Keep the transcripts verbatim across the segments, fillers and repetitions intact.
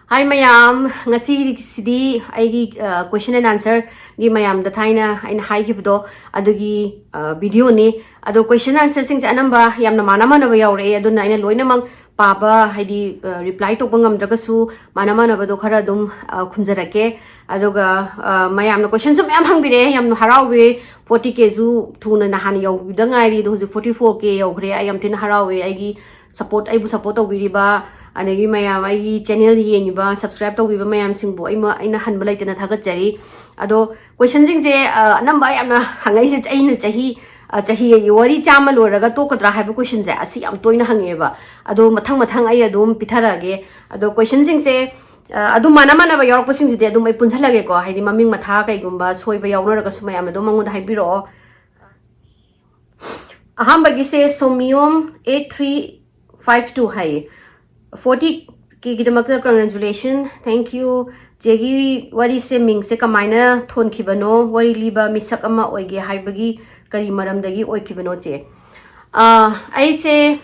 ꯍꯥꯏ ꯃꯌꯥꯝ, ꯉꯁꯤꯁꯤꯗꯤ ꯑꯩꯒꯤ, ꯑ, question and answer ꯒꯤ ꯃꯌꯥꯝꯗ ꯊꯥꯏꯅ ꯑꯩꯅ ꯍꯥꯏꯈꯤꯕꯗꯣ ꯑꯗꯨꯒꯤ, ꯑ, video ꯅꯤ꯫ ꯑꯗꯣ question answer ꯁꯤꯡꯁꯦ ꯑꯅꯝꯕ ꯌꯥꯝꯅ ꯃꯥꯟꯅ ꯃꯥꯟꯅꯕ ꯌꯥꯎꯔꯛꯑꯦ, ꯑꯗꯨꯅ ꯑꯩꯅ ꯂꯣꯏꯅꯃꯛ ꯄꯥꯕ, ꯍꯥꯏꯗꯤ, ꯑ, reply ꯇꯧꯕ ꯉꯝꯗ꯭ꯔꯒꯁꯨ ꯃꯥꯟꯅ ꯃꯥꯟꯅꯕꯗꯣ ꯈꯔ ꯑꯗꯨꯝ, ꯑ, ꯈꯨꯝꯖꯔꯛꯀꯦ꯫ ꯑꯗꯨꯒ, ꯑ, ꯃꯌꯥꯝꯅ question ꯁꯨ ꯃꯌꯥꯝ ꯍꯪꯕꯤꯔꯛꯑꯦ, ꯌꯥꯝꯅ ꯍꯔꯥꯎꯋꯦ꯫ Forty K ꯁꯨ ꯊꯨꯅ ꯅꯍꯥꯟ ꯌꯧꯈꯤꯕꯗ ꯉꯥꯏꯔꯤ, ꯑꯗꯣ ꯍꯧꯖꯤꯛ forty four K ꯌꯧꯈ꯭ꯔꯦ꯫ ꯑꯩ ꯌꯥꯝ ꯊꯤꯅ ꯍꯔꯥꯎꯋꯦ꯫ ꯑꯩꯒꯤ support, ꯑꯩꯕꯨ support ꯇꯧꯕꯤꯔꯤꯕ, ꯑꯗꯒꯤ ꯃꯌꯥꯝ ꯑꯩꯒꯤ channel ꯌꯦꯡꯉꯤꯕ, subscribe ꯇꯧꯕꯤꯕ ꯃꯌꯥꯝꯁꯤꯡꯕꯨ ꯑꯩ ꯃ-, ꯑꯩꯅ ꯍꯟꯕ ꯂꯩꯇꯅ ꯊꯥꯒꯠꯆꯔꯤ꯫ ꯑꯗꯣ question ꯁꯤꯡꯁꯦ, ꯑ, ꯑꯅꯝꯕ ꯌꯥꯝꯅ ꯍꯪꯉꯛꯏꯁꯦ, ꯑꯩꯅ ꯆꯍꯤ, ꯑ, ꯆꯍꯤ ꯑꯩꯒꯤ ꯋꯥꯔꯤ ꯆꯥꯝꯃ ꯂꯣꯏꯔꯒ ꯇꯣꯛꯀꯗ꯭ꯔꯥ ꯍꯥꯏꯕ question ꯁꯦ, ꯑꯁꯤ ꯌꯥꯝ ꯇꯣꯏꯅ ꯍꯪꯉꯛꯑꯦꯕ꯫ ꯑꯗꯣ ꯃꯊꯪ ꯃꯊꯪ ꯑꯩ ꯑꯗꯨꯝ ꯄꯤꯊꯔꯛꯑꯒꯦ꯫ ꯑꯗꯣ question ꯁꯤꯡꯁꯦ, ꯑ, ꯑꯗꯨꯝ ꯃꯥꯟꯅ ꯃꯥꯟꯅꯕ ꯌꯥꯎꯔꯛꯄꯁꯤꯡꯁꯤꯗꯤ ꯑꯗꯨꯝ ꯑꯩ ꯄꯨꯟꯁꯤꯜꯂꯒꯦꯀꯣ, ꯍꯥꯏꯗꯤ ꯃꯃꯤꯡ ꯃꯊꯥ ꯀꯩꯒꯨꯝꯕ ꯁꯣꯏꯕ ꯌꯥꯎꯅꯔꯒꯁꯨ ꯃꯌꯥꯝꯅ ꯑꯗꯨꯝ ꯃꯉꯣꯟꯗ ꯍꯥꯏꯕꯤꯔꯛꯑꯣ꯫ ꯑꯍꯥꯟꯕꯒꯤꯁꯦ ꯁꯣꯃꯤꯌꯣꯝ eight three five two ꯍꯥꯏꯌꯦ꯫ Forty K ꯒꯤꯗꯃꯛꯇ congratulation, thank you꯫ ꯆꯦꯒꯤ ꯋꯥꯔꯤꯁꯦ ꯃꯤꯡꯁꯦ ꯀꯃꯥꯏꯅ ꯊꯣꯟꯈꯤꯕꯅꯣ? ꯋꯥꯔꯤ ꯂꯤꯕ ꯃꯤꯁꯛ ꯑꯃ ꯑꯣꯏꯒꯦ ꯍꯥꯏꯕꯒꯤ ꯀꯔꯤ ꯃꯔꯝꯗꯒꯤ ꯑꯣꯏꯈꯤꯕꯅꯣ, ꯆꯦ? ꯑ, ꯑꯩꯁꯦ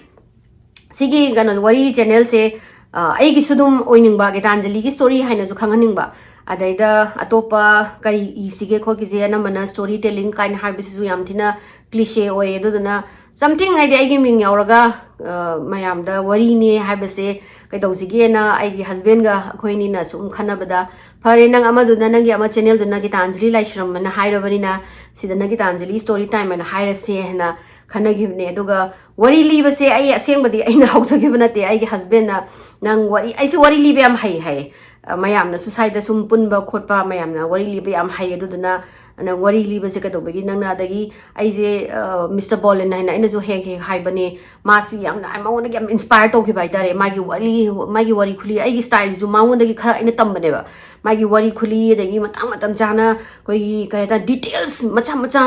ꯁꯤꯒꯤ ꯀꯩꯅꯣ ꯋꯥꯔꯤ channel ꯁꯦ, ꯑ, ꯑꯩꯒꯤꯁꯨ ꯑꯗꯨꯝ ꯑꯣꯏꯅꯤꯡꯕ, ꯒꯤꯇꯥꯟꯖꯂꯤꯒꯤ story ꯍꯥꯏꯅꯁꯨ ꯈꯪꯍꯟꯅꯤꯡꯕ꯫ ꯑꯗꯩꯗ ꯑꯇꯣꯞꯄ ꯀꯔꯤ ꯏꯁꯤꯒꯦ ꯈꯣꯠꯈꯤꯁꯦ, ꯑꯅꯝꯕꯅ story telling ꯀꯥꯏꯅ ꯍꯥꯏꯕꯁꯤꯁꯨ ꯌꯥꯝ ꯊꯤꯅ cliche ꯑꯣꯏ꯫ ꯑꯗꯨꯗꯨꯅ something, ꯍꯥꯏꯗꯤ ꯑꯩꯒꯤ ꯃꯤꯡ ꯌꯥꯎꯔꯒ, ꯑ, ꯃꯌꯥꯝꯗ ꯋꯥꯔꯤꯅꯦ ꯍꯥꯏꯕꯁꯦ ꯀꯩꯗꯧꯁꯤꯒꯦꯅ ꯑꯩꯒꯤ husband ꯒ ꯑꯩꯈꯣꯏ ꯑꯅꯤꯅ ꯁꯨꯝ ꯈꯟꯅꯕꯗ, "ꯐꯔꯦ, ꯅꯪ ꯑꯃꯗꯨꯅ, ꯅꯪꯒꯤ ꯑꯃ channel ꯗꯨꯅ ꯒꯤꯇꯥꯟꯖꯂꯤ ꯂꯥꯏꯁ꯭ꯔꯝ ꯑꯅ ꯍꯥꯏꯔꯕꯅꯤꯅ ꯁꯤꯗꯅ ꯒꯤꯇꯥꯟꯖꯂꯤ story time ꯑꯅ ꯍꯥꯏꯔꯁꯦ" ꯍꯥꯏꯅ ꯈꯟꯅꯈꯤꯕꯅꯦ꯫ ꯑꯗꯨꯒ ꯋꯥꯔꯤ ꯂꯤꯕꯁꯦ ꯑꯩ ꯑꯁꯦꯡꯕꯗꯤ ꯑꯩꯅ ꯍꯧꯖꯈꯤꯕ ꯅꯠꯇꯦ, ꯑꯩꯒꯤ husband ꯅ, "ꯅꯪ ꯋꯥꯔꯤ, ꯑꯩꯁꯦ ꯋꯥꯔꯤ ꯂꯤꯕ ꯌꯥꯝ ꯍꯩ" ꯍꯥꯏꯌꯦ꯫ ꯑ, ꯃꯌꯥꯝꯅꯁꯨ ꯁ꯭ꯋꯥꯏꯗ ꯁꯨꯝ ꯄꯨꯟꯕ ꯈꯣꯠꯄ ꯃꯌꯥꯝꯅ ꯋꯥꯔꯤ ꯂꯤꯕ ꯌꯥꯝ ꯍꯩ, ꯑꯗꯨꯗꯨꯅ ꯅꯪ ꯋꯥꯔꯤ ꯂꯤꯕꯁꯦ ꯀꯩꯗꯧꯕꯒꯤ ꯅꯪꯅ, ꯑꯗꯒꯤ ꯑꯩꯁꯦ, ꯑ, Mister ꯕꯣꯂꯤꯟ ꯍꯥꯏꯅ ꯑꯩꯅꯁꯨ ꯍꯦꯛ ꯍꯦꯛ ꯍꯥꯏꯕꯅꯦ, ꯃꯥꯁꯤ ꯌꯥꯝꯅ, ꯃꯉꯣꯟꯗꯒꯤ ꯌꯥꯝ inspire ꯇꯧꯈꯤꯕ ꯍꯥꯏꯇꯥꯔꯦ꯫ ꯃꯥꯒꯤ ꯋꯥꯔꯤ, ꯃꯥꯒꯤ ꯋꯥꯔꯤ ꯈꯨꯂꯤ, ꯑꯩꯒꯤ style ꯁꯤꯁꯨ ꯃꯉꯣꯟꯗꯒꯤ ꯈꯔ ꯑꯩꯅ ꯇꯝꯕꯅꯦꯕ꯫ ꯃꯥꯒꯤ ꯋꯥꯔꯤ ꯈꯨꯂꯤ, ꯑꯗꯒꯤ ꯃꯇꯥꯡ ꯃꯇꯝ ꯆꯥꯅ ꯑꯩꯈꯣꯏꯒꯤ ꯀꯩ ꯍꯥꯏꯇꯥꯔꯦ, details ꯃꯆꯥ ꯃꯆꯥ,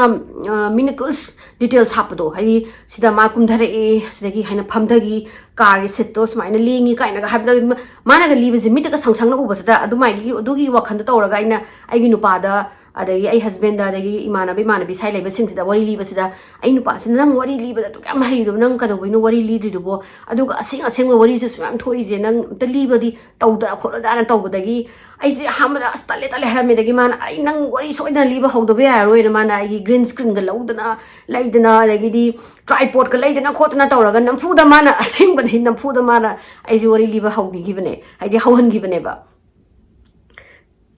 ꯑ, minuscule details ꯍꯥꯞꯄꯗꯣ, ꯍꯥꯏꯗꯤ ꯁꯤꯗ ꯃꯥ ꯀꯨꯝꯊꯔꯛꯑꯦ, ꯁꯤꯗꯒꯤ ꯍꯥꯏꯅ ꯐꯝꯊꯈꯤ, car ꯒꯤ seat ꯇꯣ ꯁꯨꯃꯥꯏꯅ ꯂꯦꯡꯉꯤ ꯀꯥꯏꯅꯒ ꯍꯥꯏꯕꯗ ꯃꯥꯅꯒ ꯂꯤꯕꯁꯦ ꯃꯤꯠꯇꯒ ꯁꯪ ꯁꯪꯅ ꯎꯕꯁꯤꯗ ꯑꯗꯨꯃꯥꯏꯒꯤ, ꯑꯗꯨꯒꯤ ꯋꯥꯈꯜꯗꯣ ꯇꯧꯔꯒ ꯑꯩꯅ ꯑꯩꯒꯤ ꯅꯨꯄꯥꯗ ꯑꯗꯒꯤ ꯑꯩ ꯍꯁꯕꯦꯟꯗ, ꯑꯗꯒꯤ ꯏꯃꯥꯟꯅꯕ ꯏꯃꯥꯟꯅꯕꯤ ꯁꯥꯏ ꯂꯩꯕꯁꯤꯡꯁꯤꯗ ꯋꯥꯔꯤ ꯂꯤꯕꯁꯤꯗ, "ꯑꯩ ꯅꯨꯄꯥꯁꯤꯅ ꯅꯪ ꯋꯥꯔꯤ ꯂꯤꯕꯗ ꯑꯗꯨꯛ ꯌꯥꯝ ꯍꯩꯔꯤꯗꯨꯕꯨ ꯅꯪ ꯀꯩꯗꯧꯕꯩꯅꯣ ꯋꯥꯔꯤ ꯂꯤꯗ꯭ꯔꯤꯗꯨꯕꯣ? ꯑꯗꯨꯒ ꯑꯁꯦꯡ ꯑꯁꯦꯡꯕ ꯋꯥꯔꯤꯁꯨ ꯁꯨꯃꯌꯥꯝ ꯊꯣꯛꯏꯁꯦ, ꯅꯪ ꯑꯝꯇ ꯂꯤꯕꯗꯤ ꯇꯧꯗ ꯈꯣꯠꯂꯗꯥꯅ" ꯇꯧꯕꯗꯒꯤ ꯑꯩꯁꯦ ꯑꯍꯥꯟꯕꯗ "ꯑꯁ, ꯇꯜꯂꯦ, ꯇꯜꯂꯦ" ꯍꯥꯏꯔꯝꯃꯦ꯫ ꯑꯗꯒꯤ ꯃꯥꯅ "ꯑꯩ ꯅꯪ ꯋꯥꯔꯤ ꯁꯣꯏꯗꯅ ꯂꯤꯕ ꯍꯧꯗꯕ ꯌꯥꯔꯔꯣꯏꯅ" ꯃꯥꯅ ꯑꯩꯒꯤ ꯒ꯭ꯔꯤꯟ ꯁ꯭ꯀ꯭ꯔꯤꯟꯒ ꯂꯧꯗꯅ ꯂꯩꯗꯅ, ꯑꯗꯒꯤꯗꯤ ꯇ꯭ꯔꯥꯏꯄꯣꯠꯀ ꯂꯩꯗꯅ ꯈꯣꯠꯇꯅ ꯇꯧꯔꯒ ꯅꯝꯐꯨꯗ ꯃꯥꯅ, ꯑꯁꯦꯡꯕꯗꯤ ꯅꯝꯐꯨꯗ ꯃꯥꯅ ꯑꯩꯁꯦ ꯋꯥꯔꯤ ꯂꯤꯕ ꯍꯧꯕꯤꯈꯤꯕꯅꯦ, ꯍꯥꯏꯗꯤ ꯍꯧꯍꯟꯈꯤꯕꯅꯦꯕ꯫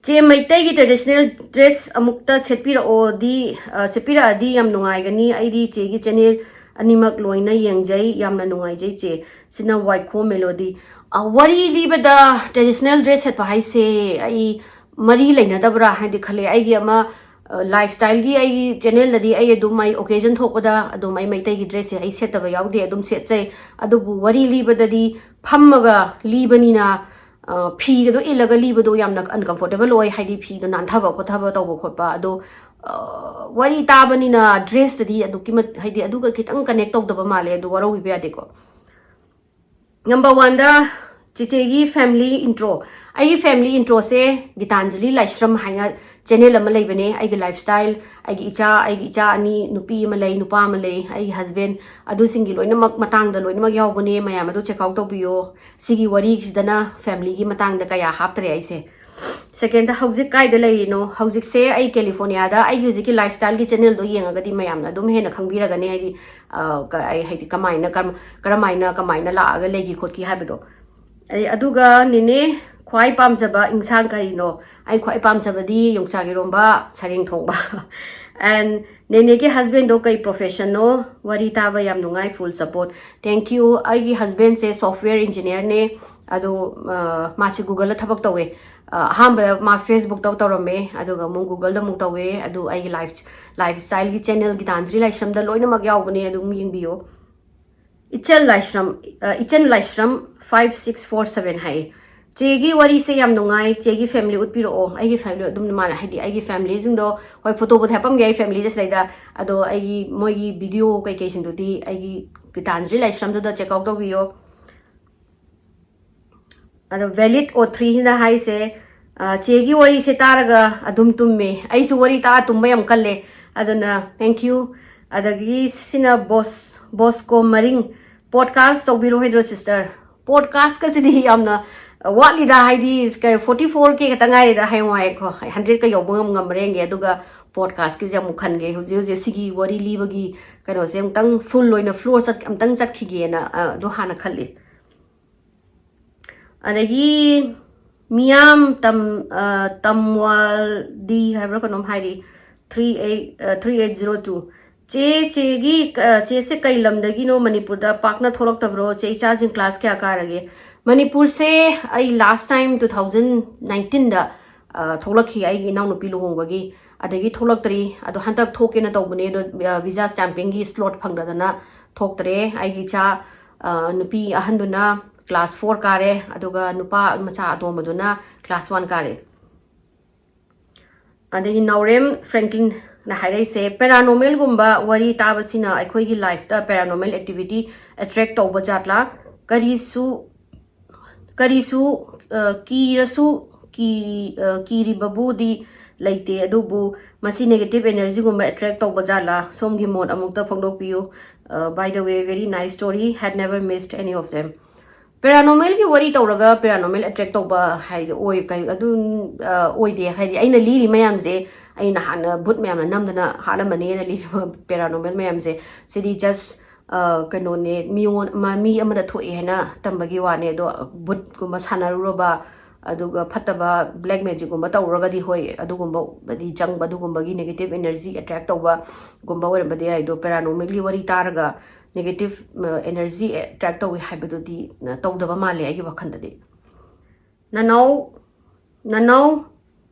"ꯆꯦ, ꯃꯩꯇꯩꯒꯤ traditional dress ꯑꯃꯨꯛꯇ ꯁꯦꯠꯄꯤꯔꯛꯑꯣꯗꯤ, ꯑ, ꯁꯦꯠꯄꯤꯔꯛꯑꯗꯤ ꯌꯥꯝ ꯅꯨꯡꯉꯥꯏꯒꯅꯤ꯫ ꯑꯩꯗꯤ ꯆꯦꯒꯤ channel ꯑꯅꯤꯃꯛ ꯂꯣꯏꯅ ꯌꯦꯡꯖꯩ꯫ ꯌꯥꯝꯅ ꯅꯨꯡꯉꯥꯏꯖꯩ ꯆꯦ꯫" ꯁꯤꯅ ꯋꯥꯏꯈꯣꯝ ꯃꯦꯂꯣꯗꯤ꯫ ꯑ, ꯋꯥꯔꯤ ꯂꯤꯕꯗ traditional dress ꯁꯦꯠꯄ ꯍꯥꯏꯁꯦ ꯑꯩ ꯃꯔꯤ ꯂꯩꯅꯗꯕ꯭ꯔꯥ ꯍꯥꯏꯗꯤ ꯈꯜꯂꯦ꯫ ꯑꯩꯒꯤ ꯑꯃ, ꯑ, lifestyleꯒꯤ ꯑꯩꯒꯤ channelꯗꯗꯤ ꯑꯩ ꯑꯗꯨꯝ ꯑꯩ occasion ꯊꯣꯛꯄꯗ ꯑꯗꯨꯝ ꯑꯩ ꯃꯩꯇꯩꯒꯤ dressꯁꯦ ꯑꯩ ꯁꯦꯠꯇꯕ ꯌꯥꯎꯗꯦ, ꯑꯗꯨꯝ ꯁꯦꯠꯆꯩ꯫ ꯑꯗꯨꯕꯨ ꯋꯥꯔꯤ ꯂꯤꯕꯗꯗꯤ ꯐꯝꯃꯒ ꯂꯤꯕꯅꯤꯅ, ꯑ, ꯐꯤꯒꯗꯣ ꯏꯜꯂꯒ ꯂꯤꯕꯗꯣ ꯌꯥꯝꯅ uncomfortable ꯑꯣꯏ, ꯍꯥꯏꯗꯤ ꯐꯤꯗꯣ ꯅꯥꯟꯊꯕ ꯈꯣꯠꯊꯕ ꯇꯧꯕ ꯈꯣꯠꯄ꯫ ꯑꯗꯣ, ꯑ, ꯋꯥꯔꯤ ꯇꯥꯕꯅꯤꯅ dressꯇꯗꯤ ꯑꯗꯨꯛꯀꯤ ꯃꯠ-, ꯍꯥꯏꯗꯤ ꯑꯗꯨꯒ ꯈꯤꯇꯪ connect ꯇꯧꯗꯕ ꯃꯥꯜꯂꯦ, ꯑꯗꯨ ꯋꯥꯔꯧꯕꯤꯕ ꯌꯥꯗꯦꯀꯣ꯫ Number oneꯗ ꯆꯤꯆꯦꯒꯤ family intro꯫ ꯑꯩꯒꯤ family introꯁꯦ ꯒꯤꯇꯥꯟꯖꯂꯤ ꯂꯥꯏꯁ꯭ꯔꯝ ꯍꯥꯏꯅ channel ꯑꯃ ꯂꯩꯕꯅꯦ꯫ ꯑꯩꯒꯤ lifestyle, ꯑꯩꯒꯤ ꯏꯆꯥ, ꯑꯩꯒꯤ ꯏꯆꯥ ꯑꯅꯤ, ꯅꯨꯄꯤ ꯑꯃ ꯂꯩ, ꯅꯨꯄꯥ ꯑꯃ ꯂꯩ, ꯑꯩꯒꯤ husband, ꯑꯗꯨꯁꯤꯡꯒꯤ ꯂꯣꯏꯅꯃꯛ ꯃꯇꯥꯡꯗ ꯂꯣꯏꯅꯃꯛ ꯌꯥꯎꯕꯅꯦ꯫ ꯃꯌꯥꯝ ꯑꯗꯨ check out ꯇꯧꯕꯤꯌꯣ꯫ ꯁꯤꯒꯤ ꯋꯥꯔꯤꯁꯤꯗꯅ familyꯒꯤ ꯃꯇꯥꯡꯗ ꯀꯌꯥ ꯍꯥꯞꯇ꯭ꯔꯦ ꯑꯩꯁꯦ꯫ Secondꯗ ꯍꯧꯖꯤꯛ ꯀꯥꯏꯗ ꯂꯩꯔꯤꯅꯣ? ꯍꯧꯖꯤꯛꯁꯦ ꯑꯩ Californiaꯗ ꯑꯩꯒꯤ ꯍꯧꯖꯤꯛꯀꯤ lifestyleꯒꯤ channelꯗꯣ ꯌꯦꯡꯉꯒꯗꯤ ꯃꯌꯥꯝꯅ ꯑꯗꯨꯝ ꯍꯦꯟꯅ ꯈꯪꯕꯤꯔꯒꯅꯤ, ꯍꯥꯏꯗꯤ, ꯑ, ꯀ-, ꯑꯩ, ꯍꯥꯏꯗꯤ ꯀꯃꯥꯏꯅ, ꯀꯔꯝ-, ꯀꯔꯝꯍꯥꯏꯅ, ꯀꯃꯥꯏꯅ ꯂꯥꯛꯑꯒ ꯂꯩꯒꯤ ꯈꯣꯠꯀꯤ ꯍꯥꯏꯕꯗꯣ꯫ ꯑꯩ, ꯑꯗꯨꯒ ꯅꯦꯅꯦ ꯈ꯭ꯋꯥꯏ ꯄꯥꯝꯖꯕ ꯏꯟꯁꯥꯡ ꯀꯔꯤꯅꯣ? ꯑꯩ ꯈ꯭ꯋꯥꯏ ꯄꯥꯝꯖꯕꯗꯤ ꯌꯣꯡꯆꯥꯛ ꯏꯔꯣꯝꯕ, ꯁꯔꯦꯡ ꯊꯣꯡꯕ꯫ And ꯅꯦꯅꯦꯒꯤ husbandꯗꯣ ꯀꯩ professionꯅꯣ? ꯋꯥꯔꯤ ꯇꯥꯕ ꯌꯥꯝ ꯅꯨꯡꯉꯥꯏ, full support꯫ Thank you꯫ ꯑꯩꯒꯤ husbandꯁꯦ software engineerꯅꯦ꯫ ꯑꯗꯣ, ꯑ, ꯃꯥꯁꯦ Googleꯗ ꯊꯕꯛ ꯇꯧꯋꯦ꯫ ꯑ, ꯑꯍꯥꯟꯕꯗ ꯃꯥ Facebookꯇ ꯇꯧꯔꯝꯃꯦ, ꯑꯗꯨꯒ ꯑꯃꯨꯛ Googleꯗ ꯑꯃꯨꯛ ꯇꯧꯋꯦ꯫ ꯑꯗꯨ ꯑꯩꯒꯤ life, lifestyleꯒꯤ channel ꯒꯤꯇꯥꯟꯖꯂꯤ ꯂꯥꯏꯁ꯭ꯔꯝꯗ ꯂꯣꯏꯅꯃꯛ ꯌꯥꯎꯕꯅꯦ, ꯑꯗꯨꯝ ꯌꯦꯡꯕꯤꯌꯣ꯫ ꯏꯆꯜ ꯂꯥꯏꯁ꯭ꯔꯝ, ꯑ, ꯏꯆꯟ ꯂꯥꯏꯁ꯭ꯔꯝ five six four seven ꯍꯥꯏꯌꯦ꯫ "ꯆꯦꯒꯤ ꯋꯥꯔꯤꯁꯦ ꯌꯥꯝ ꯅꯨꯡꯉꯥꯏ, ꯆꯦꯒꯤ family ꯎꯠꯄꯤꯔꯛꯑꯣ꯫" ꯑꯩꯒꯤ family ꯑꯗꯨꯝ ꯃꯥꯅ, ꯍꯥꯏꯗꯤ ꯑꯩꯒꯤ familyꯁꯤꯡꯗꯣ, ꯍꯣꯏ, photoꯕꯨꯗꯤ ꯍꯥꯄꯝꯒꯦ ꯑꯩ familyꯁꯦ ꯁꯤꯗꯩꯗ, ꯑꯗꯣ ꯑꯩꯒꯤ ꯃꯣꯏꯒꯤ video ꯀꯩꯀꯩꯁꯤꯡꯗꯨꯗꯤ ꯑꯩꯒꯤ ꯒꯤꯇꯥꯟꯖꯂꯤ ꯂꯥꯏꯁ꯭ꯔꯝꯗꯨꯗ check out ꯇꯧꯕꯤꯌꯣ꯫ ꯑꯗꯣ valid O threeꯁꯤꯅ ꯍꯥꯏꯁꯦ, ꯑ, ꯆꯦꯒꯤ ꯋꯥꯔꯤꯁꯦ ꯇꯥꯔꯒ ꯑꯗꯨꯝ ꯇꯨꯝꯃꯦ꯫ ꯑꯩꯁꯨ ꯋꯥꯔꯤ ꯇꯥꯔ ꯇꯨꯝꯕ ꯌꯥꯝ ꯀꯜꯂꯦ꯫ ꯑꯗꯨꯅ thank you꯫ ꯑꯗꯒꯤ ꯁꯤꯅ ꯕꯣꯁ, ꯕꯣꯁꯀꯣ ꯃꯔꯤꯡ, "ꯄꯣꯗꯀꯥꯁ ꯇꯧꯕꯤꯔꯣꯏꯗ꯭ꯔꯣ ꯁꯤꯁꯇꯔ?" ꯄꯣꯗꯀꯥꯁꯀꯁꯤꯗꯤ ꯌꯥꯝꯅ ꯋꯥꯠꯂꯤꯗ, ꯍꯥꯏꯗꯤ ꯀꯩ, forty four K ꯈꯛꯇ ꯉꯥꯏꯔꯦꯗ, ꯍꯌꯦꯡꯋꯥꯏꯀꯣ, hundred ꯀ ꯌꯧꯕ ꯉꯝ-, ꯉꯝꯕ꯭ꯔꯥ ꯌꯦꯡꯒꯦ꯫ ꯑꯗꯨꯒ ꯄꯣꯗꯀꯥꯁꯀꯤꯁꯦ ꯑꯃꯨꯛ ꯈꯟꯒꯦ꯫ ꯍꯧꯖꯤꯛ ꯍꯧꯖꯤꯛ ꯁꯤꯒꯤ ꯋꯥꯔꯤ ꯂꯤꯕꯒꯤ ꯀꯩꯅꯣꯁꯦ ꯑꯃꯨꯛꯇꯪ ꯐꯨꯜ ꯑꯣꯏꯅ ꯐ꯭ꯂꯣꯔ ꯆꯠ-, ꯑꯃꯨꯛꯇꯪ ꯆꯠꯈꯤꯒꯦꯅ, ꯑ, ꯑꯗꯨ ꯍꯥꯟꯅ ꯈꯜꯂꯤ꯫ ꯑꯗꯒꯤ ꯃꯤꯌꯥꯝ ꯇꯝ-, ꯑ, ꯇꯝꯋꯥꯜꯗꯤ ꯍꯥꯏꯕ꯭ꯔꯥ ꯀꯩꯅꯣꯝ ꯍꯥꯏꯔꯤ, three eight, ꯑ, three eight zero two꯫ "ꯆꯦ, ꯆꯦꯒꯤ, ꯑ, ꯆꯦꯁꯦ ꯀꯩ ꯂꯝꯗꯒꯤꯅꯣ? ꯃꯅꯤꯄꯨꯔꯗ ꯄꯥꯛꯅ ꯊꯣꯛꯂꯛꯇꯕ꯭ꯔꯣ? ꯆꯦ ꯏꯆꯥꯁꯤꯡ ꯀ꯭ꯂꯥꯁ ꯀꯌꯥ ꯀꯥꯔꯒꯦ?" ꯃꯅꯤꯄꯨꯔꯁꯦ ꯑꯩ ꯂꯥꯁ ꯇꯥꯏꯝ two thousand nineteen ꯗ, ꯑ, ꯊꯣꯛꯂꯛꯈꯤ, ꯑꯩꯒꯤ ꯏꯅꯥꯎꯅꯨꯄꯤ ꯂꯨꯍꯣꯡꯕꯒꯤ꯫ ꯑꯗꯒꯤ ꯊꯣꯛꯂꯛꯇ꯭ꯔꯤ꯫ ꯑꯗꯣ ꯍꯟꯗꯛ ꯊꯣꯛꯀꯦꯅ ꯇꯧꯕꯅꯦ, ꯑꯗꯣ, ꯑ, ꯚꯤꯖꯥ ꯁ꯭ꯇꯥꯝꯄꯤꯡꯒꯤ ꯁ꯭ꯂꯣꯠ ꯐꯪꯗꯗꯅ ꯊꯣꯛꯇ꯭ꯔꯦ꯫ ꯑꯩꯒꯤ ꯏꯆꯥ, ꯑ, ꯅꯨꯄꯤ ꯑꯍꯟꯗꯨꯅ ꯀ꯭ꯂꯥꯁ four ꯀꯥꯔꯦ, ꯑꯗꯨꯒ ꯅꯨꯄꯥ ꯃꯆꯥ ꯑꯇꯣꯝꯕꯗꯨꯅ ꯀ꯭ꯂꯥꯁ one ꯀꯥꯔꯦ꯫ ꯑꯗꯒꯤ ꯅꯥꯎꯔꯦꯝ ꯐ꯭ꯔꯦꯡꯀ꯭ꯂꯤꯟꯅ ꯍꯥꯏꯔꯛꯏꯁꯦ, "ꯄꯦꯔꯥꯅꯣꯃꯦꯜꯒꯨꯝꯕ ꯋꯥꯔꯤ ꯇꯥꯕꯁꯤꯅ ꯑꯩꯈꯣꯏꯒꯤ ꯂꯥꯏꯐꯇ ꯄꯦꯔꯥꯅꯣꯃꯦꯜ ꯑꯦꯛꯇꯤꯚꯤꯇꯤ ꯑꯦꯇ꯭ꯔꯦꯛ ꯇꯧꯕ ꯖꯥꯠꯂꯥ? ꯀꯔꯤꯁꯨ, ꯀꯔꯤꯁꯨ, ꯑ, ꯀꯤꯔꯁꯨ, ꯀꯤ-, ꯑ, ꯀꯤꯔꯤꯕꯕꯨꯗꯤ ꯂꯩꯇꯦ, ꯑꯗꯨꯕꯨ ꯃꯁꯤ ꯅꯦꯒꯦꯇꯤꯚ ꯑꯦꯅꯔꯖꯤꯒꯨꯝꯕ ꯑꯦꯇ꯭ꯔꯦꯛ ꯇꯧꯕ ꯖꯥꯠꯂꯥ? ꯁꯣꯝꯒꯤ ꯃꯣꯠ ꯑꯃꯨꯛꯇ ꯐꯣꯡꯗꯣꯛꯄꯤꯌꯨ꯫ ꯑ, by the way, very nice story, had never missed any of them." ꯄꯦꯔꯥꯅꯣꯃꯦꯜꯒꯤ ꯋꯥꯔꯤ ꯇꯧꯔꯒ ꯄꯦꯔꯥꯅꯣꯃꯦꯜ ꯑꯦꯇ꯭ꯔꯦꯛ ꯇꯧꯕ ꯍꯥꯏꯗꯤ ꯑꯣꯏ-, ꯀꯩ-, ꯑꯗꯨꯝ, ꯑ, ꯑꯣꯏꯗꯦ꯫ ꯍꯥꯏꯗꯤ ꯑꯩꯅ ꯂꯤꯔꯤ ꯃꯌꯥꯝꯁꯦ, ꯑꯩꯅ ꯍꯥꯟꯅ ꯚꯨꯠ ꯃꯌꯥꯝꯅ ꯅꯝꯗꯅ ꯍꯥꯠꯂꯝꯃꯅꯤꯅ ꯂꯤꯔꯤꯕ ꯄꯦꯔꯥꯅꯣꯃꯦꯜ ꯃꯌꯥꯝꯁꯦ, ꯁꯤꯗꯤ just, ꯑ, ꯀꯩꯅꯣꯅꯦ, ꯃꯤꯉꯣꯟ-, ꯃ-, ꯃꯤ ꯑꯃꯗ ꯊꯣꯛꯑꯦ ꯍꯥꯏꯅ ꯇꯝꯕꯒꯤ ꯋꯥꯅꯦ꯫ ꯑꯗꯣ ꯚꯨꯠꯀꯨꯝꯕ ꯁꯥꯟꯅꯔꯨꯔꯕ, ꯑꯗꯨꯒ ꯐꯠꯇꯕ ꯕ꯭ꯂꯦꯛ ꯃꯦꯖꯤꯛꯀꯨꯝꯕ ꯇꯧꯔꯒꯗꯤ, ꯍꯣꯏ, ꯑꯗꯨꯒꯨꯝꯕꯗꯤ ꯆꯪꯕ, ꯑꯗꯨꯒꯨꯝꯕꯒꯤ ꯅꯦꯒꯦꯇꯤꯚ ꯑꯦꯅꯔꯖꯤ ꯑꯦꯇ꯭ꯔꯦꯛ ꯇꯧꯕꯒꯨꯝꯕ ꯑꯣꯏꯔꯝꯕꯗꯤ ꯌꯥꯏ꯫ ꯑꯗꯣ ꯄꯦꯔꯥꯅꯣꯃꯦꯜꯒꯤ ꯋꯥꯔꯤ ꯇꯥꯔꯒ ꯅꯦꯒꯦꯇꯤꯚ, ꯑ, ꯑꯦꯅꯔꯖꯤ ꯑꯦꯇ꯭ꯔꯦꯛ ꯇꯧꯏ ꯍꯥꯏꯕꯗꯨꯗꯤ, ꯑ, ꯇꯧꯗꯕ ꯃꯥꯜꯂꯦ ꯑꯩꯒꯤ ꯋꯥꯈꯜꯗꯗꯤ꯫ ꯅꯅꯥꯎ, ꯅꯅꯥꯎ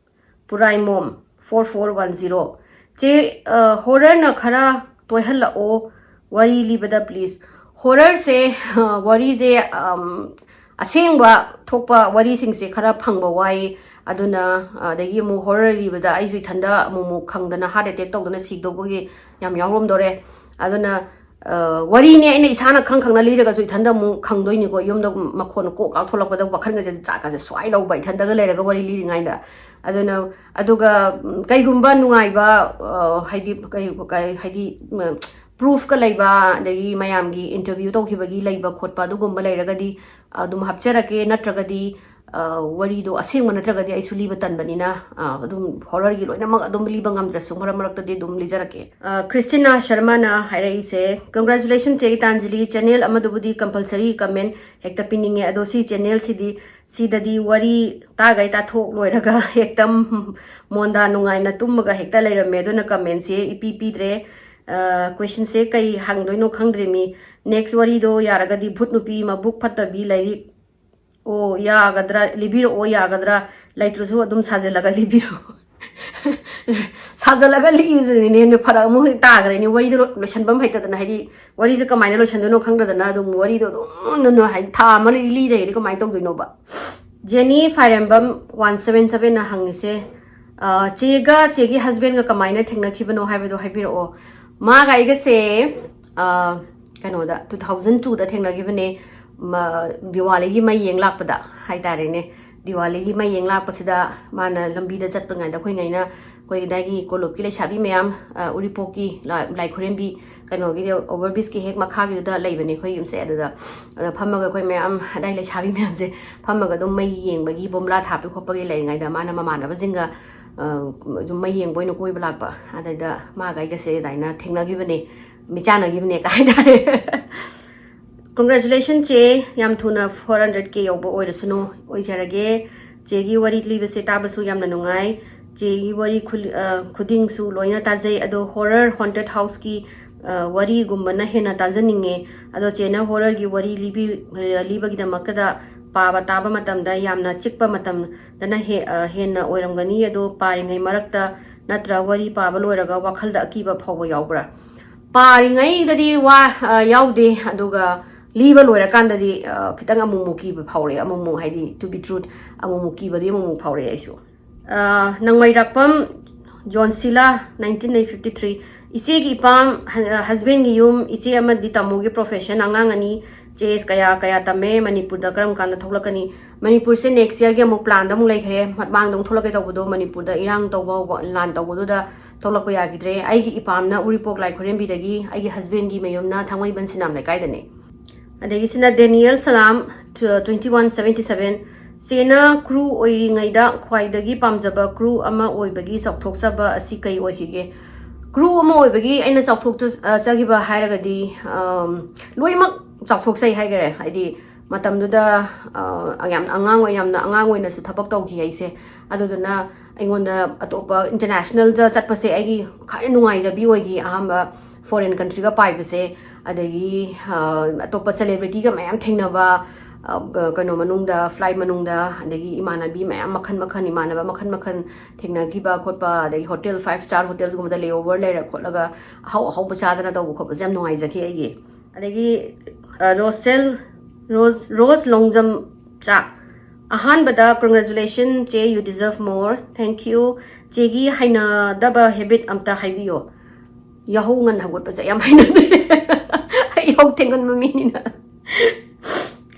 ꯄꯨꯔꯥꯏꯃꯣꯝ four four one zero꯫ "ꯆꯦ, ꯑ, ꯍꯣꯔꯔꯅ ꯈꯔ ꯇꯣꯏꯍꯜꯂꯛꯑꯣ ꯋꯥꯔꯤ ꯂꯤꯕꯗ, please꯫" ꯍꯣꯔꯔꯁꯦ, ꯑ, ꯋꯥꯔꯤꯁꯦ, ꯑꯝ, ꯑꯁꯦꯡꯕ ꯊꯣꯛꯄ ꯋꯥꯔꯤꯁꯤꯡꯁꯦ ꯈꯔ ꯐꯪꯕ ꯋꯥꯏ꯫ ꯑꯗꯨꯅ, ꯑꯗꯒꯤ ꯑꯃꯨꯛ ꯍꯣꯔꯔ ꯂꯤꯕꯗ ꯑꯩꯁꯨ ꯏꯊꯟꯗ ꯑꯃꯨꯛ ꯑꯃꯨꯛ ꯈꯪꯗꯅ ꯍꯥꯔꯠ ꯑꯦꯇꯦꯛ ꯇꯧꯗꯅ ꯁꯤꯗꯧꯕꯒꯤ ꯌꯥꯝ ꯌꯥꯎꯔꯝꯗꯣꯔꯦ꯫ ꯑꯗꯨꯅ ꯑ, ꯋꯥꯔꯤꯅꯦ ꯑꯩꯅ ꯏꯁꯥꯅ ꯈꯪ ꯈꯪꯅ ꯂꯤꯔꯒꯁꯨ ꯏꯊꯟꯗ ꯑꯃꯨꯛ ꯈꯪꯗꯣꯏꯅꯤꯀꯣ꯫ ꯌꯨꯝꯗ ꯃꯈꯣꯟ ꯀꯣꯛ ꯀꯥꯎꯊꯣꯛꯂꯛꯄꯗ ꯋꯥꯈꯜꯒꯁꯦ ꯆꯥꯛꯀꯁꯦ ꯁ꯭ꯋꯥꯏ ꯂꯧꯕ, ꯏꯊꯟꯗꯒ ꯂꯩꯔꯒ ꯋꯥꯔꯤ ꯂꯤꯔꯤꯉꯩꯗ꯫ ꯑꯗꯨꯅ, ꯑꯗꯨꯒ, ꯎꯝ, ꯀꯩꯒꯨꯝꯕ ꯅꯨꯡꯉꯥꯏꯕ, ꯑ, ꯍꯥꯏꯗꯤ, ꯀꯩ, ꯀꯩ, ꯍꯥꯏꯗꯤ, ꯎꯝ, ꯄ꯭ꯔꯨꯐꯀ ꯂꯩꯕ, ꯑꯗꯒꯤ ꯃꯌꯥꯝꯒꯤ ꯏꯟꯇꯔꯚ꯭ꯌꯨ ꯇꯧꯈꯤꯕꯒꯤ ꯂꯩꯕ ꯈꯣꯠꯄ ꯑꯗꯨꯒꯨꯝꯕ ꯂꯩꯔꯒꯗꯤ ꯑꯗꯨꯝ ꯍꯥꯞꯆꯔꯛꯀꯦ, ꯅꯠꯇ꯭ꯔꯒꯗꯤ, ꯑ, ꯋꯥꯔꯤꯗꯣ ꯑꯁꯦꯡꯕ ꯅꯠꯇ꯭ꯔꯒꯗꯤ ꯑꯩꯁꯨ ꯂꯤꯕ ꯇꯟꯕꯅꯤꯅ, ꯑ, ꯑꯗꯨꯝ ꯍꯣꯔꯔꯒꯤ ꯂꯣꯏꯅꯃꯛ ꯑꯗꯨꯝ ꯂꯤꯕ ꯉꯝꯗ꯭ꯔꯁꯨ ꯃꯔꯛ ꯃꯔꯛꯇꯗꯤ ꯑꯗꯨꯝ ꯂꯤꯖꯔꯛꯀꯦ꯫ ꯑ, ꯈ꯭ꯔꯤꯁꯇꯤꯅꯥ ꯁꯔꯃꯅ ꯍꯥꯏꯔꯛꯏꯁꯦ, "Congratulations ꯆꯦ ꯒꯤꯇꯥꯟꯖꯂꯤ, ꯆꯦꯅꯦꯜ ꯑꯃꯗꯕꯨꯗꯤ compulsory comment ꯍꯦꯛꯇ ꯄꯤꯅꯤꯡꯉꯦ, ꯑꯗꯣ ꯁꯤ ꯆꯦꯅꯦꯜꯁꯤꯗꯤ, ꯁꯤꯗꯗꯤ ꯋꯥꯔꯤ ꯇꯥꯒꯩ ꯇꯥꯊꯣꯛ ꯂꯣꯏꯔꯒ ꯍꯦꯛꯇ ꯃꯣꯟꯗꯥ ꯅꯨꯡꯉꯥꯏꯅ ꯇꯨꯝꯃꯒ ꯍꯦꯛꯇ ꯂꯩꯔꯝꯃꯦ, ꯑꯗꯨꯅ commentꯁꯦ ꯏꯄꯤ ꯄꯤꯗ꯭ꯔꯦ꯫ ꯑ, questionꯁꯦ ꯀꯩ ꯍꯪꯗꯣꯏꯅꯣ ꯈꯪꯗ꯭ꯔꯦ ꯃꯤ꯫ Next ꯋꯥꯔꯤꯗꯣ ꯌꯥꯔꯒꯗꯤ ꯚꯨꯠ ꯅꯨꯄꯤ ꯃꯕꯨꯛ ꯐꯠꯇꯕꯤ ꯂꯥꯏꯔꯤꯛ ꯑꯣ ꯌꯥꯒꯗ꯭ꯔꯥ, ꯂꯤꯕꯤꯔꯛꯑꯣ ꯌꯥꯒꯗ꯭ꯔꯥ, ꯂꯩꯇ꯭ꯔꯁꯨ ꯑꯗꯨꯝ ꯁꯥꯖꯜꯂꯒ ꯂꯤꯕꯤꯔꯛꯑꯣ"꯫ ꯁꯥꯖꯜꯂꯒ ꯂꯤꯕꯁꯤꯅꯅꯦ ꯍꯦꯟꯅ ꯐꯔꯛ ꯑꯃꯨꯛ ꯍꯦꯛ ꯇꯥꯈ꯭ꯔꯦꯅꯦ꯫ ꯋꯥꯔꯤꯗꯣ ꯂꯣ-, ꯂꯣꯏꯁꯟꯕ ꯑꯃ ꯍꯩꯇꯗꯅ, ꯍꯥꯏꯗꯤ ꯋꯥꯔꯤꯁꯦ ꯀꯃꯥꯏꯅ ꯂꯣꯏꯁꯟꯗꯣꯏꯅꯣ ꯈꯪꯗꯗꯅ ꯑꯗꯨꯝ ꯋꯥꯔꯤꯗꯣ ꯑꯗꯨꯝ ꯅꯨ-, ꯍꯥꯏꯗꯤ ꯊꯥ ꯑꯃ ꯂꯤ ꯂꯩꯔꯗꯤ ꯀꯃꯥꯏꯅ ꯇꯧꯗꯣꯏꯅꯣꯕ? ꯖꯦꯅꯤ ꯐꯥꯏꯔꯦꯝꯕꯝ ꯋꯥꯟ ꯁꯕꯦꯟ ꯁꯕꯦꯟꯅ ꯍꯪꯉꯤꯁꯦ, ꯑ, "ꯆꯦꯒ ꯆꯦꯒꯤ ꯍꯁꯕꯦꯟꯒ ꯀꯃꯥꯏꯅ ꯊꯦꯡꯅꯈꯤꯕꯅꯣ ꯍꯥꯏꯕꯗꯣ ꯍꯥꯏꯕꯤꯔꯛꯑꯣ"꯫ ꯃꯥꯒ ꯑꯩꯒꯁꯦ, ꯑ, ꯀꯩꯅꯣꯗ, ꯇꯨ ꯊꯥꯎꯖꯟ ꯇꯨꯗ ꯊꯦꯡꯅꯈꯤꯕꯅꯦ꯫ ꯃ-, ꯗꯤꯋꯥꯂꯤꯒꯤ ꯃꯩ ꯌꯦꯡ ꯂꯥꯛꯄꯗ ꯍꯥꯏꯇꯥꯔꯦꯅꯦ꯫ ꯗꯤꯋꯥꯂꯤꯒꯤ ꯃꯩ ꯌꯦꯡ ꯂꯥꯛꯄꯁꯤꯗ ꯃꯥꯅ ꯂꯝꯕꯤꯗ ꯆꯠꯄꯉꯩꯗ ꯑꯩꯈꯣꯏꯉꯩꯅ, ꯑꯩꯈꯣꯏ ꯑꯗꯥꯏꯒꯤ ꯀꯣꯂꯨꯞꯀꯤ ꯂꯩꯁꯥꯕꯤ ꯃꯌꯥꯝ, ꯑ, ꯎꯔꯤꯄꯣꯛꯀꯤ ꯂꯥ-, ꯂꯥꯏ ꯈꯨꯔꯦꯝꯕꯤ, ꯀꯩꯅꯣꯒꯤꯗꯤ, over bridgeꯀꯤ ꯍꯦꯛ ꯃꯈꯥꯒꯤꯗꯨꯗ ꯂꯩꯕꯅꯦ ꯑꯩꯈꯣꯏ ꯌꯨꯝꯁꯦ꯫ ꯑꯗꯨꯗ, ꯑꯗ ꯐꯝꯃꯒ ꯑꯩꯈꯣꯏ ꯃꯌꯥꯝ ꯑꯗꯥꯏ ꯂꯩꯁꯥꯕꯤ ꯃꯌꯥꯝꯁꯦ ꯐꯝꯃꯒ ꯑꯗꯨꯝ ꯃꯩ ꯌꯦꯡꯕꯒꯤ, ꯕꯣꯝꯕ꯭ꯂꯥ ꯊꯥꯞꯄꯤ ꯈꯣꯠꯄꯒꯤ ꯂꯩꯔꯤꯉꯩꯗ ꯃꯥꯅ ꯃꯃꯥꯟꯅꯕꯁꯤꯡꯒ, ꯑ, ꯁꯨꯝ ꯃꯩ ꯌꯦꯡꯕ ꯑꯣꯏꯅ ꯀꯣꯏꯕ ꯂꯥꯛꯄ꯫ ꯑꯗꯩꯗ ꯃꯥꯒ ꯑꯩꯒꯁꯦ ꯑꯗꯨꯃꯥꯏꯅ ꯊꯦꯡꯅꯈꯤꯕꯅꯦ, ꯃꯤꯆꯥꯟꯅꯈꯤꯕꯅꯦ ꯀꯥꯏ ꯍꯥꯏꯇꯥꯔꯦ꯫ Congratulations ꯆꯦ, ꯌꯥꯝ ꯊꯨꯅ four hundred K ꯌꯧꯕ ꯑꯣꯏꯔꯁꯅꯨ, ꯑꯣꯏꯖꯔꯒꯦ꯫ ꯆꯦꯒꯤ ꯋꯥꯔꯤ ꯂꯤꯕꯁꯦ ꯇꯥꯕꯁꯨ ꯌꯥꯝꯅ ꯅꯨꯡꯉꯥꯏ꯫ ꯆꯦꯒꯤ ꯋꯥꯔꯤ ꯈꯨ-, ꯑ, ꯈꯨꯗꯤꯡꯁꯨ ꯂꯣꯏꯅ ꯇꯥꯖꯩ, ꯑꯗꯣ horror haunted houseꯀꯤ, ꯑ, ꯋꯥꯔꯤꯒꯨꯝꯕꯅ ꯍꯦꯟꯅ ꯇꯥꯖꯅꯤꯡꯉꯦ꯫ ꯑꯗꯣ ꯆꯦꯅ horrorꯒꯤ ꯋꯥꯔꯤ ꯂꯤꯕꯤ-, ꯂꯤꯕꯒꯤꯗꯃꯛꯇꯗ ꯄꯥꯕ ꯇꯥꯕ ꯃꯇꯝꯗ ꯌꯥꯝꯅ ꯆꯤꯛꯄ ꯃꯇꯝꯗꯅ ꯍꯦ-, ꯑ, ꯍꯦꯟꯅ ꯑꯣꯏꯔꯝꯒꯅꯤ꯫ ꯑꯗꯣ ꯄꯥꯔꯤꯉꯩ ꯃꯔꯛꯇ ꯅꯠꯇ꯭ꯔ ꯋꯥꯔꯤ ꯄꯥꯕ ꯂꯣꯏꯔꯒ ꯋꯥꯈꯜꯗ ꯑꯀꯤꯕ ꯐꯥꯎꯕ ꯌꯥꯎꯕ꯭ꯔꯥ? ꯄꯥꯔꯤꯉꯩꯗꯗꯤ ꯋꯥ, ꯑ, ꯌꯥꯎꯗꯦ, ꯑꯗꯨꯒ ꯂꯤꯕ ꯂꯣꯏꯔꯀꯥꯟꯗꯗꯤ, ꯑ, ꯈꯤꯇꯪ ꯑꯃꯨꯛ ꯑꯃꯨꯛ ꯀꯤꯕ ꯐꯥꯎꯔꯛꯑꯦ, ꯑꯃꯨꯛ ꯑꯃꯨꯛ, ꯍꯥꯏꯗꯤ, to be truth, ꯑꯃꯨꯛ ꯑꯃꯨꯛ ꯀꯤꯕꯗꯤ ꯑꯃꯨꯛ ꯑꯃꯨꯛ ꯐꯥꯎꯔꯛꯑꯦ ꯑꯩꯁꯨ꯫ ꯑ, ꯅꯪꯃꯩꯔꯥꯛꯄꯝ ꯖꯣꯟꯁꯤꯂꯥ, nineteen ninety fifty three꯫ ꯏꯆꯦꯒꯤ ꯏꯄꯥꯝ, ꯍ-, husbandꯒꯤ ꯌꯨꯝ, ꯏꯆꯦ ꯑꯃꯗꯤ ꯇꯥꯃꯣꯒꯤ profession, ꯑꯉꯥꯡ ꯑꯅꯤ, ꯆꯦꯁ ꯀꯌꯥ ꯀꯌꯥ ꯇꯝꯃꯦ, ꯃꯅꯤꯄꯨꯔꯗ ꯀꯔꯝ ꯀꯥꯟꯗ ꯊꯣꯛꯂꯛꯀꯅꯤ? ꯃꯅꯤꯄꯨꯔꯁꯦ next yearꯒꯤ ꯑꯃꯨꯛ planꯗ ꯑꯃꯨꯛ ꯂꯩꯈ꯭ꯔꯦ꯫ ꯃꯃꯥꯡꯗ ꯑꯃꯨꯛ ꯊꯣꯛꯂꯛꯀꯦ ꯇꯧꯕꯗꯣ ꯃꯅꯤꯄꯨꯔꯗ ꯏꯔꯥꯡ ꯇꯧꯕ ꯍꯧꯕ, ꯂꯥꯟ ꯇꯧꯕꯗꯨꯗ ꯊꯣꯛꯂꯛꯄ ꯌꯥꯈꯤꯗ꯭ꯔꯦ꯫ ꯑꯩꯒꯤ ꯏꯄꯥꯝꯅ ꯎꯔꯤꯄꯣꯛ ꯂꯥꯏ ꯈꯨꯔꯦꯝꯕꯤꯗꯒꯤ, ꯑꯩꯒꯤ husbandꯒꯤ ꯃꯌꯨꯝꯅ ꯊꯥꯡꯃꯩꯕꯟ ꯁꯤꯅꯥꯝ ꯂꯩꯀꯥꯏꯗꯅꯦ꯫ ꯑꯗꯒꯤ ꯁꯤꯅ ꯗꯦꯅꯤꯌꯦꯜ ꯁꯂꯥꯝ, tw-, twenty one seventy seven꯫ ꯆꯦꯅ crew ꯑꯣꯏꯔꯤꯉꯩꯗ ꯈ꯭ꯋꯥꯏꯗꯒꯤ ꯄꯥꯝꯖꯕ crew ꯑꯃ ꯑꯣꯏꯕꯒꯤ ꯆꯥꯎꯊꯣꯛꯆꯕ ꯑꯁꯤ ꯀꯩ ꯑꯣꯏꯈꯤꯒꯦ? Crew ꯑꯃ ꯑꯣꯏꯕꯒꯤ ꯑꯩꯅ ꯆꯥꯎꯊꯣꯛꯆ-, ꯑ, ꯆꯈꯤꯕ ꯍꯥꯏꯔꯒꯗꯤ, ꯑꯝ, ꯂꯣꯏꯅꯃꯛ ꯆꯥꯎꯊꯣꯛꯆꯩ ꯍꯥꯏꯈꯔꯦ꯫ ꯍꯥꯏꯗꯤ ꯃꯇꯝꯗꯨꯗ, ꯑ, ꯌꯥꯝ ꯑꯉꯥꯡ ꯑꯣꯏ-, ꯌꯥꯝꯅ ꯑꯉꯥꯡ ꯑꯣꯏꯅꯁꯨ ꯊꯕꯛ ꯇꯧꯈꯤ ꯑꯩꯁꯦ꯫ ꯑꯗꯨꯗꯨꯅ ꯑꯩꯉꯣꯟꯗ ꯑꯇꯣꯞꯄ internationalꯗ ꯆꯠꯄꯁꯦ ꯑꯩꯒꯤ ꯈ꯭ꯋꯥꯏꯗꯒꯤ ꯅꯨꯡꯉꯥꯏꯖꯕꯤ ꯑꯣꯏꯈꯤ, ꯑꯍꯥꯟꯕ foreign countryꯒ ꯄꯥꯏꯕꯁꯦ꯫ ꯑꯗꯒꯤ, ꯑ, ꯑꯇꯣꯞꯄ celebrityꯒ ꯃꯌꯥꯝ ꯊꯦꯡꯅꯕ, ꯑ, ꯀ-, ꯀꯩꯅꯣ ꯃꯅꯨꯡꯗ, flight ꯃꯅꯨꯡꯗ, ꯑꯗꯒꯤ ꯏꯃꯥꯟꯅꯕꯤ ꯃꯌꯥꯝ ꯃꯈꯜ ꯃꯈꯜ, ꯏꯃꯥꯟꯅꯕ ꯃꯈꯜ ꯃꯈꯜ ꯊꯦꯡꯅꯈꯤꯕ ꯈꯣꯠꯄ, ꯑꯗꯒꯤ hotel, five star hotelsꯒꯨꯝꯕꯗ layover ꯂꯩꯔ ꯈꯣꯠꯂꯒ ꯑꯍꯥꯎ ꯑꯍꯥꯎꯕ ꯆꯥꯗꯅ ꯇꯧꯕ ꯈꯣꯠꯄꯁꯦ ꯌꯥꯝ ꯅꯨꯡꯉꯥꯏꯖꯈꯤ ꯑꯩꯒꯤ꯫ ꯑꯗꯒꯤ, ꯑ, ꯔꯣꯁꯦꯜ, ꯔꯣꯁ, ꯔꯣꯁ ꯂꯣꯡꯖꯝ ꯆꯥꯛ꯫ ꯑꯍꯥꯟꯕꯗ congratulation ꯆꯦ, you deserve more, thank you꯫ ꯆꯦꯒꯤ ꯍꯩꯅꯗꯕ habit ꯑꯝꯇ ꯍꯥꯏꯕꯤꯌꯣ꯫ ꯌꯥꯍꯧ ꯉꯟꯅ ꯍꯧꯒꯠꯄꯁꯦ ꯌꯥꯝ ꯍꯩꯅꯗꯦ꯫ ꯑꯩ ꯌꯥꯍꯧ ꯊꯦꯡꯒꯟꯕ ꯃꯤꯅꯤꯅ꯫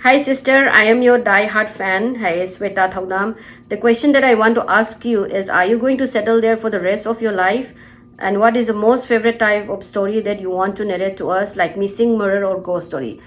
Hi sister, I am your die hard fan, ꯍꯥꯏꯌꯦ Shweta ꯊꯧꯅꯥꯝ꯫ The question that I want to ask you is, are you going to settle there for the rest of your life? And what is the most favorite type of story that you want to narrate to us, like missing, murder or ghost story?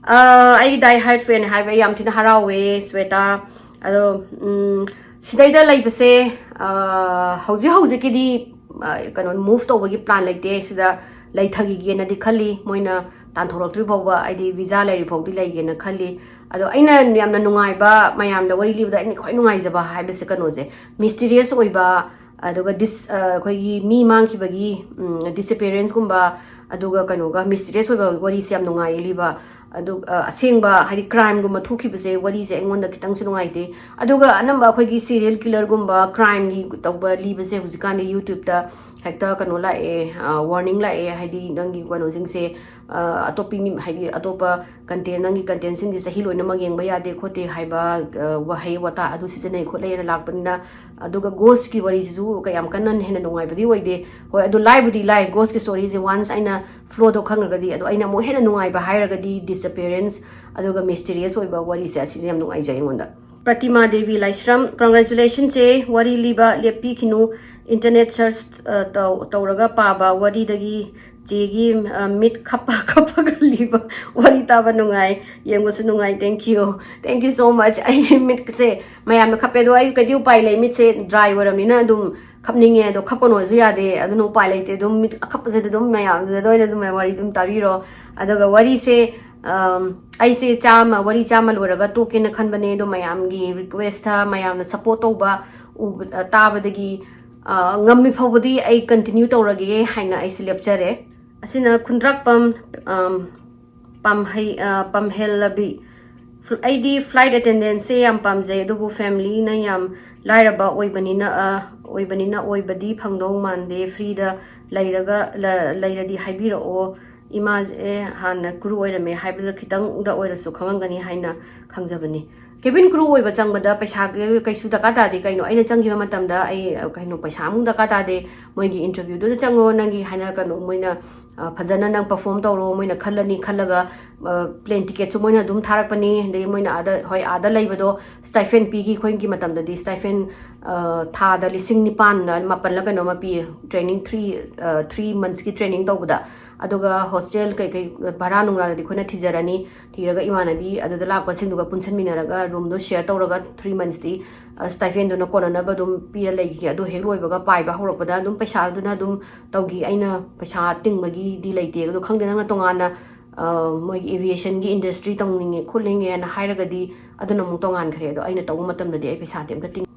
ꯑ, ꯑꯩ die hard fan ꯍꯥꯏꯕ ꯌꯥꯝ ꯊꯤꯅ ꯍꯔꯥꯎꯋꯦ ꯁ꯭ꯋꯦꯇꯥ꯫ ꯑꯗꯣ, ꯎꯝ, ꯁꯤꯗꯩꯗ ꯂꯩꯕꯁꯦ, ꯑ, ꯍꯧꯖꯤꯛ ꯍꯧꯖꯤꯛꯀꯤꯗꯤ, ꯑ, ꯀꯩꯅꯣ, move ꯇꯧꯕꯒꯤ plan ꯂꯩꯇꯦ꯫ ꯁꯤꯗ ꯂꯩꯊꯈꯤꯒꯦꯅꯗꯤ ꯈꯜꯂꯤ, ꯃꯣꯏꯅ ꯇꯥꯟꯊꯣꯔꯛꯇ꯭ꯔꯤ ꯐꯥꯎꯕ, ꯍꯥꯏꯗꯤ visa ꯂꯩꯔꯤ ꯐꯥꯎꯗꯤ ꯂꯩꯒꯦꯅ ꯈꯜꯂꯤ꯫ ꯑꯗꯣ ꯑꯩꯅ ꯌꯥꯝꯅ ꯅꯨꯡꯉꯥꯏꯕ, ꯃꯌꯥꯝꯗ ꯋꯥꯔꯤ ꯂꯤꯕꯗ ꯑꯩꯅ ꯈ꯭ꯋꯥꯏ ꯅꯨꯡꯉꯥꯏꯖꯕ ꯍꯥꯏꯕꯁꯦ ꯀꯩꯅꯣꯁꯦ, mysterious ꯑꯣꯏꯕ, ꯑꯗꯨꯒ dis-, ꯑ, ꯑꯩꯈꯣꯏꯒꯤ ꯃꯤ ꯃꯥꯡꯈꯤꯕꯒꯤ, ꯎꯝ, disappearanceꯀꯨꯝꯕ, ꯑꯗꯨꯒ ꯀꯩꯅꯣꯒ, mysterious ꯑꯣꯏꯕ ꯋꯥꯔꯤꯁꯦ ꯌꯥꯝ ꯅꯨꯡꯉꯥꯏꯌꯦ ꯂꯤꯕ꯫ ꯑꯗꯨ, ꯑ, ꯑꯁꯦꯡꯕ, ꯍꯥꯏꯗꯤ crimeꯒꯨꯝꯕ ꯊꯣꯛꯈꯤꯕꯁꯦ, ꯋꯥꯔꯤꯁꯦ ꯑꯩꯉꯣꯟꯗ ꯈꯤꯇꯪꯁꯨ ꯅꯨꯡꯉꯥꯏꯇꯦ꯫ ꯑꯗꯨꯒ ꯑꯅꯝꯕ ꯑꯩꯈꯣꯏꯒꯤ serial killerꯒꯨꯝꯕ, crimeꯒꯤ ꯇꯧꯕ ꯂꯤꯕꯁꯦ ꯍꯧꯖꯤꯛꯀꯥꯟꯗꯤ YouTubeꯇ ꯍꯦꯛꯇ ꯀꯩꯅꯣ ꯂꯥꯛꯑꯦ, ꯋꯥꯔꯅꯤꯡ ꯂꯥꯛꯑꯦ, ꯍꯥꯏꯗꯤ ꯅꯪꯒꯤ ꯀꯩꯅꯣꯁꯤꯡꯁꯦ, ꯑ, ꯑꯇꯣꯞꯄ ꯃꯤ, ꯍꯥꯏꯗꯤ ꯑꯇꯣꯞꯄ ꯀꯟꯇꯦꯟ, ꯅꯪꯒꯤ ꯀꯟꯇꯦꯟꯁꯤꯡꯁꯦ ꯆꯍꯤ ꯂꯣꯏꯅꯃꯛ ꯌꯦꯡꯕ ꯌꯥꯗꯦ ꯈꯣꯠꯇꯦ ꯍꯥꯏꯕ, ꯑ, ꯋꯥꯍꯩ ꯋꯥꯇꯥ ꯑꯗꯨ ꯁꯤꯖꯤꯟꯅꯩ ꯈꯣꯠꯂꯦꯅ ꯂꯥꯛꯄꯅꯤꯅ꯫ ꯑꯗꯨꯒ ꯒꯣꯁꯀꯤ ꯋꯥꯔꯤꯁꯤꯁꯨ ꯀꯌꯥꯝ ꯀꯟꯅ ꯍꯦꯟꯅ ꯅꯨꯡꯉꯥꯏꯕꯗꯤ ꯑꯣꯏꯗꯦ꯫ ꯍꯣꯏ, ꯑꯗꯨ ꯂꯥꯏꯕꯨꯗꯤ ꯂꯥꯏ, ꯒꯣꯁꯀꯤ ꯁ꯭ꯇꯣꯔꯤꯁꯦ ꯋꯥꯟꯁ ꯑꯩꯅ ꯐ꯭ꯂꯣꯗꯣ ꯈꯪꯉꯒꯗꯤ꯫ ꯑꯗꯣ ꯑꯩꯅ ꯑꯃꯨꯛ ꯍꯦꯟꯅ ꯅꯨꯡꯉꯥꯏꯕ ꯍꯥꯏꯔꯒꯗꯤ ꯗꯤꯁꯑꯄꯤꯌꯔꯦꯟꯁ ꯑꯗꯨꯒ ꯃꯤꯁꯇꯤꯔꯤꯌꯁ ꯑꯣꯏꯕ ꯋꯥꯔꯤꯁꯦ, ꯑꯁꯤꯁꯦ ꯌꯥꯝ ꯅꯨꯡꯉꯥꯏꯖꯩ ꯑꯩꯉꯣꯟꯗ꯫ ꯄ꯭ꯔꯇꯤꯃꯥ ꯗꯦꯕꯤ ꯂꯥꯏꯁ꯭ꯔꯝ, congratulationꯁꯦ, ꯋꯥꯔꯤ ꯂꯤꯕ ꯂꯦꯞꯄꯤꯈꯤꯅꯨ, ꯏꯟꯇꯔꯅꯦꯠ ꯁꯔꯆ, ꯑ, ꯇꯧ-, ꯇꯧꯔꯒ ꯄꯥꯕ ꯋꯥꯔꯤꯗꯒꯤ ꯆꯦꯒꯤ, ꯑ, ꯃꯤꯠ ꯈꯞꯄ ꯈꯞꯄꯒ ꯂꯤꯕ ꯋꯥꯔꯤ ꯇꯥꯕ ꯅꯨꯡꯉꯥꯏ, ꯌꯦꯡꯕꯁꯨ ꯅꯨꯡꯉꯥꯏ꯫ Thank you, thank you so much꯫ ꯑꯩꯒꯤ ꯃꯤꯠꯁꯦ ꯃꯌꯥꯝꯅ ꯈꯞꯄꯦ, ꯑꯗꯣ ꯑꯩ ꯀꯩꯗꯤ ꯎꯄꯥꯏ ꯂꯩ, ꯃꯤꯠꯁꯦ ꯗ꯭ꯔꯥꯏ ꯑꯣꯏꯔꯕꯅꯤꯅ ꯑꯗꯨꯝ ꯈꯞꯅꯤꯡꯉꯦ, ꯑꯗꯣ ꯈꯞꯀꯅꯣꯁꯨ ꯌꯥꯗꯦ, ꯑꯗꯨꯅ ꯎꯄꯥꯏ ꯂꯩꯇꯦ꯫ ꯑꯗꯨꯝ ꯃꯤꯠ ꯑꯈꯞꯄꯁꯤꯗ ꯑꯗꯨꯝ ꯃꯌꯥꯝꯗꯨꯗ ꯑꯣꯏꯅ ꯑꯗꯨꯝ ꯋꯥꯔꯤ ꯑꯗꯨꯝ ꯇꯥꯕꯤꯔꯣ꯫ ꯑꯗꯨꯒ ꯋꯥꯔꯤꯁꯦ, ꯑꯝ, ꯑꯩꯁꯦ ꯆꯥꯝꯃ, ꯋꯥꯔꯤ ꯆꯥꯝꯃ ꯂꯣꯏꯔꯒ ꯇꯣꯛꯀꯦꯅ ꯈꯟꯕꯅꯦ, ꯑꯗꯣ ꯃꯌꯥꯝꯒꯤ ꯔꯤꯀ꯭ꯋꯦꯁꯇ, ꯃꯌꯥꯝꯅ ꯁꯞꯄꯣꯔꯠ ꯇꯧꯕ ꯎꯕ-, ꯇꯥꯕꯗꯒꯤ, ꯑ, ꯉꯝꯃꯤ ꯐꯥꯎꯕꯗꯤ ꯑꯩ ꯀꯟꯇꯤꯅ꯭ꯌꯨ ꯇꯧꯔꯒꯦ ꯍꯥꯏꯅ ꯑꯩꯁꯦ ꯂꯦꯞꯆꯔꯦ꯫ ꯑꯁꯤꯅ ꯈꯨꯟꯗ꯭ꯔꯥꯛꯄꯝ, ꯑꯝ, ꯄꯥꯝꯍꯩ-, ꯑ, ꯄꯥꯝꯍꯦꯜꯂꯕꯤ꯫ ꯐ꯭ꯂ-, ꯑꯩꯗꯤ ꯐ꯭ꯂꯥꯏꯠ ꯑꯦꯇꯦꯟꯗꯦꯟꯁꯁꯦ ꯌꯥꯝ ꯄꯥꯝꯖꯩ, ꯑꯗꯨꯕꯨ ꯐꯦꯃꯤꯂꯤꯅ ꯌꯥꯝ ꯂꯥꯏꯔꯕ ꯑꯣꯏꯕꯅꯤꯅ, ꯑ, ꯑꯣꯏꯕꯅꯤꯅ ꯑꯣꯏꯕꯗꯤ ꯐꯪꯗꯧ ꯃꯥꯟꯗꯦ꯫ ꯐ꯭ꯔꯤꯗ ꯂꯩꯔꯒ, ꯂ-, ꯂꯩꯔꯗꯤ ꯍꯥꯏꯕꯤꯔꯛꯑꯣ꯫ ꯏꯃꯥꯁꯦ ꯍꯥꯟꯅ ꯀ꯭ꯔꯨ ꯑꯣꯏꯔꯝꯃꯦ ꯍꯥꯏꯕꯗ ꯈꯤꯇꯪꯗ ꯑꯣꯏꯔꯁꯨ ꯈꯪꯉꯝꯒꯅꯤ ꯍꯥꯏꯅ ꯈꯪꯖꯕꯅꯤ꯫ ꯀꯦꯕꯤꯟ ꯀ꯭ꯔꯨ ꯑꯣꯏꯕ ꯆꯪꯕꯗ ꯄꯩꯁꯥ ꯀꯩꯁꯨ ꯗꯔꯀꯥꯔ ꯇꯥꯗꯦ꯫ ꯀꯩꯅꯣ, ꯑꯩꯅ ꯆꯪꯈꯤꯕ ꯃꯇꯝꯗ ꯑꯩ, ꯑ, ꯀꯩꯅꯣ, ꯄꯩꯁꯥ ꯑꯃꯨꯛ ꯗꯔꯀꯥꯔ ꯇꯥꯗꯦ꯫ ꯃꯣꯏꯒꯤ ꯏꯟꯇꯔꯚ꯭ꯌꯨꯗꯨꯗ ꯆꯪꯉꯣ, ꯅꯪꯒꯤ ꯍꯥꯏꯅ ꯀꯩꯅꯣ, ꯃꯣꯏꯅ, ꯑ, ꯐꯖꯅ ꯅꯪ ꯄꯔꯐꯣꯔꯝ ꯇꯧꯔꯣ, ꯃꯣꯏꯅ ꯈꯜꯂꯅꯤ, ꯈꯜꯂꯒ, ꯑ, ꯄ꯭ꯂꯦꯟ ꯇꯤꯀꯦꯠꯁꯨ ꯃꯣꯏꯅ ꯑꯗꯨꯝ ꯊꯥꯔꯛꯄꯅꯤ꯫ ꯑꯗꯒꯤ ꯃꯣꯏꯅ ꯑꯥꯗ, ꯍꯣꯏ, ꯑꯥꯗ ꯂꯩꯕꯗꯣ ꯁ꯭ꯇꯥꯏꯐꯦꯟ ꯄꯤꯈꯤ, ꯑꯩꯈꯣꯏꯒꯤ ꯃꯇꯝꯗꯗꯤ ꯁ꯭ꯇꯥꯏꯐꯦꯟ, ꯑ, ꯊꯥꯗ ꯂꯤꯁꯤꯡ ꯅꯤꯄꯥꯟꯂ ꯃꯥꯄꯟꯂ ꯀꯩꯅꯣꯝꯃ ꯄꯤꯌꯦ, ꯇ꯭ꯔꯦꯅꯤꯡ ꯊ꯭ꯔꯤ, ꯑ, ꯊ꯭ꯔꯤ ꯃꯟꯊꯁꯀꯤ ꯇ꯭ꯔꯦꯅꯤꯡ ꯇꯧꯕꯗ꯫ ꯑꯗꯨꯒ ꯍꯣꯁꯇꯦꯜ ꯀꯩꯀꯩ ꯚꯔꯥ ꯅꯨꯡꯔꯥꯗꯗꯤ ꯑꯩꯈꯣꯏꯅ ꯊꯤꯖꯔꯅꯤ꯫ ꯊꯤꯔꯒ ꯏꯃꯥꯟꯅꯕꯤ ꯑꯗꯨꯗ ꯂꯥꯛꯄꯁꯤꯡꯗꯨꯒ ꯄꯨꯟꯁꯤꯟꯃꯤꯟꯅꯔꯒ ꯔꯨꯝꯗꯣ ꯁꯤꯌꯔ ꯇꯧꯔꯒ ꯊ꯭ꯔꯤ ꯃꯟꯊꯁꯇꯤ, ꯑ, ꯁ꯭ꯇꯥꯏꯐꯦꯟꯗꯨꯅ ꯀꯣꯟꯅꯅꯕ ꯑꯗꯨꯝ ꯄꯤꯔ ꯂꯩꯈꯤꯒꯦ꯫ ꯑꯗꯨ ꯍꯦꯛ ꯂꯣꯏꯕꯒ ꯄꯥꯏꯕ ꯍꯧꯔꯛꯄꯗ ꯑꯗꯨꯝ ꯄꯩꯁꯥꯗꯨꯅ ꯑꯗꯨꯝ ꯇꯧꯈꯤ꯫ ꯑꯩꯅ ꯄꯩꯁꯥ ꯇꯤꯡꯕꯒꯤꯗꯤ ꯂꯩꯇꯦ꯫ ꯑꯗꯣ ꯈꯪꯗꯦ, ꯅꯪꯅ ꯇꯣꯉꯥꯟꯅ, ꯑ, ꯃꯣꯏꯒꯤ ꯑꯦꯚꯤꯌꯦꯁꯟꯒꯤ ꯏꯟꯗꯁꯇ꯭ꯔꯤ ꯇꯧꯅꯤꯡꯉꯦ ꯈꯣꯠꯅꯤꯡꯉꯦꯅ ꯍꯥꯏꯔꯒꯗꯤ ꯑꯗꯨꯅ ꯑꯃꯨꯛ ꯇꯣꯉꯥꯟꯈ꯭ꯔꯦ꯫ ꯑꯗꯣ ꯑꯩꯅ ꯇꯧꯕ ꯃꯇꯝꯗꯗꯤ ꯑꯩ ꯄꯩꯁꯥꯗꯤ ꯑꯝꯇ ꯇꯤꯡ-,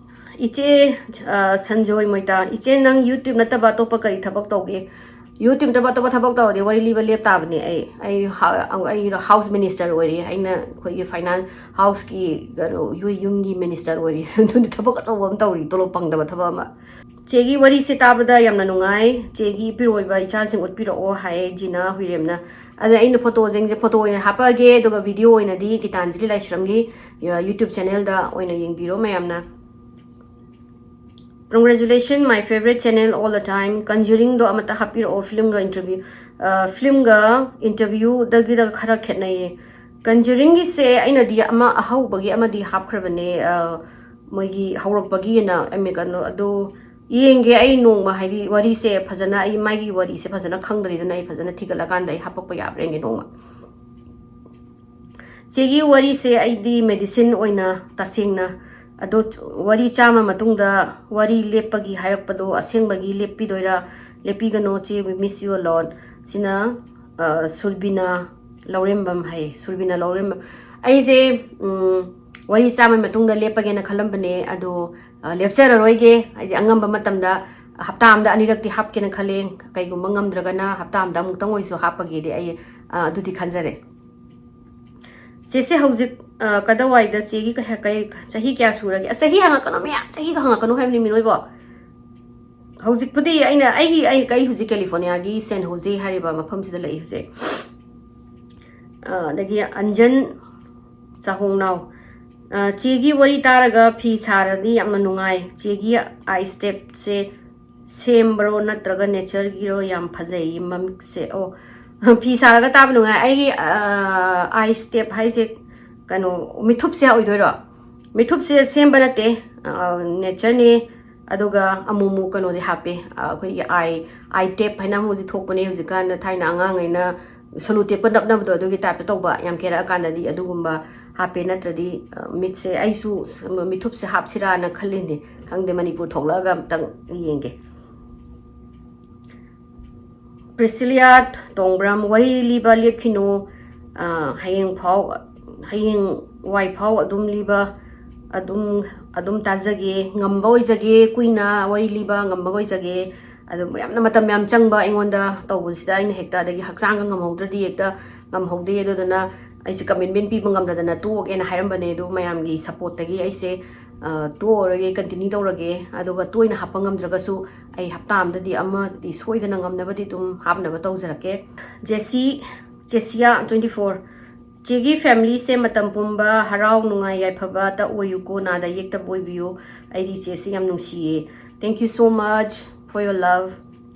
ꯏꯆꯦ, ꯑ, ꯁꯟꯖꯣꯏ ꯃꯣꯏꯇꯥ, ꯏꯆꯦ, ꯅꯪ YouTube ꯅꯠꯇꯕ ꯑꯇꯣꯞꯄ ꯀꯔꯤ ꯊꯕꯛ ꯇꯧꯒꯦ? YouTube ꯅꯠꯇꯕ ꯑꯇꯣꯞꯄ ꯊꯕꯛ ꯇꯧꯔꯗꯤ ꯋꯥꯔꯤ ꯂꯤꯕ ꯂꯦꯞ ꯇꯥꯕꯅꯦ ꯑꯩ꯫ ꯑꯩ ꯍꯥ-, ꯑꯩ house minister ꯑꯣꯏꯔꯤ꯫ ꯑꯩꯅ ꯑꯩꯈꯣꯏꯒꯤ finance, house ꯀꯤ ꯀꯩꯅꯣ, ꯌꯨ-, ꯌꯨꯝꯒꯤ minister ꯑꯣꯏꯔꯤ꯫ ꯑꯗꯨꯗꯤ ꯊꯕꯛ ꯑꯆꯧꯕ ꯑꯃ ꯇꯧꯔꯤ, ꯇꯣꯂꯣꯞ ꯐꯪꯗꯕ ꯊꯕꯛ ꯑꯃ꯫ ꯆꯦꯒꯤ ꯋꯥꯔꯤꯁꯦ ꯇꯥꯕꯗ ꯌꯥꯝꯅ ꯅꯨꯡꯉꯥꯏ꯫ ꯆꯦꯒꯤ ꯏꯄꯤꯔꯣꯏꯕ ꯏꯆꯥꯁꯤꯡ ꯎꯠꯄꯤꯔꯛꯑꯣ ꯍꯥꯏꯌꯦ ꯖꯤꯅꯥ ꯍꯨꯏꯔꯦꯝꯅ꯫ ꯑꯗ ꯑꯩꯅ ꯐꯣꯇꯣꯁꯤꯡꯁꯦ ꯐꯣꯇꯣ ꯑꯣꯏꯅ ꯍꯥꯞꯄꯛꯑꯒꯦ, ꯑꯗꯨꯒ ꯚꯤꯗꯤꯑꯣ ꯑꯣꯏꯅꯗꯤ ꯒꯤꯇꯥꯟꯖꯂꯤ ꯂꯥꯏꯁ꯭ꯔꯝꯒꯤ, ꯑ, YouTube ꯆꯦꯅꯦꯜꯗ ꯑꯣꯏꯅ ꯌꯦꯡꯕꯤꯔꯣ ꯃꯌꯥꯝꯅ꯫ Congratulations, my favorite channel all the time. ꯀꯟꯖꯨꯔꯤꯡꯗꯣ ꯑꯃꯇ ꯍꯥꯞꯄꯤꯔꯛꯑꯣ, ꯐꯤꯂꯝꯒ ꯏꯟꯇꯔꯚ꯭ꯌꯨ, ꯑ, ꯐꯤꯂꯝꯒ ꯏꯟꯇꯔꯚ꯭ꯌꯨꯗꯒꯤꯗ ꯈꯔ ꯈꯦꯠꯅꯩꯌꯦ꯫ ꯀꯟꯖꯨꯔꯤꯡꯒꯤꯁꯦ ꯑꯩꯅꯗꯤ ꯑꯃ ꯑꯍꯧꯕꯒꯤ ꯑꯃꯗꯤ ꯍꯥꯞꯈ꯭ꯔꯕꯅꯦ, ꯑ, ꯃꯣꯏꯒꯤ ꯍꯧꯔꯛꯄꯒꯤꯅ ꯑꯃ ꯀꯩꯅꯣ, ꯑꯗꯣ ꯌꯦꯡꯒꯦ ꯑꯩ ꯅꯣꯡꯃ, ꯍꯥꯏꯗꯤ ꯋꯥꯔꯤꯁꯦ ꯐꯖꯅ, ꯑꯩ ꯃꯥꯒꯤ ꯋꯥꯔꯤꯁꯦ ꯐꯖꯅ ꯈꯪꯗ꯭ꯔꯤꯗꯅ ꯑꯩ ꯐꯖꯅ ꯊꯤꯒꯠꯂꯀꯥꯟꯗ ꯑꯩ ꯍꯥꯄꯛꯄ ꯌꯥꯕ꯭ꯔꯥ ꯌꯦꯡꯒꯦ ꯅꯣꯡꯃ꯫ ꯆꯦꯒꯤ ꯋꯥꯔꯤꯁꯦ ꯑꯩꯗꯤ ꯃꯦꯗꯤꯁꯤꯟ ꯑꯣꯏꯅ ꯇꯁꯦꯡꯅ, ꯑꯗꯣ ꯋꯥꯔꯤ ꯆꯥꯝꯃ ꯃꯇꯨꯡꯗ ꯋꯥꯔꯤ ꯂꯦꯞꯄꯒꯤ ꯍꯥꯏꯔꯛꯄꯗꯣ ꯑꯁꯦꯡꯕꯒꯤ ꯂꯦꯞꯄꯤꯗꯣꯏꯔꯥ? ꯂꯦꯞꯄꯤꯒꯅꯣ ꯆꯦ, we miss you a lot꯫ ꯁꯤꯅ, ꯑ, ꯁꯨꯔꯕꯤꯅꯥ ꯂꯧꯔꯦꯝꯕꯝ ꯍꯥꯏꯌꯦ, ꯁꯨꯔꯕꯤꯅꯥ ꯂꯧꯔꯦꯝꯕꯝ꯫ ꯑꯩꯁꯦ, ꯎꯝ, ꯋꯥꯔꯤ ꯆꯥꯝꯃ ꯃꯇꯨꯡꯗ ꯂꯦꯞꯄꯒꯦꯅ ꯈꯜꯂꯝꯕꯅꯦ, ꯑꯗꯣ, ꯑ, ꯂꯦꯞꯆꯔꯔꯣꯏꯒꯦ꯫ ꯍꯥꯏꯗꯤ ꯑꯉꯝꯕ ꯃꯇꯝꯗ ꯍꯞꯇꯥ ꯑꯃꯗ ꯑꯅꯤꯔꯛꯇꯤ ꯍꯥꯞꯀꯦꯅ ꯈꯜꯂꯦ꯫ ꯀꯩꯒꯨꯝꯕ ꯉꯝꯗ꯭ꯔꯒꯅ ꯍꯞꯇꯥ ꯑꯃꯗ ꯑꯃꯨꯛꯇꯪ ꯑꯣꯏꯁꯨ ꯍꯥꯞꯄꯒꯦꯗꯤ ꯑꯩ, ꯑ, ꯑꯗꯨꯗꯤ ꯈꯟꯖꯔꯦ꯫ ꯆꯦꯁꯦ ꯍꯧꯖꯤꯛ, ꯑ, ꯀꯗꯥꯏꯋꯥꯏꯗ ꯆꯦꯒꯤ ꯀꯩ, ꯀꯩ, ꯆꯍꯤ ꯀꯌꯥ ꯁꯨꯔꯒꯦ? ꯑꯁ, ꯆꯍꯤ ꯍꯪꯉꯛꯀꯅꯣ ꯃꯌꯥꯝ, ꯆꯍꯤꯗꯣ ꯍꯪꯉꯛꯀꯅꯨ ꯍꯥꯏꯕꯅꯤ ꯃꯤꯅꯣꯏꯕꯣ꯫ ꯍꯧꯖꯤꯛꯄꯨꯗꯤ ꯑꯩꯅ, ꯑꯩꯒꯤ, ꯑꯩ, ꯑꯩ ꯍꯧꯖꯤꯛ ꯀꯦꯂꯤꯐꯣꯔꯅꯤꯌꯥꯒꯤ ꯁꯦꯟ ꯍꯣꯖꯦ ꯍꯥꯏꯔꯤꯕ ꯃꯐꯝꯁꯤꯗ ꯂꯩ ꯍꯧꯖꯤꯛ꯫ ꯑ, ꯑꯗꯒꯤ ꯑꯟꯖꯟ ꯆꯥꯍꯣꯡꯅꯥꯎ, ꯑ, ꯆꯦꯒꯤ ꯋꯥꯔꯤ ꯇꯥꯔꯒ ꯐꯤ ꯁꯥꯔꯗꯤ ꯌꯥꯝꯅ ꯅꯨꯡꯉꯥꯏ꯫ ꯆꯦꯒꯤ ꯑꯥꯏ ꯁ꯭ꯇꯦꯞꯁꯦ ꯁꯦꯝꯕ꯭ꯔꯣ ꯅꯠꯇ꯭ꯔꯒ ꯅꯦꯆꯔꯒꯤꯔꯣ? ꯌꯥꯝ ꯐꯖꯩ ꯃꯃꯤꯠꯁꯦ꯫ ꯑꯣ, ꯐꯤ ꯁꯥꯔꯒ ꯇꯥꯕ ꯅꯨꯡꯉꯥꯏ꯫ ꯑꯩꯒꯤ, ꯑ, ꯑꯥꯏ ꯁ꯭ꯇꯦꯞ ꯍꯥꯏꯁꯦ ꯀꯩꯅꯣ, ꯃꯤꯊꯨꯞꯁꯦ ꯑꯣꯏꯗꯣꯏꯔꯣ? ꯃꯤꯊꯨꯞꯁꯦ ꯁꯦꯝꯕ ꯅꯠꯇꯦ, ꯑ, ꯅꯦꯆꯔꯅꯦ꯫ ꯑꯗꯨꯒ ꯑꯃꯨꯛ ꯑꯃꯨꯛ ꯀꯩꯅꯣꯗꯤ ꯍꯥꯞꯄꯦ, ꯑ, ꯑꯩꯈꯣꯏꯒꯤ ꯑꯥꯏ, ꯑꯥꯏ ꯇꯦꯞ ꯍꯥꯏꯅ ꯑꯃꯨꯛ ꯍꯧꯖꯤꯛ ꯊꯣꯛꯄꯅꯦ꯫ ꯍꯧꯖꯤꯛꯀꯥꯟꯗ ꯊꯥꯏꯅ ꯑꯉꯥꯡꯈꯩꯅ ꯁꯣꯂꯨ ꯇꯦꯞꯀ ꯅꯞꯅꯕꯗꯣ, ꯑꯗꯨꯒꯤ ꯇꯥꯏꯞꯇ ꯇꯧꯕ, ꯌꯥꯝ ꯀꯦꯔꯛꯑꯀꯥꯟꯗꯗꯤ ꯑꯗꯨꯒꯨꯝꯕ ꯍꯥꯞꯄꯦ꯫ ꯅꯠꯇ꯭ꯔꯗꯤ, ꯑ, ꯃꯤꯠꯁꯦ, ꯑꯩꯁꯨ ꯃꯤꯊꯨꯞꯁꯦ ꯍꯥꯞꯁꯤꯔꯥꯅ ꯈꯜꯂꯤꯅꯦ꯫ ꯈꯪꯗꯦ, ꯃꯅꯤꯄꯨꯔ ꯊꯣꯛꯂꯛꯑꯒ ꯑꯝꯇꯪ ꯌꯦꯡꯒꯦ꯫ ꯄ꯭ꯔꯤꯁꯤꯂꯤꯌꯥ ꯇꯣꯡꯕ꯭ꯔꯥꯝ, ꯋꯥꯔꯤ ꯂꯤꯕ ꯂꯦꯞꯈꯤꯅꯨ꯫ ꯑ, ꯍꯌꯦꯡ ꯐꯥꯎ, ꯍꯌꯦꯡ ꯋꯥꯏ ꯐꯥꯎ ꯑꯗꯨꯝ ꯂꯤꯕ, ꯑꯗꯨꯝ, ꯑꯗꯨꯝ ꯇꯥꯖꯒꯦ, ꯉꯝꯕ ꯑꯣꯏꯖꯒꯦ, ꯀꯨꯏꯅ ꯋꯥꯔꯤ ꯂꯤꯕ ꯉꯝꯕ ꯑꯣꯏꯖꯒꯦ꯫ ꯑꯗꯨ ꯌꯥꯝꯅ ꯃꯇꯝ ꯌꯥꯝ ꯆꯪꯕ ꯑꯩꯉꯣꯟꯗ ꯇꯧꯕꯁꯤꯗ ꯑꯩꯅ ꯍꯦꯛꯇ, ꯑꯗꯒꯤ ꯍꯛꯆꯥꯡꯒ ꯉꯝꯍꯧꯗ꯭ꯔꯗꯤ ꯍꯦꯛꯇ ꯉꯝꯍꯧꯗꯦ꯫ ꯑꯗꯨꯗꯨꯅ ꯑꯩꯁꯦ ꯀꯃꯤꯠꯃꯦꯟ ꯄꯤꯕ ꯉꯝꯗꯗꯅ ꯇꯣꯛꯑꯒꯦꯅ ꯍꯥꯏꯔꯝꯕꯅꯦ꯫ ꯑꯗꯨ ꯃꯌꯥꯝꯒꯤ ꯁꯞꯄꯣꯔꯠꯇꯒꯤ ꯑꯩꯁꯦ ꯇꯣꯛꯑꯔꯒꯦ, ꯀꯟꯇꯤꯅ꯭ꯌꯨ ꯇꯧꯔꯒꯦ꯫ ꯑꯗꯨꯒ ꯇꯣꯏꯅ ꯍꯥꯞꯄ ꯉꯝꯗ꯭ꯔꯒꯁꯨ ꯑꯩ ꯍꯞꯇꯥ ꯑꯃꯗꯗꯤ ꯑꯃꯗꯤ ꯁꯣꯏꯗꯅ ꯉꯝꯅꯕꯗꯤ ꯑꯗꯨꯝ ꯍꯥꯞꯅꯕ ꯇꯧꯖꯔꯛꯀꯦ꯫ ꯖꯦꯁꯤ, ꯖꯦꯁꯤꯌꯥ twenty four, ꯏꯆꯦꯒꯤ ꯐꯦꯃꯤꯂꯤꯁꯦ ꯃꯇꯝ ꯄꯨꯝꯕ ꯍꯔꯥꯎ ꯅꯨꯡꯉꯥꯏ ꯌꯥꯏꯐꯕꯇ ꯑꯣꯏꯌꯨꯀꯣ, ꯅꯥꯗ ꯌꯦꯛꯇꯕ ꯑꯣꯏꯕꯤꯌꯨ꯫ ꯑꯩꯗꯤ ꯏꯆꯦꯁꯤ ꯌꯥꯝ ꯅꯨꯡꯁꯤꯌꯦ꯫ Thank you so much for your love꯫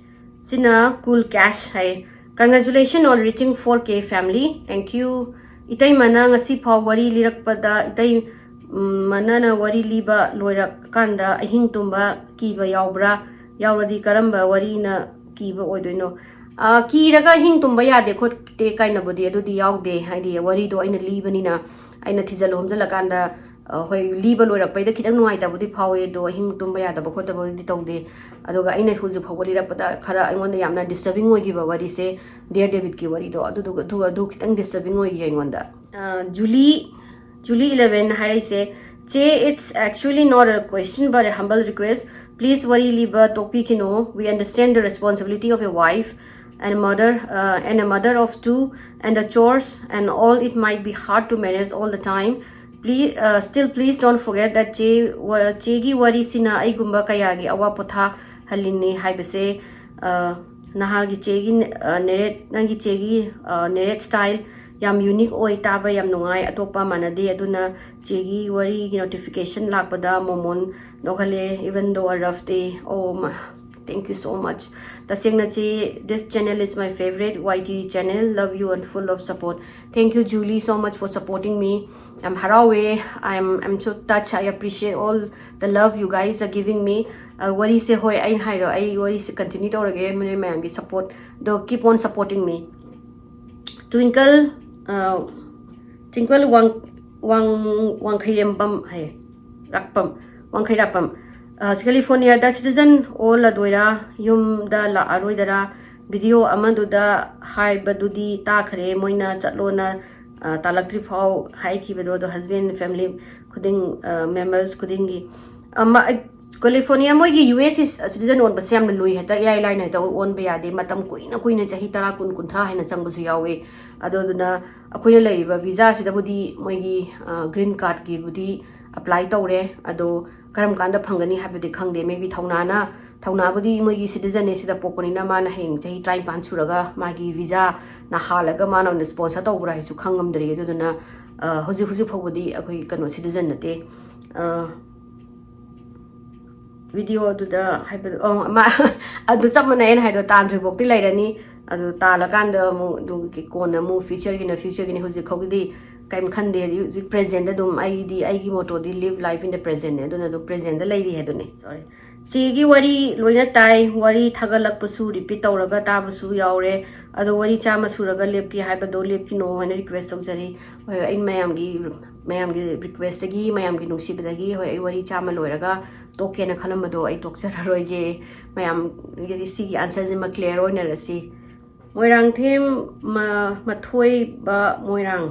ꯁꯤꯅ Cool Cash high. Congratulations on reaching four K family. Thank you꯫ ꯏꯇꯩꯃꯅ ꯉꯁꯤ ꯐꯥꯎ ꯋꯥꯔꯤ ꯂꯤꯔꯛꯄꯗ, ꯏꯇꯩ, ꯎꯝ, ꯃꯅꯥꯅ ꯋꯥꯔꯤ ꯂꯤꯕ ꯂꯣꯏꯔꯀꯥꯟꯗ ꯑꯍꯤꯡ ꯇꯨꯝꯕ ꯀꯤꯕ ꯌꯥꯎꯕ꯭ꯔꯥ? ꯌꯥꯎꯔꯗꯤ ꯀꯔꯝꯕ ꯋꯥꯔꯤꯅ ꯀꯤꯕ ꯑꯣꯏꯗꯣꯏꯅꯣ? ꯑ, ꯀꯤꯔꯒ ꯑꯍꯤꯡ ꯇꯨꯝꯕ ꯌꯥꯗꯦ ꯈꯣꯠꯇꯦ ꯀꯥꯏꯅꯕꯨꯗꯤ ꯑꯗꯨꯗꯤ ꯌꯥꯎꯗꯦ꯫ ꯍꯥꯏꯗꯤ ꯋꯥꯔꯤꯗꯣ ꯑꯩꯅ ꯂꯤꯕꯅꯤꯅ, ꯑꯩꯅ ꯊꯤꯖꯜꯂꯨ ꯍꯨꯝꯖꯜꯂꯀꯥꯟꯗ, ꯑ, ꯍꯣꯏ, ꯂꯤꯕ ꯂꯣꯏꯔꯛꯄꯩꯗ ꯈꯤꯇꯪ ꯅꯨꯡꯉꯥꯏꯇꯕꯗꯤ ꯐꯥꯎꯋꯦ, ꯑꯗꯣ ꯑꯍꯤꯡ ꯇꯨꯝꯕ ꯌꯥꯗꯕ ꯈꯣꯠꯇꯕꯗꯤ ꯇꯧꯗꯦ꯫ ꯑꯗꯨꯒ ꯑꯩꯅ ꯍꯧꯖꯤꯛ ꯐꯥꯎꯕ ꯂꯤꯔꯛꯄꯗ ꯈꯔ ꯑꯩꯉꯣꯟꯗ ꯌꯥꯝꯅ disturbing ꯑꯣꯏꯈꯤꯕ ꯋꯥꯔꯤꯁꯦ, ꯗꯤꯌꯔ ꯗꯦꯕꯤꯠꯀꯤ ꯋꯥꯔꯤꯗꯣ, ꯑꯗꯨꯗꯨꯒ, ꯑꯗꯨ, ꯑꯗꯨ ꯈꯤꯇꯪ disturbing ꯑꯣꯏꯈꯤ ꯑꯩꯉꯣꯟꯗ꯫ ꯑ, ꯖꯨꯂꯤ, ꯖꯨꯂꯤ eleven ꯍꯥꯏꯔꯛꯏꯁꯦ, "ꯆꯦ, it's actually not a question but a humble request. Please ꯋꯥꯔꯤ ꯂꯤꯕ ꯇꯣꯛꯄꯤꯈꯤꯅꯣ. We understand the responsibility of a wife and a mother, uh, and a mother of two, and the chores and all, it might be hard to manage all the time. Please, uh, still please don't forget that ꯆꯦ, ꯋꯥ-, ꯆꯦꯒꯤ ꯋꯥꯔꯤꯁꯤꯅ ꯑꯩꯒꯨꯝꯕ ꯀꯌꯥꯒꯤ ꯑꯋꯥ ꯄꯣꯊꯥꯍꯜꯂꯤꯅꯤ ꯍꯥꯏꯕꯁꯦ, ꯑ, ꯅꯍꯥꯒꯤ ꯆꯦꯒꯤ, ꯑ, ꯅꯦꯔꯦꯠ, ꯅꯪꯒꯤ ꯆꯦꯒꯤ, ꯑ, ꯅꯦꯔꯦꯠ ꯁ꯭ꯇꯥꯏꯜ ꯌꯥꯝ ꯌꯨꯅꯤꯛ ꯑꯣꯏ, ꯇꯥꯕ ꯌꯥꯝ ꯅꯨꯡꯉꯥꯏ, ꯑꯇꯣꯞꯄ ꯃꯥꯟꯅꯗꯦ꯫ ꯑꯗꯨꯅ ꯆꯦꯒꯤ ꯋꯥꯔꯤꯒꯤ ꯅꯣꯇꯤꯐꯤꯀꯦꯁꯟ ꯂꯥꯛꯄꯗ ꯃꯣꯃꯣꯟ ꯅꯣꯛꯍꯜꯂꯦ, even though a rough day꯫ Oh, ma-, thank you so much꯫ ꯇꯁꯦꯡꯅ ꯆꯦ, this channel is my favorite Y T channel. Love you and full of support. Thank you, Julie, so much for supporting me. ꯌꯥꯝ ꯍꯔꯥꯎꯋꯦ꯫ I'm, I'm so touched. I appreciate all the love you guys are giving me. ꯑ, ꯋꯥꯔꯤꯁꯦ, ꯍꯣꯏ, ꯑꯩꯅ ꯍꯥꯏꯗꯣ, ꯑꯩ ꯋꯥꯔꯤꯁꯦ continue ꯇꯧꯔꯒꯦ, ꯅꯣꯏ ꯃꯌꯥꯝꯒꯤ ꯁꯞꯄꯣꯔꯠ ꯑꯗꯣ, keep on supporting me꯫ Twinkle, ꯑ, ꯇ꯭ꯋꯤꯡꯀꯜ ꯋꯥꯡ-, ꯋꯥꯡ-, ꯋꯥꯡꯈꯩꯔꯦꯝꯕꯝ ꯍꯥꯏꯌꯦ, ꯔꯥꯛꯄꯝ, ꯋꯥꯡꯈꯩꯔꯥꯛꯄꯝ꯫ ꯑ, ꯀꯦꯂꯤꯐꯣꯔꯅꯤꯌꯥꯗ ꯁꯤꯇꯤꯖꯟ ꯑꯣꯜꯂꯗꯣꯏꯔꯥ, ꯌꯨꯝꯗ ꯂꯥꯛꯑꯔꯣꯏꯗꯔꯥ? ꯚꯤꯗꯤꯑꯣ ꯑꯃꯗꯨꯗ ꯍꯥꯏꯕꯗꯨꯗꯤ ꯇꯥꯈ꯭ꯔꯦ, ꯃꯣꯏꯅ ꯆꯠꯂꯣꯅ, ꯑ, ꯇꯥꯂꯛꯇ꯭ꯔꯤ ꯐꯥꯎ ꯍꯥꯏꯈꯤꯕꯗꯣ, ꯑꯗꯣ ꯍꯁꯕꯦꯟ, ꯐꯦꯃꯤꯂꯤ ꯈꯨꯗꯤꯡ, ꯑ, ꯃꯦꯝꯕꯔꯁ ꯈꯨꯗꯤꯡꯒꯤ, ꯑ, ꯃ-, ꯀꯦꯂꯤꯐꯣꯔꯅꯤꯌꯥ ꯃꯣꯏꯒꯤ ꯌꯨ ꯑꯦꯁ ꯁꯤꯇꯤꯖꯟ ꯑꯣꯟꯕꯁꯦ ꯌꯥꯝꯅ ꯂꯨꯏ, ꯍꯦꯛꯇ ꯏꯔꯥꯏ ꯂꯥꯏꯅ ꯍꯦꯛꯇ ꯑꯣꯟꯕ ꯌꯥꯗꯦ꯫ ꯃꯇꯝ ꯀꯨꯏꯅ ꯀꯨꯏꯅ, ꯆꯍꯤ ꯇꯔꯥ, ꯀꯨꯟ, ꯀꯨꯟꯊ꯭ꯔꯥ ꯍꯦꯟꯅ ꯆꯪꯕꯁꯨ ꯌꯥꯎꯋꯤ꯫ ꯑꯗꯨꯗꯨꯅ ꯑꯩꯈꯣꯏꯅ ꯂꯩꯔꯤꯕ ꯚꯤꯖꯥꯁꯤꯗꯕꯨꯗꯤ ꯃꯣꯏꯒꯤ, ꯑ, ꯒ꯭ꯔꯤꯟ ꯀꯥꯔꯠꯀꯤꯕꯨꯗꯤ, ꯑꯦꯄ꯭ꯂꯥꯏ ꯇꯧꯔꯦ꯫ ꯑꯗꯣ ꯀꯔꯝ ꯀꯥꯟꯗ ꯐꯪꯒꯅꯤ ꯍꯥꯏꯕꯗꯤ ꯈꯪꯗꯦ꯫ ꯃꯦꯕꯤ ꯊꯧꯅꯥꯅ, ꯊꯧꯅꯥꯕꯨꯗꯤ ꯃꯣꯏꯒꯤ ꯁꯤꯇꯤꯖꯟꯅꯦ, ꯁꯤꯗ ꯄꯣꯛꯄꯅꯤꯅ ꯃꯥꯅ ꯍꯌꯦꯡ ꯆꯍꯤ ꯇꯔꯥꯅꯤꯄꯥꯟ ꯁꯨꯔꯒ ꯃꯥꯒꯤ ꯚꯤꯖꯥꯅ ꯍꯥꯜꯂꯒ ꯃꯥꯅ ꯑꯣꯏꯅ ꯁ꯭ꯄꯣꯟꯁꯔ ꯇꯧꯕ꯭ꯔꯥ ꯍꯥꯏꯁꯨ ꯈꯪꯉꯝꯗ꯭ꯔꯤ꯫ ꯑꯗꯨꯗꯨꯅ ꯑ, ꯍꯧꯖꯤꯛ ꯍꯧꯖꯤꯛ ꯐꯥꯎꯕꯗꯤ ꯑꯩꯈꯣꯏ ꯀꯩꯅꯣ, ꯁꯤꯇꯤꯖꯟ ꯅꯠꯇꯦ꯫ ꯑ, ꯚꯤꯗꯤꯑꯣ ꯑꯗꯨꯗ ꯍꯥꯏꯕꯗꯣ, ꯑ, ꯃꯥ ꯑꯗꯨ ꯆꯞ ꯃꯥꯟꯅꯩ ꯑꯩꯅ ꯍꯥꯏꯗꯣ, ꯇꯥꯟꯗ꯭ꯔꯤꯐꯥꯎꯗꯤ ꯂꯩꯔꯅꯤ꯫ ꯑꯗꯨ ꯇꯥꯜꯂꯀꯥꯟꯗ ꯑꯃꯨꯛ ꯑꯗꯨꯒꯤ ꯀꯣꯟꯅ ꯑꯃꯨꯛ ꯐ꯭ꯌꯨꯆꯔꯒꯤꯅ ꯐ꯭ꯌꯨꯆꯔꯒꯤꯅꯤ꯫ ꯍꯧꯖꯤꯛ ꯐꯥꯎꯒꯤꯗꯤ ꯀꯩꯝ ꯈꯟꯗꯦ꯫ ꯍꯥꯏꯗꯤ ꯍꯧꯖꯤꯛ ꯄ꯭ꯔꯦꯖꯦꯟꯗ ꯑꯗꯨꯝ ꯑꯩꯗꯤ, ꯑꯩꯒꯤ ꯃꯣꯇꯣꯗꯤ "Live life in the present" ꯅꯦ꯫ ꯑꯗꯨꯅ ꯑꯗꯨꯝ ꯄ꯭ꯔꯦꯖꯦꯟꯗ ꯂꯩꯔꯤ ꯍꯥꯏꯗꯨꯅꯤ꯫ ꯁꯣꯔꯤ꯫ ꯆꯦꯒꯤ ꯋꯥꯔꯤ ꯂꯣꯏꯅ ꯇꯥꯏ, ꯋꯥꯔꯤ ꯊꯥꯒꯠꯂꯛꯄꯁꯨ ꯔꯤꯄꯤꯠ ꯇꯧꯔꯒ ꯇꯥꯕꯁꯨ ꯌꯥꯎꯔꯦ꯫ ꯑꯗꯣ ꯋꯥꯔꯤ ꯆꯥꯝꯃ ꯁꯨꯔꯒ ꯂꯦꯞꯀꯦ ꯍꯥꯏꯕꯗꯣ ꯂꯦꯞꯈꯤꯅꯣ ꯍꯥꯏꯅ ꯔꯤꯀ꯭ꯋꯦꯁ ꯇꯧꯖꯔꯤ꯫ ꯍꯣꯏ, ꯑꯩ ꯃꯌꯥꯝꯒꯤ, ꯃꯌꯥꯝꯒꯤ ꯔꯤꯀ꯭ꯋꯦꯁꯇꯒꯤ, ꯃꯌꯥꯝꯒꯤ ꯅꯨꯡꯁꯤꯕꯗꯒꯤ, ꯍꯣꯏ, ꯑꯩ ꯋꯥꯔꯤ ꯆꯥꯝꯃ ꯂꯣꯏꯔꯒ ꯇꯣꯛꯀꯦꯅ ꯈꯜꯂꯝꯕꯗꯣ ꯑꯩ ꯇꯣꯛꯆꯔꯔꯣꯏꯒꯦ꯫ ꯃꯌꯥꯝꯒꯤ ꯁꯤꯒꯤ ꯑꯟꯁꯔꯁꯤꯃ ꯀ꯭ꯂꯤꯌꯥꯔ ꯑꯣꯏꯅꯔꯁꯤ꯫ ꯃꯣꯏꯔꯥꯡꯊꯦꯝ ꯃ-, ꯃꯊꯣꯏꯕ ꯃꯣꯏꯔꯥꯡ꯫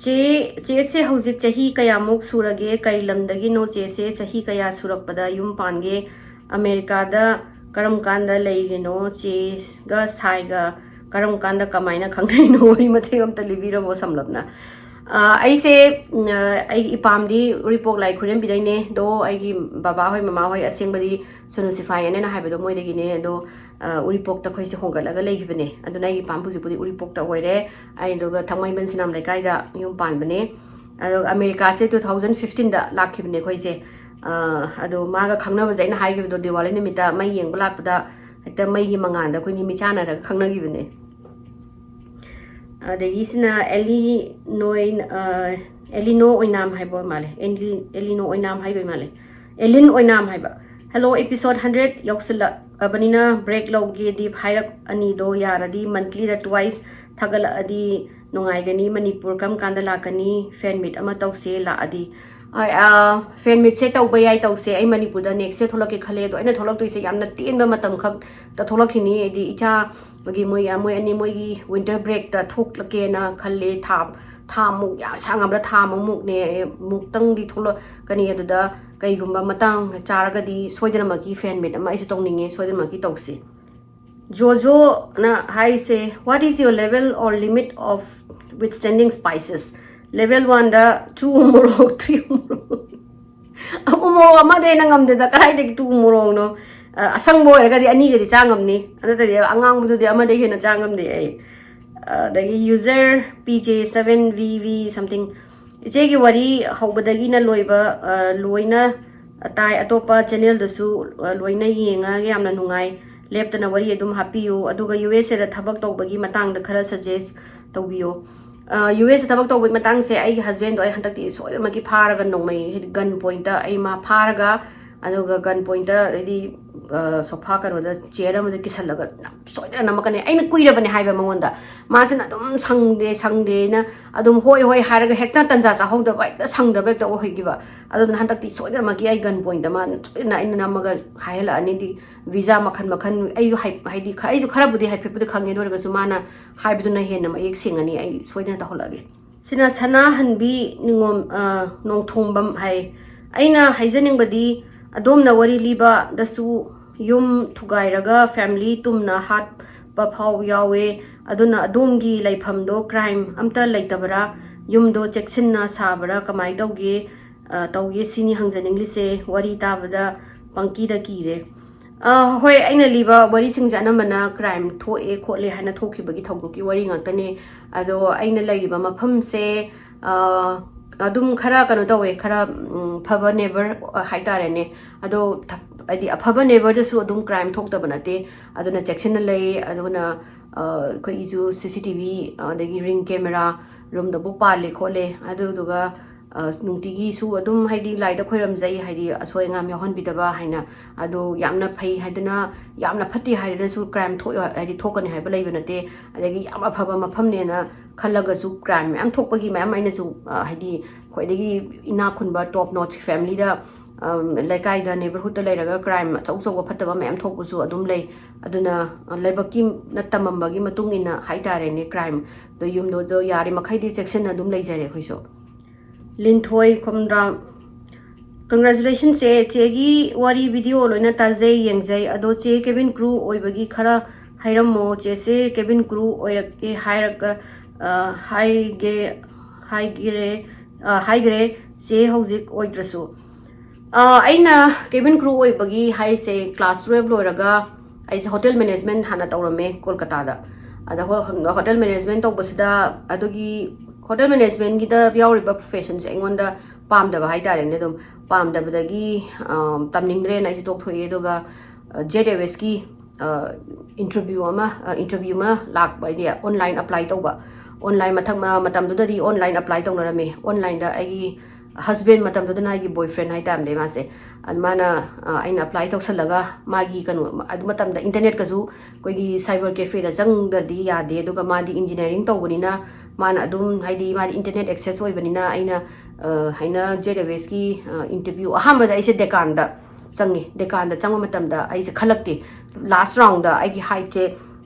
ꯆꯦ, ꯆꯦꯁꯦ ꯍꯧꯖꯤꯛ ꯆꯍꯤ ꯀꯌꯥꯃꯨꯛ ꯁꯨꯔꯒꯦ? ꯀꯩ ꯂꯝꯗꯒꯤꯅꯣ ꯆꯦꯁꯦ? ꯆꯍꯤ ꯀꯌꯥ ꯁꯨꯔꯛꯄꯗ ꯌꯨꯝ ꯄꯥꯟꯒꯦ? ꯑꯃꯦꯔꯤꯀꯥꯗ ꯀꯔꯝ ꯀꯥꯟꯗ ꯂꯩꯔꯤꯅꯣ? ꯆꯦꯒ ꯁꯥꯏꯒ ꯀꯔꯝ ꯀꯥꯟꯗ ꯀꯃꯥꯏꯅ ꯈꯪꯅꯩꯅꯣ? ꯋꯥꯔꯤ ꯃꯇꯦꯛ ꯑꯝꯇ ꯂꯤꯕꯤꯔꯝꯃꯣ ꯁꯝꯂꯞꯅ꯫ ꯑ, ꯑꯩꯁꯦ, ꯎꯝ, ꯑ, ꯑꯩꯒꯤ ꯏꯄꯥꯝꯗꯤ ꯎꯔꯤꯄꯣꯛ ꯂꯥꯏꯈꯨꯔꯦꯝꯕꯤꯗꯩꯅꯦ꯫ ꯑꯗꯣ ꯑꯩꯒꯤ ꯕꯕꯥ ꯍꯣꯏ, ꯃꯃꯥ ꯍꯣꯏ ꯑꯁꯦꯡꯕꯗꯤ ꯁꯨꯅꯨ ꯁꯤꯐꯥꯏꯅꯦꯅ ꯍꯥꯏꯕꯗꯣ ꯃꯣꯏꯗꯒꯤꯅꯦ꯫ ꯑꯗꯣ, ꯑ, ꯎꯔꯤꯄꯣꯛꯇ ꯑꯩꯈꯣꯏꯁꯦ ꯍꯣꯡꯒꯠꯂꯒ ꯂꯩꯈꯤꯕꯅꯦ꯫ ꯑꯗꯨꯅ ꯑꯩꯒꯤ ꯏꯄꯥꯝ ꯍꯧꯖꯤꯛꯄꯨꯗꯤ ꯎꯔꯤꯄꯣꯛꯇ ꯑꯣꯏꯔꯦ꯫ ꯑꯩ ꯑꯗꯨꯒ ꯊꯥꯡꯃꯩꯕꯟ ꯁꯤꯅꯥꯝ ꯂꯩꯀꯥꯏꯗ ꯌꯨꯝ ꯄꯥꯟꯕꯅꯦ꯫ ꯑꯗꯨꯒ ꯑꯃꯦꯔꯤꯀꯥꯁꯦ two thousand fifteenꯗ ꯂꯥꯛꯈꯤꯕꯅꯦ ꯑꯩꯈꯣꯏꯁꯦ꯫ ꯑ, ꯑꯗꯣ ꯃꯥꯒ ꯈꯪꯅꯕꯁꯦ ꯑꯩꯅ ꯍꯥꯏꯈꯤꯕꯗꯣ, ꯗꯤꯋꯥꯂꯤ ꯅꯨꯃꯤꯠꯇ ꯃꯩ ꯌꯦꯡꯕ ꯂꯥꯛꯄꯗ ꯍꯦꯛꯇ ꯃꯩꯒꯤ ꯃꯉꯥꯜꯗ ꯑꯩꯈꯣꯏꯅꯤ ꯃꯤꯆꯥꯟꯅꯔꯒ ꯈꯪꯅꯈꯤꯕꯅꯦ꯫ ꯑꯗꯒꯤ ꯁꯤꯅ ꯑꯦꯂꯤ ꯅꯣꯏ, ꯑ, ꯑꯦꯂꯤꯅꯣ ꯑꯣꯏꯅꯥꯝ ꯍꯥꯏꯕ ꯑꯣꯏ ꯃꯥꯜꯂꯦ꯫ ꯑꯦꯂꯤ-, ꯑꯦꯂꯤꯅꯣ ꯑꯣꯏꯅꯥꯝ ꯍꯥꯏꯕ ꯑꯣꯏ ꯃꯥꯜꯂꯦ꯫ ꯑꯦꯂꯤꯟ ꯑꯣꯏꯅꯥꯝ ꯍꯥꯏꯕ꯫ "Hello, episode hundred ꯌꯧꯁꯤꯜꯂꯛꯑꯕꯅꯤꯅ ꯕ꯭ꯔꯦꯛ ꯂꯧꯒꯦꯗꯤ ꯍꯥꯏꯔꯛꯑꯅꯤꯗꯣ, ꯌꯥꯔꯗꯤ ꯃꯟꯊꯂꯤꯗ ꯇ꯭ꯋꯥꯏꯁ ꯊꯥꯒꯠꯂꯛꯑꯗꯤ ꯅꯨꯡꯉꯥꯏꯒꯅꯤ꯫ ꯃꯅꯤꯄꯨꯔ ꯀꯔꯝ ꯀꯥꯟꯗ ꯂꯥꯛꯀꯅꯤ? ꯐꯦꯟ ꯃꯤꯠ ꯑꯃ ꯇꯧꯁꯦ ꯂꯥꯛꯑꯗꯤ"꯫ ꯍꯣꯏ, ꯑ, ꯐꯦꯟ ꯃꯤꯠꯁꯦ ꯇꯧꯕ ꯌꯥꯏ, ꯇꯧꯁꯦ꯫ ꯑꯩ ꯃꯅꯤꯄꯨꯔꯗ ꯅꯦꯛꯁ ꯌꯔ ꯊꯣꯛꯂꯛꯀꯦ ꯈꯜꯂꯦ꯫ ꯑꯗꯣ ꯑꯩꯅ ꯊꯣꯛꯂꯛꯇꯣꯏꯁꯦ ꯌꯥꯝꯅ ꯇꯦꯟꯕ ꯃꯇꯝ ꯈꯛꯇ ꯊꯣꯛꯂꯛꯈꯤꯅꯤ꯫ ꯍꯥꯏꯗꯤ ꯏꯆꯥꯒꯤ ꯃꯣꯏ, ꯃꯣꯏ ꯑꯅꯤ ꯃꯣꯏꯒꯤ ꯋꯤꯟꯇꯔ ꯕ꯭ꯔꯦꯛꯇ ꯊꯣꯛꯂꯛꯀꯦꯅ ꯈꯜꯂꯦ꯫ ꯊꯥ, ꯊꯥ ꯃꯨꯛ, ꯌꯥꯝ ꯁꯥꯡꯉꯕꯗ ꯊꯥ ꯑꯃꯃꯨꯛꯅꯦ, ꯃꯨꯛꯇꯪꯗꯤ ꯊꯣꯛꯂꯛꯀꯅꯤ꯫ ꯑꯗꯨꯗ ꯀꯩꯒꯨꯝꯕ ꯃꯇꯥꯡ ꯆꯥꯔꯒꯗꯤ ꯁꯣꯏꯗꯅꯃꯛꯀꯤ ꯐꯦꯟ ꯃꯤꯠ ꯑꯃ ꯑꯩꯁꯨ ꯇꯧꯅꯤꯡꯉꯦ, ꯁꯣꯏꯗꯅꯃꯛꯀꯤ ꯇꯧꯁꯤ꯫ ꯖꯣꯖꯣꯅ ꯍꯥꯏꯁꯦ, "What is your level or limit of withstanding spices?" Level one the two ꯎ ꯃꯣꯔꯣꯛ, three ꯎ ꯃꯣꯔꯣꯛ. ꯎ ꯃꯣꯔꯣꯛ ꯑꯃꯗꯤ ꯑꯩꯅ ꯉꯝꯗꯦꯗ, ꯀꯗꯥꯏꯗꯒꯤ two ꯎ ꯃꯣꯔꯣꯛꯅꯣ? ꯑ, ꯑꯁꯪꯕ ꯑꯣꯏꯔꯒꯗꯤ ꯑꯅꯤꯒꯗꯤ ꯆꯥ ꯉꯝꯅꯤ, ꯑꯗꯨ ꯅꯠꯇ꯭ꯔꯗꯤ ꯑꯉꯥꯡꯕꯗꯨꯗꯤ ꯑꯃꯗꯒꯤ ꯍꯦꯟꯅ ꯆꯥ ꯉꯝꯗꯦ ꯑꯩ. ꯑꯗꯒꯤ user P J seven V V something, ꯏꯆꯦꯒꯤ ꯋꯥꯔꯤ ꯍꯧꯕꯗꯒꯤꯅ ꯂꯣꯏꯕ, ꯑ, ꯂꯣꯏꯅ ꯇꯥꯏ, ꯑꯇꯣꯞꯄ channel ꯗꯁꯨ, ꯑ, ꯂꯣꯏꯅ ꯌꯦꯡꯉꯒ ꯌꯥꯝꯅ ꯅꯨꯡꯉꯥꯏ, ꯂꯦꯞꯇꯅ ꯋꯥꯔꯤ ꯑꯗꯨꯝ ꯍꯥꯞꯄꯤꯌꯨ, ꯑꯗꯨꯒ U S A ꯗ ꯊꯕꯛ ꯇꯧꯕꯒꯤ ꯃꯇꯥꯡꯗ ꯈꯔ suggest ꯇꯧꯕꯤꯌꯣ. ꯑ, U S A ꯊꯕꯛ ꯇꯧꯕꯒꯤ ꯃꯇꯥꯡꯁꯦ, ꯑꯩꯒꯤ husband ꯗꯣ ꯑꯩ ꯍꯟꯗꯛꯇꯤ ꯁꯣꯏꯗꯅꯃꯛꯀꯤ ꯐꯥꯔꯒ, ꯅꯣꯡꯃꯩ, ꯍꯥꯏꯗꯤ gun point ꯇ ꯑꯩ ꯃꯥ ꯐꯥꯔꯒ, ꯑꯗꯨꯒ gun point ꯇ, ꯍꯥꯏꯗꯤ, ꯑ, sofa ꯀꯩꯅꯣꯗ, chair ꯑꯃꯗ ꯀꯤꯁꯜꯂꯒ ꯅꯝ-, ꯁꯣꯏꯗꯅ ꯅꯝꯃꯛꯀꯅꯤ꯫ ꯑꯩꯅ ꯀꯨꯏꯔꯕꯅꯦ ꯍꯥꯏꯕ ꯃꯉꯣꯟꯗ, ꯃꯥꯁꯤꯅ ꯑꯗꯨꯝ "ꯁꯪꯗꯦ, ꯁꯪꯗꯦꯅ" ꯑꯗꯨꯝ "ꯍꯣꯏ, ꯍꯣꯏ" ꯍꯥꯏꯔꯒ ꯍꯦꯛꯇ ꯇꯟꯖꯥ ꯆꯥꯍꯧꯗꯕ, ꯍꯦꯛꯇ ꯁꯪꯗꯕ ꯍꯦꯛꯇ ꯑꯣꯏꯈꯤꯕ꯫ ꯑꯗꯨꯅ ꯍꯟꯗꯛꯇꯤ ꯁꯣꯏꯗꯅꯃꯛꯀꯤ ꯑꯩ gun point ꯇ ꯃꯥ ꯁꯣꯏꯗꯅ ꯑꯩꯅ ꯅꯝꯃꯒ ꯍꯥꯏꯍꯜꯂꯛꯑꯅꯤꯗꯤ꯫ Visa ꯃꯈꯜ ꯃꯈꯜ ꯑꯩꯁꯨ ꯍꯥꯏ-, ꯍꯥꯏꯗꯤ ꯈ-, ꯑꯩꯁꯨ ꯈꯔꯕꯨꯗꯤ ꯍꯥꯏꯐꯦꯠꯄꯨꯗꯤ ꯈꯪꯉꯦ, ꯑꯗꯨ ꯑꯣꯏꯔꯒꯁꯨ ꯃꯥꯅ ꯍꯥꯏꯕꯗꯨꯅ ꯍꯦꯟꯅ ꯃꯌꯦꯛ ꯁꯦꯡꯉꯅꯤ꯫ ꯑꯩ ꯁꯣꯏꯗꯅ ꯇꯧꯍꯜꯂꯛꯑꯒꯦ꯫ ꯁꯤꯅ ꯁꯅꯥꯍꯟꯕꯤ ꯅꯤꯉꯣꯝ, ꯑ, ꯅꯣꯡꯊꯣꯡꯕꯝ ꯍꯥꯏ꯫ ꯑꯩꯅ ꯍꯥꯏꯖꯅꯤꯡꯕꯗꯤ, ꯑꯗꯣꯝꯅ ꯋꯥꯔꯤ ꯂꯤꯕꯗꯁꯨ ꯌꯨꯝ ꯊꯨꯒꯥꯏꯔꯒ family ꯇꯨꯝꯅ ꯍꯥꯠꯄ ꯐꯥꯎ ꯌꯥꯎꯋꯦ꯫ ꯑꯗꯨꯅ ꯑꯗꯣꯝꯒꯤ ꯂꯩꯐꯝꯗꯣ crime ꯑꯝꯇ ꯂꯩꯇꯕꯔꯥ? ꯌꯨꯝꯗꯣ ꯆꯦꯛꯁꯤꯟꯅ ꯁꯥꯕꯔꯥ? ꯀꯃꯥꯏ ꯇꯧꯒꯦ? ꯑ, ꯇꯧꯒꯦ ꯁꯤꯅꯤ ꯍꯪꯖꯅꯤꯡꯂꯤꯁꯦ꯫ ꯋꯥꯔꯤ ꯇꯥꯕꯗ ꯄꯪꯀꯤꯗ ꯀꯤꯔꯦ꯫ ꯑ, ꯍꯣꯏ, ꯑꯩꯅ ꯂꯤꯕ ꯋꯥꯔꯤꯁꯤꯡꯁꯦ ꯑꯅꯝꯕꯅ crime ꯊꯣꯛꯑꯦ ꯈꯣꯠꯂꯦ ꯍꯥꯏꯅ ꯊꯣꯛꯈꯤꯕꯒꯤ ꯊꯧꯗꯣꯛꯀꯤ ꯋꯥꯔꯤ ꯉꯥꯛꯇꯅꯦ꯫ ꯑꯗꯣ ꯑꯩꯅ ꯂꯩꯔꯤꯕ ꯃꯐꯝꯁꯦ, ꯑ, ꯑꯗꯨꯝ ꯈꯔ ꯀꯩꯅꯣ ꯇꯧꯋꯦ, ꯈꯔ, ꯎꯝ, ꯐꯕ neighbor ꯍꯥꯏꯇꯥꯔꯦꯅꯦ꯫ ꯑꯗꯣ ꯊ-, ꯍꯥꯏꯗꯤ ꯑꯐꯕ neighbor ꯗꯁꯨ ꯑꯗꯨꯝ crime ꯊꯣꯛꯇꯕ ꯅꯠꯇꯦ, ꯑꯗꯨꯅ ꯆꯦꯛꯁꯤꯟꯅ ꯂꯩ꯫ ꯑꯗꯨꯅ, ꯑ, ꯑꯩꯈꯣꯏꯒꯤꯁꯨ C C T V, ꯑꯗꯒꯤ Ring camera room ꯗꯕꯨ ꯄꯥꯜꯂꯦ ꯈꯣꯠꯂꯦ꯫ ꯑꯗꯨꯗꯨꯒ, ꯑ, ꯅꯨꯡꯇꯤꯒꯤꯁꯨ ꯑꯗꯨꯝ ꯍꯥꯏꯗꯤ ꯂꯥꯏꯗ ꯈꯣꯏꯔꯝꯖꯩ, ꯍꯥꯏꯗꯤ ꯑꯁꯣꯏ ꯑꯉꯥꯝ ꯌꯥꯎꯍꯟꯕꯤꯗꯕ ꯍꯥꯏꯅ꯫ ꯑꯗꯣ ꯌꯥꯝꯅ ꯐꯩ ꯍꯥꯏꯗꯅ, ꯌꯥꯝꯅ ꯐꯠꯇꯦ ꯍꯥꯏꯗꯅꯁꯨ crime ꯊꯣꯛꯑꯦ, ꯍꯥꯏꯗꯤ ꯊꯣꯛꯀꯅꯤ ꯍꯥꯏꯕ ꯂꯩꯕ ꯅꯠꯇꯦ꯫ ꯑꯗꯒꯤ ꯌꯥꯝ ꯑꯐꯕ ꯃꯐꯝꯅꯦꯅ ꯈꯜꯂꯒꯁꯨ crime ꯃꯌꯥꯝ ꯊꯣꯛꯄꯒꯤ ꯃꯌꯥꯝ ꯑꯩꯅꯁꯨ, ꯑ, ꯍꯥꯏꯗꯤ ꯈ꯭ꯋꯥꯏꯗꯒꯤ ꯏꯅꯥꯛ ꯈꯨꯟꯕ top notch family ꯗ, ꯑꯝ, ꯂꯩꯀꯥꯏꯗ, neighborhood ꯇ ꯂꯩꯔꯒ crime ꯑꯆꯧ ꯑꯆꯧꯕ ꯐꯠꯇꯕ ꯃꯌꯥꯝ ꯊꯣꯛꯄꯁꯨ ꯑꯗꯨꯝ ꯂꯩ꯫ ꯑꯗꯨꯅ, ꯑ, ꯂꯥꯏꯕꯛꯀꯤꯅ ꯇꯝꯃꯝꯕꯒꯤ ꯃꯇꯨꯡ ꯏꯟꯅ ꯍꯥꯏꯇꯥꯔꯦꯅꯦ, crime ꯗꯣ ꯌꯨꯝꯗꯣ, ꯗꯣ ꯌꯥꯔꯤꯃꯈꯩꯗꯤ ꯆꯦꯛꯁꯤꯟꯅ ꯑꯗꯨꯝ ꯂꯩꯖꯔꯦ ꯑꯩꯈꯣꯏꯁꯨ꯫ ꯂꯤꯟꯊꯣꯏ ꯈꯣꯝꯗ꯭ꯔꯥꯝ, congratulations ꯆꯦ, ꯆꯦꯒꯤ ꯋꯥꯔꯤ video ꯂꯣꯏꯅ ꯇꯥꯖꯩ, ꯌꯦꯡꯖꯩ꯫ ꯑꯗꯣ ꯆꯦ cabin crew ꯑꯣꯏꯕꯒꯤ ꯈꯔ ꯍꯥꯏꯔꯝꯃꯣ꯫ ꯆꯦꯁꯦ cabin crew ꯑꯣꯏꯔꯛꯀꯦ ꯍꯥꯏꯔꯒ, ꯑ, ꯍꯥꯏꯒꯦ, ꯍꯥꯏꯈ꯭ꯔꯦ꯫ ꯑ, ꯍꯥꯏꯈ꯭ꯔꯦ, ꯆꯦ ꯍꯧꯖꯤꯛ ꯑꯣꯏꯗ꯭ꯔꯁꯨ꯫ ꯑ, ꯑꯩꯅ ꯀꯦꯕꯤꯟ ꯀ꯭ꯔꯨ ꯑꯣꯏꯕꯒꯤ ꯍꯥꯏꯁꯦ, ꯀ꯭ꯂꯥꯁ ꯇꯨꯋꯦꯜꯕ ꯂꯣꯏꯔꯒ ꯑꯩꯁꯦ ꯍꯣꯇꯦꯜ ꯃꯦꯅꯦꯖꯃꯦꯟ ꯍꯥꯟꯅ ꯇꯧꯔꯝꯃꯦ ꯀꯣꯜꯀꯇꯥꯗ꯫ ꯑꯗ ꯍꯣ-, ꯍꯣꯇꯦꯜ ꯃꯦꯅꯦꯖꯃꯦꯟ ꯇꯧꯕꯁꯤꯗ, ꯑꯗꯨꯒꯤ ꯍꯣꯇꯦꯜ ꯃꯦꯅꯦꯖꯃꯦꯟꯒꯤꯗ ꯌꯥꯎꯔꯤꯕ ꯄ꯭ꯔꯣꯐꯦꯁꯟꯁꯦ ꯑꯩꯉꯣꯟꯗ ꯄꯥꯝꯗꯕ ꯍꯥꯏꯇꯥꯔꯦꯅꯦ꯫ ꯑꯗꯨꯝ ꯄꯥꯝꯗꯕꯗꯒꯤ, ꯑ, ꯇꯝꯅꯤꯡꯗ꯭ꯔꯦꯅ ꯑꯩꯁꯦ ꯇꯣꯛꯊꯣꯛꯑꯦ꯫ ꯑꯗꯨꯒ, ꯑ, ꯖꯦꯠ ꯑꯦꯌꯔꯋꯦꯁꯀꯤ, ꯑ, ꯏꯟꯇꯔꯚ꯭ꯌꯨ ꯑꯃ, ꯑ, ꯏꯟꯇꯔꯚ꯭ꯌꯨ ꯑꯃ ꯂꯥꯛꯄ, ꯍꯥꯏꯗꯤ ꯑꯣꯟꯂꯥꯏꯟ ꯑꯦꯄ꯭ꯂꯥꯏ ꯇꯧꯕ꯫ ꯑꯣꯟꯂꯥꯏꯟ ꯃꯊꯪ, ꯃ-, ꯃꯇꯝꯗꯨꯗꯗꯤ ꯑꯣꯟꯂꯥꯏꯟ ꯑꯦꯄ꯭ꯂꯥꯏ ꯇꯧꯅꯔꯝꯃꯦ꯫ ꯑꯣꯟꯂꯥꯏꯟꯗ ꯑꯩꯒꯤ ꯍꯁꯕꯦꯟ, ꯃꯇꯝꯗꯨꯗꯅ ꯑꯩꯒꯤ ꯕꯣꯏꯐ꯭ꯔꯦꯟ ꯍꯥꯏꯇꯥꯔꯦ ꯃꯥꯁꯦ, ꯑꯗꯨ ꯃꯥꯅ, ꯑ, ꯑꯩꯅ ꯑꯦꯄ꯭ꯂꯥꯏ ꯇꯧꯁꯜꯂꯒ, ꯃꯥꯒꯤ ꯀꯩꯅꯣ, ꯑꯗꯨ ꯃꯇꯝꯗ ꯏꯟꯇꯔꯅꯦꯠꯀꯁꯨ ꯑꯩꯈꯣꯏꯒꯤ ꯁꯥꯏꯕꯔ ꯀꯦꯐꯦꯗ ꯆꯪꯗ꯭ꯔꯗꯤ ꯌꯥꯗꯦ꯫ ꯑꯗꯨꯒ ꯃꯥꯗꯤ ꯏꯟꯖꯤꯅꯤꯌꯥꯔꯤꯡ ꯇꯧꯕꯅꯤꯅ, ꯃꯥꯅ ꯑꯗꯨꯝ, ꯍꯥꯏꯗꯤ ꯃꯥꯗꯤ ꯏꯟꯇꯔꯅꯦꯠ ꯑꯦꯛꯁꯦꯁ ꯑꯣꯏꯕꯅꯤꯅ, ꯑꯩꯅ, ꯑ, ꯍꯥꯏꯅ ꯖꯦꯠ ꯑꯦꯌꯔꯋꯦꯁꯀꯤ, ꯑ, ꯏꯟꯇꯔꯚ꯭ꯌꯨ ꯑꯍꯥꯟꯕꯗ ꯑꯩꯁꯦ ꯗꯦꯀꯥꯟꯗ ꯆꯪꯉꯦ꯫ ꯗꯦꯀꯥꯟꯗ ꯆꯪꯕ ꯃꯇꯝꯗ ꯑꯩꯁꯦ ꯈꯜꯂꯛꯇꯦ, ꯂꯥꯁ ꯔꯥꯎꯟꯗ ꯑꯩꯒꯤ ꯍꯥꯏꯠꯁꯦ,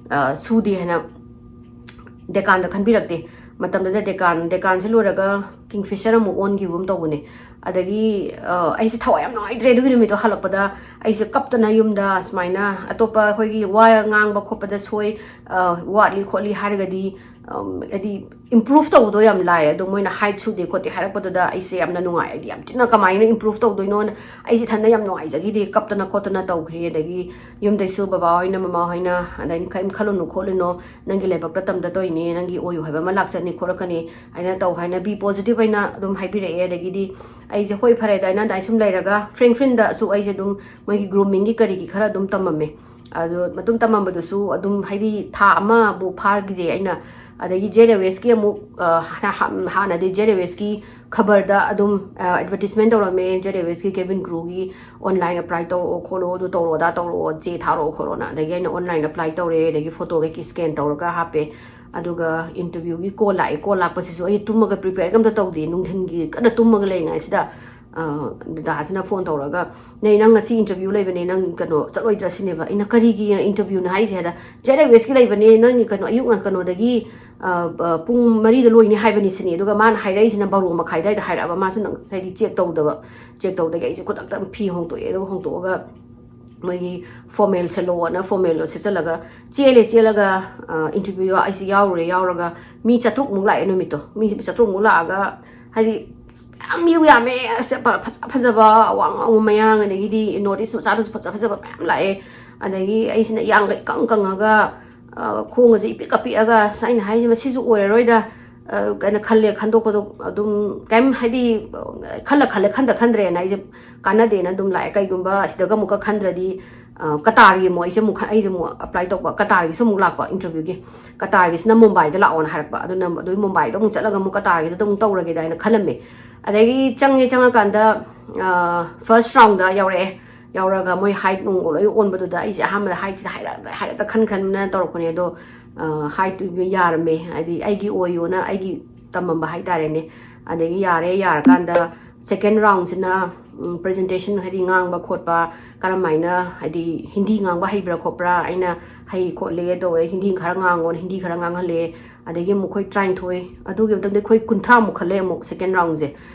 ꯑ, ꯁꯨꯗꯦ ꯍꯥꯏꯅ ꯗꯦꯀꯥꯟꯗ ꯈꯟꯕꯤꯔꯛꯇꯦ꯫ ꯃꯇꯝꯗꯨꯗ ꯗꯦꯀꯥꯟ, ꯗꯦꯀꯥꯟꯁꯦ ꯂꯣꯏꯔꯒ ꯀꯤꯡꯐꯤꯁꯔ ꯑꯃꯨꯛ ꯑꯣꯟꯈꯤꯕ ꯑꯃ ꯇꯧꯕꯅꯦ꯫ ꯑꯗꯒꯤ, ꯑ, ꯑꯩꯁꯦ ꯊꯋꯥꯏ ꯌꯥꯝ ꯅꯨꯡꯉꯥꯏꯇ꯭ꯔꯦ ꯑꯗꯨꯒꯤ ꯅꯨꯃꯤꯠꯇꯣ ꯍꯜꯂꯛꯄꯗ꯫ ꯑꯩꯁꯦ ꯀꯞꯇꯅ ꯌꯨꯝꯗ ꯁꯨꯃꯥꯏꯅ ꯑꯇꯣꯞꯄ ꯑꯩꯈꯣꯏꯒꯤ ꯋꯥ ꯉꯥꯡꯕ ꯈꯣꯠꯄꯗ ꯁꯣꯏ, ꯑ, ꯋꯥꯠꯂꯤ ꯈꯣꯠꯂꯤ ꯍꯥꯏꯔꯒꯗꯤ, ꯑꯝ, ꯍꯥꯏꯗꯤ ꯏꯝꯄ꯭ꯔꯨꯚ ꯇꯧꯕꯗꯣ ꯌꯥꯝ ꯂꯥꯏ꯫ ꯑꯗꯣ ꯃꯣꯏꯅ ꯍꯥꯏꯠ ꯁꯨꯗꯦ ꯈꯣꯠꯇꯦ ꯍꯥꯏꯔꯛꯄꯗꯨꯗ ꯑꯩꯁꯦ ꯌꯥꯝꯅ ꯅꯨꯡꯉꯥꯏ, ꯍꯥꯏꯗꯤ ꯌꯥꯝ ꯊꯤꯅ ꯀꯃꯥꯏꯅ ꯏꯝꯄ꯭ꯔꯨꯚ ꯇꯧꯗꯣꯏꯅꯣꯅ ꯑꯩꯁꯦ ꯏꯊꯟꯗ ꯌꯥꯝ ꯅꯨꯡꯉꯥꯏꯖꯈꯤꯗꯦ, ꯀꯞꯇꯅ ꯈꯣꯠꯇꯅ ꯇꯧꯈ꯭ꯔꯤ꯫ ꯑꯗꯒꯤ ꯌꯨꯝꯗꯩꯁꯨ ꯕꯕꯥ ꯍꯣꯏꯅ, ꯃꯃꯥ ꯍꯣꯏꯅ, ꯑꯗ ꯑꯩꯅ ꯀꯔꯤꯝ ꯈꯜꯂꯨꯅꯨ ꯈꯣꯠꯂꯨꯅꯣ, ꯅꯪꯒꯤ ꯂꯥꯏꯕꯛꯇ ꯇꯝꯗ ꯇꯧꯔꯤꯅꯦ, ꯅꯪꯒꯤ ꯑꯣꯏꯌꯨ ꯍꯥꯏꯕ ꯑꯃ ꯂꯥꯛꯆꯅꯤ ꯈꯣꯠꯂꯛꯀꯅꯤ ꯍꯥꯏꯅ ꯇꯧ ꯍꯥꯏꯅ ꯕꯤ ꯄꯣꯖꯤꯇꯤꯚ ꯑꯣꯏꯅ ꯑꯗꯨꯝ ꯍꯥꯏꯕꯤꯔꯛꯑꯦ꯫ ꯑꯗꯒꯤꯗꯤ ꯑꯩꯁꯦ ꯍꯣꯏ ꯐꯔꯦ ꯑꯗꯨꯃꯥꯏꯅ, ꯑꯗꯨꯃꯥꯏꯅ ꯁꯨꯝ ꯂꯩꯔꯒ ꯐ꯭ꯔꯦꯡꯐꯤꯟꯗꯁꯨ ꯑꯩꯁꯦ ꯑꯗꯨꯝ ꯃꯣꯏꯒꯤ ꯒ꯭ꯔꯨꯃꯤꯡꯒꯤ ꯀꯔꯤꯒꯤ ꯈꯔ ꯑꯗꯨꯝ ꯇꯝꯃꯝꯃꯦ꯫ ꯑꯗꯣ ꯑꯗꯨꯝ ꯇꯝꯃꯝꯕꯗꯨꯁꯨ ꯑꯗꯨꯝ ꯍꯥꯏꯗꯤ ꯊꯥ ꯑꯃꯕꯨ ꯐꯥꯈꯤꯗꯦ ꯑꯩꯅ꯫ ꯑꯗꯒꯤ ꯖꯦꯠ ꯑꯦꯌꯔꯋꯦꯁꯀꯤ ꯑꯃꯨꯛ, ꯑ, ꯍꯥꯟꯅ, ꯍꯥꯟꯅꯗꯤ ꯖꯦꯠ ꯑꯦꯌꯔꯋꯦꯁꯀꯤ ꯈꯕꯔꯗ ꯑꯗꯨꯝ, ꯑ, ꯑꯦꯗꯚꯔꯇꯤꯁꯃꯦꯟ ꯇꯧꯔꯝꯃꯦ, ꯖꯦꯠ ꯑꯦꯌꯔꯋꯦꯁꯀꯤ ꯀꯦꯕꯤꯟ ꯀ꯭ꯔꯨꯒꯤ ꯑꯣꯟꯂꯥꯏꯟ ꯑꯦꯄ꯭ꯂꯥꯏ ꯇꯧꯔꯛꯑꯣ ꯈꯣꯠꯂꯣ, ꯑꯗꯨ ꯇꯧꯔꯛꯑꯣ, ꯑꯗꯥ ꯇꯧꯔꯛꯑꯣ, ꯆꯦ ꯊꯥꯔꯛꯑꯣ ꯈꯣꯠꯂꯣꯅ꯫ ꯑꯗꯒꯤ ꯑꯩꯅ ꯑꯣꯟꯂꯥꯏꯟ ꯑꯦꯄ꯭ꯂꯥꯏ ꯇꯧꯔꯦ, ꯑꯗꯒꯤ ꯐꯣꯇꯣ ꯀꯩꯀꯩ ꯁ꯭ꯀꯦꯟ ꯇꯧꯔꯒ ꯍꯥꯞꯄꯦ꯫ ꯑꯗꯨꯒ ꯏꯟꯇꯔꯚ꯭ꯌꯨꯒꯤ ꯀꯣꯜ ꯂꯥꯛꯑꯦ꯫ ꯀꯣꯜ ꯂꯥꯛꯄꯁꯤꯁꯨ ꯑꯩ ꯇꯨꯝꯃꯒ ꯄ꯭ꯔꯤꯄꯦꯌꯔꯒ ꯑꯝꯇ ꯇꯧꯗꯦ, ꯅꯨꯡꯊꯤꯟꯒꯤ ꯀꯟꯅ ꯇꯨꯝꯃꯒ ꯂꯩꯔꯤꯉꯩꯁꯤꯗ, ꯑ, ꯗꯗꯥꯁꯤꯅ ꯐꯣꯟ ꯇꯧꯔꯒ, "ꯅꯦ, ꯅꯪ ꯉꯁꯤ ꯏꯟꯇꯔꯚ꯭ꯌꯨ ꯂꯩꯕꯅꯦ, ꯅꯪ ꯀꯩꯅꯣ ꯆꯠꯂꯣꯏꯗ꯭ꯔꯥ?" ꯁꯤꯅꯦꯕ꯫ ꯑꯩꯅ, "ꯀꯔꯤꯒꯤ ꯏꯟꯇꯔꯚ꯭ꯌꯨꯅꯣ ꯍꯥꯏꯁꯦ?" ꯍꯥꯏꯗ, "ꯖꯦꯠ ꯑꯦꯌꯔꯋꯦꯁꯀꯤ ꯂꯩꯕꯅꯦ, ꯅꯪ ꯀꯩꯅꯣ ꯑꯌꯨꯛ ꯉꯟ-, ꯀꯩꯅꯣꯗꯒꯤ, ꯑ, ꯑ, ꯄꯨꯡ ꯃꯔꯤꯗ ꯂꯣꯏꯅꯤ ꯍꯥꯏꯕꯅꯤ" ꯁꯤꯅꯤ꯫ ꯑꯗꯨꯒ ꯃꯥꯅ ꯍꯥꯏꯔꯛꯏꯁꯤꯅ ꯕꯥꯔꯣ ꯃꯈꯥꯏ ꯑꯗꯨꯋꯥꯏꯗ ꯍꯥꯏꯔꯛꯑꯕ꯫ ꯃꯥꯁꯨ ꯅꯪ ꯉꯁꯥꯏꯗꯤ ꯆꯦꯛ ꯇꯧꯗꯕ, ꯆꯦꯛ ꯇꯧꯗꯒꯤ ꯑꯩꯁꯦ ꯈꯨꯗꯛꯇ ꯐꯤ ꯍꯣꯡꯗꯣꯛꯑꯦ꯫ ꯑꯗꯨꯒ ꯍꯣꯡꯗꯣꯛꯑꯒ ꯃꯣꯏꯒꯤ ꯐꯣꯔꯃꯦꯜ ꯁꯦꯠꯂꯣꯅ ꯐꯣꯔꯃꯦꯜꯗꯣ ꯁꯦꯠꯆꯜꯂꯒ ꯆꯦꯜꯂꯦ꯫ ꯆꯦꯜꯂꯒ ꯏꯟꯇꯔꯚ꯭ꯌꯨ ꯑꯩꯁꯦ ꯌꯥꯎꯔꯨꯔꯦ꯫ ꯌꯥꯎꯔꯒ ꯃꯤ ꯆꯥꯇ꯭ꯔꯨꯛꯃꯨꯛ ꯂꯥꯛꯑꯦ ꯅꯨꯃꯤꯠꯇꯣ꯫ ꯃꯤ ꯆꯥꯇ꯭ꯔꯨꯛꯃꯨꯛ ꯂꯥꯛꯑꯒ ꯍꯥꯏꯗꯤ ꯃꯌꯥꯝ ꯃꯤ ꯌꯥꯝꯃꯦ꯫ ꯑꯁ, ꯐꯖ ꯐꯖꯕ, ꯑꯋꯥꯡ ꯑꯋꯥꯡꯕ ꯃꯌꯥꯡ, ꯑꯗꯒꯤꯗꯤ ꯅꯣꯔꯠ ꯏꯁ ꯃꯆꯥꯗꯁꯨ ꯐꯖ ꯐꯖꯕ ꯃꯌꯥꯝ ꯂꯥꯛꯑꯦ꯫ ꯑꯗꯒꯤ ꯑꯩꯁꯤꯅ ꯏꯌꯥꯡꯒ ꯏꯀꯪ ꯀꯪꯉꯒ, ꯈꯣꯡꯒꯁꯦ ꯏꯄꯤꯛ ꯀꯄꯤꯛꯑꯒ, ꯑꯁ, ꯑꯩꯅ ꯍꯥꯏꯁꯦ ꯃꯁꯤꯁꯨ ꯑꯣꯏꯔꯔꯣꯏꯗ ꯀꯩꯅ ꯈꯜꯂꯦ꯫ ꯈꯟꯗꯣꯛꯄꯗꯣ ꯑꯗꯨꯝ ꯀꯩꯝ ꯍꯥꯏꯗꯤ ꯈꯜꯂ ꯈꯜꯂ ꯈꯟꯗ ꯈꯟꯗ꯭ꯔꯦꯅ ꯑꯩꯁꯦ ꯀꯥꯟꯅꯗꯦꯅ ꯑꯗꯨꯝ ꯂꯥꯛꯑꯦ꯫ ꯀꯩꯒꯨꯝꯕ ꯑꯁꯤꯗꯒ ꯑꯃꯨꯛꯀ ꯈꯟꯗ꯭ꯔꯗꯤ ꯀꯇꯥꯔꯒꯤ ꯑꯃꯨꯛ ꯑꯩꯁꯦ ꯑꯃꯨꯛ ꯑꯩꯁꯦ ꯑꯃꯨꯛ ꯑꯦꯄ꯭ꯂꯥꯏ ꯇꯧꯕ, ꯀꯇꯥꯔꯒꯤꯁꯨ ꯑꯃꯨꯛ ꯂꯥꯛꯄ ꯏꯟꯇꯔꯚ꯭ꯌꯨꯒꯤ꯫ ꯀꯇꯥꯔꯒꯤꯁꯤꯅ ꯃꯨꯝꯕꯥꯏꯗ ꯂꯥꯛꯑꯣꯅ ꯍꯥꯏꯔꯛꯄ꯫ ꯑꯗꯨꯅ ꯑꯗꯨꯒꯤ ꯃꯨꯝꯕꯥꯏꯗ ꯑꯃꯨꯛ ꯆꯠꯂꯒ ꯑꯃꯨꯛ ꯀꯇꯥꯔꯒꯤꯗ ꯑꯃꯨꯛ ꯇꯧꯔꯒꯦꯗ ꯍꯥꯏꯅ ꯈꯜꯂꯝꯃꯦ꯫ ꯑꯗꯒꯤ ꯆꯪꯉꯦ꯫ ꯆꯪꯉꯀꯥꯟꯗ ꯐꯥꯔꯁ ꯔꯥꯎꯟꯗ ꯌꯧꯔꯛꯑꯦ꯫ ꯌꯧꯔꯒ ꯃꯣꯏ ꯍꯥꯏꯠ ꯅꯨꯡ ꯂꯣꯏ ꯑꯣꯟꯕꯗꯨꯗ ꯑꯩꯁꯦ ꯑꯍꯥꯟꯕꯗ ꯍꯥꯏꯠꯁꯤꯗ ꯍꯥꯏꯔꯛꯇ ꯍꯥꯏꯔꯛꯇ ꯈꯟ ꯈꯟꯅ ꯇꯧꯔꯛꯄꯅꯦ꯫ ꯑꯗꯣ ꯍꯥꯏꯠꯇꯨ ꯌꯥꯔꯝꯃꯦ, ꯍꯥꯏꯗꯤ ꯑꯩꯒꯤ ꯑꯣꯏꯌꯣꯅ ꯑꯩꯒꯤ ꯇꯝꯃꯝꯕ ꯍꯥꯏꯇꯥꯔꯦꯅꯦ꯫ ꯑꯗꯒꯤ ꯌꯥꯔꯦ꯫ ꯌꯥꯔꯀꯥꯟꯗ ꯁꯦꯀꯦꯟ ꯔꯥꯎꯟꯁꯤꯅ ꯄ꯭ꯔꯖꯦꯟꯇꯦꯁꯟ, ꯍꯥꯏꯗꯤ ꯉꯥꯡꯕ ꯈꯣꯠꯄ ꯀꯔꯝ ꯍꯥꯏꯅ, ꯍꯥꯏꯗꯤ ꯍꯤꯟꯗꯤ ꯉꯥꯡꯕ ꯍꯩꯕ꯭ꯔꯥ ꯈꯣꯠꯄ꯭ꯔꯥ, ꯑꯩꯅ ꯍꯩ ꯈꯣꯠꯂꯦ ꯇꯧꯋꯦ, ꯍꯤꯟꯗꯤ ꯈꯔ ꯉꯥꯡꯉꯣꯅ ꯍꯤꯟꯗꯤ ꯈꯔ ꯉꯥꯡꯍꯜꯂꯦ꯫ ꯑꯗꯒꯤ ꯑꯃꯨꯛ ꯑꯩꯈꯣꯏ ꯇꯔꯥꯅꯤꯊꯣꯏ, ꯑꯗꯨꯒꯤ ꯃꯇꯝꯗ ꯑꯩꯈꯣꯏ ꯀꯨꯟꯊ꯭ꯔꯥꯃꯨꯛ ꯈꯜꯂꯦ ꯑꯃꯨꯛ ꯁꯦꯀꯦꯟ ꯔꯥꯎꯟꯁꯦ꯫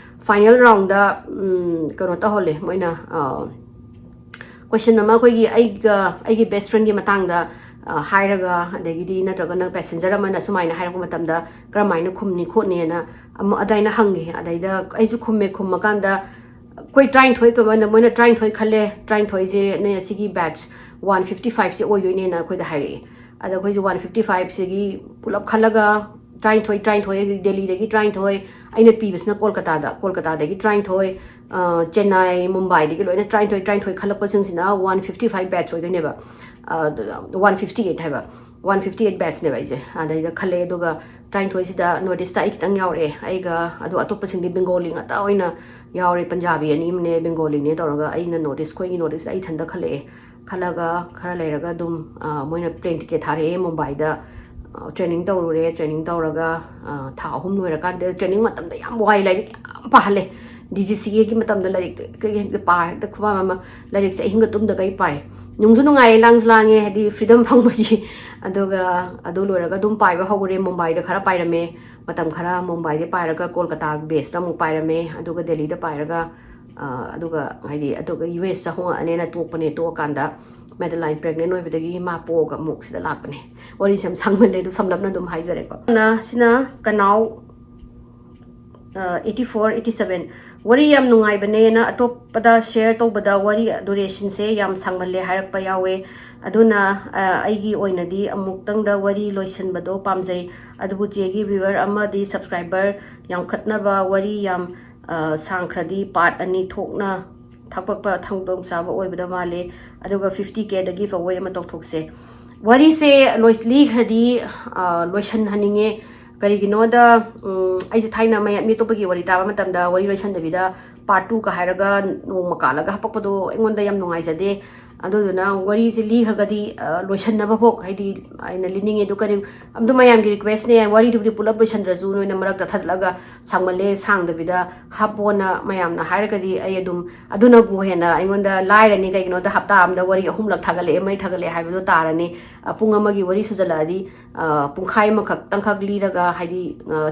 ꯐꯥꯏꯅꯦꯜ ꯔꯥꯎꯟꯗ ꯀꯩꯅꯣ ꯇꯧꯍꯜꯂꯦ ꯃꯣꯏꯅ, ꯀꯣꯏꯁꯟ ꯑꯃ ꯑꯩꯈꯣꯏꯒꯤ ꯑꯩꯒ ꯑꯩꯒꯤ ꯕꯦꯁ ꯐ꯭ꯔꯦꯟꯒꯤ ꯃꯇꯥꯡꯗ ꯍꯥꯏꯔꯒ, ꯑꯗꯒꯤꯗꯤ ꯅꯠꯇ꯭ꯔꯒꯅ ꯄꯦꯁꯦꯟꯖꯔ ꯑꯃꯅ ꯁꯨꯃꯥꯏꯅ ꯍꯥꯏꯔꯛꯄ ꯃꯇꯝꯗ ꯀꯔꯝꯍꯥꯏꯅ ꯈꯨꯝꯅꯤ ꯈꯣꯠꯅꯤꯅ ꯑꯃ ꯑꯗꯨꯃꯥꯏꯅ ꯍꯪꯉꯦ꯫ ꯑꯗꯩꯗ ꯑꯩꯁꯨ ꯈꯨꯝꯃꯦ꯫ ꯈꯨꯝꯃꯀꯥꯟꯗ ꯑꯩꯈꯣꯏ ꯇꯔꯥꯅꯤꯊꯣꯏ ꯀꯃꯥꯏꯅ, ꯃꯣꯏꯅ ꯇꯔꯥꯅꯤꯊꯣꯏ ꯈꯜꯂꯦ꯫ ꯇꯔꯥꯅꯤꯊꯣꯏꯁꯦ ꯅꯣꯏ ꯑꯁꯤꯒꯤ ꯕꯦꯠꯁ ꯋꯥꯟ ꯐꯤꯐꯇꯤ ꯐꯥꯏꯚꯁꯦ ꯑꯣꯏꯗꯣꯏꯅꯦꯅ ꯑꯩꯈꯣꯏꯗ ꯍꯥꯏꯔꯛꯑꯦ꯫ ꯑꯗ ꯑꯩꯈꯣꯏꯁꯦ ꯋꯥꯟ ꯐꯤꯐꯇꯤ ꯐꯥꯏꯚꯁꯤꯒꯤ ꯄꯨꯂꯞ ꯈꯜꯂꯒ ꯇꯔꯥꯅꯤꯊꯣꯏ, ꯇꯔꯥꯅꯤꯊꯣꯏ, ꯗꯦꯜꯂꯤꯗꯒꯤ ꯇꯔꯥꯅꯤꯊꯣꯏ, ꯑꯩꯅ ꯄꯤꯕꯁꯤꯅ ꯀꯣꯜꯀꯇꯥꯗ, ꯀꯣꯜꯀꯇꯥꯗꯒꯤ ꯇꯔꯥꯅꯤꯊꯣꯏ, ꯆꯦꯟꯅꯥꯏ, ꯃꯨꯝꯕꯥꯏꯗꯒꯤ ꯂꯣꯏꯅ ꯇꯔꯥꯅꯤꯊꯣꯏ, ꯇꯔꯥꯅꯤꯊꯣꯏ ꯈꯜꯂꯛꯄꯁꯤꯡꯁꯤꯅ ꯋꯥꯟ ꯐꯤꯐꯇꯤ ꯐꯥꯏꯚ ꯕꯦꯠꯁ ꯑꯣꯏꯗꯣꯏꯅꯦꯕ꯫ ꯋꯥꯟ ꯐꯤꯐꯇꯤ ꯑꯩꯠ ꯍꯥꯏꯕ, ꯋꯥꯟ ꯐꯤꯐꯇꯤ ꯑꯩꯠ ꯕꯦꯠꯁꯅꯦꯕ ꯑꯩꯁꯦ꯫ ꯑꯗꯩꯗ ꯈꯜꯂꯦ꯫ ꯑꯗꯨꯒ ꯇꯔꯥꯅꯤꯊꯣꯏꯁꯤꯗ ꯅꯣꯔꯠ ꯏꯁꯇ ꯑꯩ ꯈꯤꯇꯪ ꯌꯥꯎꯔꯛꯑꯦ꯫ ꯑꯩꯒ ꯑꯗꯣ ꯑꯇꯣꯞꯄꯁꯤꯡꯗꯤ ꯕꯦꯡꯒꯣꯂꯤ ꯉꯥꯛꯇ ꯑꯣꯏꯅ ꯌꯥꯎꯔꯦ꯫ ꯄꯟꯖꯥꯕꯤ ꯑꯅꯤ ꯑꯃꯅꯦ, ꯕꯦꯡꯒꯣꯂꯤꯅꯦ ꯇꯧꯔꯒ ꯑꯩꯅ ꯅꯣꯔꯠ ꯏꯁ, ꯑꯩꯈꯣꯏꯒꯤ ꯅꯣꯔꯠ ꯏꯁꯇ ꯑꯩ ꯏꯊꯟꯗ ꯈꯜꯂꯛꯑꯦ꯫ ꯈꯜꯂꯒ ꯈꯔ ꯂꯩꯔꯒ ꯑꯗꯨꯝ ꯃꯣꯏꯅ ꯄ꯭ꯂꯦꯟ ꯇꯤꯀꯦꯠ ꯊꯥꯔꯛꯑꯦ꯫ ꯃꯨꯝꯕꯥꯏꯗ ꯇ꯭ꯔꯦꯅꯤꯡ ꯇꯧꯔꯨꯔꯦ꯫ ꯇ꯭ꯔꯦꯅꯤꯡ ꯇꯧꯔꯒ ꯊꯥ ꯑꯍꯨꯝ ꯂꯣꯏꯔꯀꯥꯟꯗ, ꯇ꯭ꯔꯦꯅꯤꯡ ꯃꯇꯝꯗ ꯌꯥꯝ ꯋꯥꯏ, ꯂꯥꯏꯔꯤꯛ ꯌꯥꯝ ꯄꯥꯍꯜꯂꯦ꯫ ꯗꯤ ꯖꯤ ꯁꯤ ꯑꯦꯒꯤ ꯃꯇꯝꯗ ꯂꯥꯏꯔꯤꯛ ꯀꯩ ꯍꯦꯛꯇ ꯄꯥ, ꯍꯦꯛꯇ ꯈꯨꯄꯥ ꯑꯃ꯫ ꯂꯥꯏꯔꯤꯛꯁꯦ ꯑꯍꯤꯡꯒ ꯇꯨꯝꯗꯈꯩ ꯄꯥꯏ꯫ ꯅꯨꯡꯁꯨ ꯅꯨꯡꯉꯥꯏꯌꯦ, ꯂꯥꯡꯁꯨ ꯂꯥꯡꯉꯦ, ꯍꯥꯏꯗꯤ ꯐ꯭ꯔꯤꯗꯝ ꯐꯪꯕꯒꯤ꯫ ꯑꯗꯨꯒ ꯑꯗꯨ ꯂꯣꯏꯔꯒ ꯑꯗꯨꯝ ꯄꯥꯏꯕ ꯍꯧꯔꯦ꯫ ꯃꯨꯝꯕꯥꯏꯗ ꯈꯔ ꯄꯥꯏꯔꯝꯃꯦ, ꯃꯇꯝ ꯈꯔ ꯃꯨꯝꯕꯥꯏꯗ ꯄꯥꯏꯔꯒ ꯀꯣꯜꯀꯇꯥ ꯕꯦꯁꯇ ꯑꯃꯨꯛ ꯄꯥꯏꯔꯝꯃꯦ, ꯑꯗꯨꯒ ꯗꯦꯜꯂꯤꯗ ꯄꯥꯏꯔꯒ ꯑꯗꯨꯒ ꯍꯥꯏꯗꯤ ꯑꯗꯨꯒ ꯌꯨ ꯑꯦꯁꯇ ꯍꯣꯡꯉꯛꯑꯅꯦꯅ ꯇꯣꯛꯄꯅꯦ꯫ ꯇꯣꯛꯑꯀꯥꯟꯗ ꯃꯦꯗꯂꯥꯏꯟ ꯄ꯭ꯔꯦꯒꯅꯦꯟ ꯑꯣꯏꯕꯗꯒꯤ ꯃꯥ ꯄꯣꯛꯑꯒ ꯑꯃꯨꯛ ꯁꯤꯗ ꯂꯥꯛꯄꯅꯦ꯫ ꯋꯥꯔꯤꯁꯦ ꯌꯥꯝ ꯁꯥꯡꯃꯜꯂꯦ, ꯑꯗꯨꯝ ꯁꯝꯂꯞꯅ ꯑꯗꯨꯝ ꯍꯥꯏꯖꯔꯦꯀꯣ꯫ ꯁꯤꯅ ꯀꯅꯥꯎ ꯑꯩꯠꯇꯤ ꯐꯣꯔ, ꯑꯩꯠꯇꯤ ꯁꯕꯦꯟ꯫ ꯋꯥꯔꯤ ꯌꯥꯝ ꯅꯨꯡꯉꯥꯏꯕꯅꯦꯅ ꯑꯇꯣꯞꯄꯗ ꯁꯤꯌꯔ ꯇꯧꯕꯗ ꯋꯥꯔꯤ ꯗꯨꯔꯦꯁꯟꯁꯦ ꯌꯥꯝ ꯁꯥꯡꯃꯜꯂꯦ ꯍꯥꯏꯔꯛꯄ ꯌꯥꯎꯋꯦ꯫ ꯑꯗꯨꯅ ꯑꯩꯒꯤ ꯑꯣꯏꯅꯗꯤ ꯑꯃꯨꯛꯇꯪꯗ ꯋꯥꯔꯤ ꯂꯣꯏꯁꯤꯟꯕꯗꯣ ꯄꯥꯝꯖꯩ꯫ ꯑꯗꯨꯕꯨ ꯆꯦꯒꯤ ꯚ꯭ꯌꯨꯋꯔ ꯑꯃꯗꯤ ꯁꯕꯁꯀ꯭ꯔꯥꯏꯕꯔ ꯌꯥꯝꯈꯠꯅꯕ ꯋꯥꯔꯤ ꯌꯥꯝ ꯁꯥꯡꯈ꯭ꯔꯗꯤ ꯄꯥꯔꯠ ꯑꯅꯤ ꯊꯣꯛꯅ ꯊꯛꯄꯛꯄ ꯊꯧꯗꯣꯡ ꯆꯥꯕ ꯑꯣꯏꯕꯗ ꯃꯥꯜꯂꯦ꯫ ꯑꯗꯨꯒ ꯐꯤꯐꯇꯤ ꯀꯦꯗꯒꯤ ꯐꯥꯎꯕ ꯑꯃ ꯇꯧꯊꯣꯛꯁꯦ꯫ ꯋꯥꯔꯤꯁꯦ ꯂꯤꯈ꯭ꯔꯗꯤ ꯂꯣꯏꯁꯤꯟꯍꯟꯅꯤꯡꯉꯦ꯫ ꯀꯔꯤꯒꯤꯅꯣꯗ ꯑꯩꯁꯨ ꯊꯥꯏꯅ ꯃꯤ ꯑꯇꯣꯞꯄꯒꯤ ꯋꯥꯔꯤ ꯇꯥꯕ ꯃꯇꯝꯗ ꯋꯥꯔꯤ ꯂꯣꯏꯁꯟꯗꯕꯤꯗ ꯄꯥꯔꯠ ꯇꯨꯒ ꯍꯥꯏꯔꯒ ꯅꯣꯡꯃ ꯀꯥꯜꯂꯒ ꯍꯥꯄꯛꯄꯗꯣ ꯑꯩꯉꯣꯟꯗ ꯌꯥꯝ ꯅꯨꯡꯉꯥꯏꯖꯗꯦ꯫ ꯑꯗꯨꯗꯨꯅ ꯋꯥꯔꯤꯁꯦ ꯂꯤꯈ꯭ꯔꯒꯗꯤ ꯂꯣꯏꯁꯟꯅꯕ ꯐꯥꯎ ꯍꯥꯏꯗꯤ ꯑꯩꯅ ꯂꯤꯅꯤꯡꯉꯦ꯫ ꯑꯗꯨ ꯀꯔꯤ ꯑꯗꯨ ꯃꯌꯥꯝꯒꯤ ꯔꯤꯀ꯭ꯋꯦꯁꯅꯦ, ꯋꯥꯔꯤꯗꯨꯕꯨꯗꯤ ꯄꯨꯂꯞ ꯂꯣꯏꯁꯟꯗ꯭ꯔꯁꯨ ꯅꯣꯏꯅ ꯃꯔꯛꯇ ꯊꯠꯂꯒ ꯁꯥꯡꯃꯜꯂꯦ, ꯁꯥꯡꯗꯕꯤꯗ ꯍꯥꯞꯄꯣꯅ ꯃꯌꯥꯝꯅ ꯍꯥꯏꯔꯒꯗꯤ ꯑꯩ ꯑꯗꯨꯝ ꯑꯗꯨꯅꯕꯨ ꯍꯦꯟꯅ ꯑꯩꯉꯣꯟꯗ ꯂꯥꯏꯔꯅꯤ꯫ ꯀꯩꯒꯤꯅꯣꯗ ꯍꯞꯇꯥ ꯑꯃꯗ ꯋꯥꯔꯤ ꯑꯍꯨꯝꯂꯛ ꯊꯥꯒꯠꯂꯛꯑꯦ, ꯃꯩ ꯊꯥꯒꯠꯂꯛꯑꯦ ꯍꯥꯏꯕꯗꯣ ꯇꯥꯔꯅꯤ꯫ ꯄꯨꯡ ꯑꯃꯒꯤ ꯋꯥꯔꯤ ꯁꯨꯖꯜꯂꯛꯑꯗꯤ ꯄꯨꯡꯈꯥꯏ ꯑꯃꯈꯛꯇꯪꯈꯛ ꯂꯤꯔꯒ ꯍꯥꯏꯗꯤ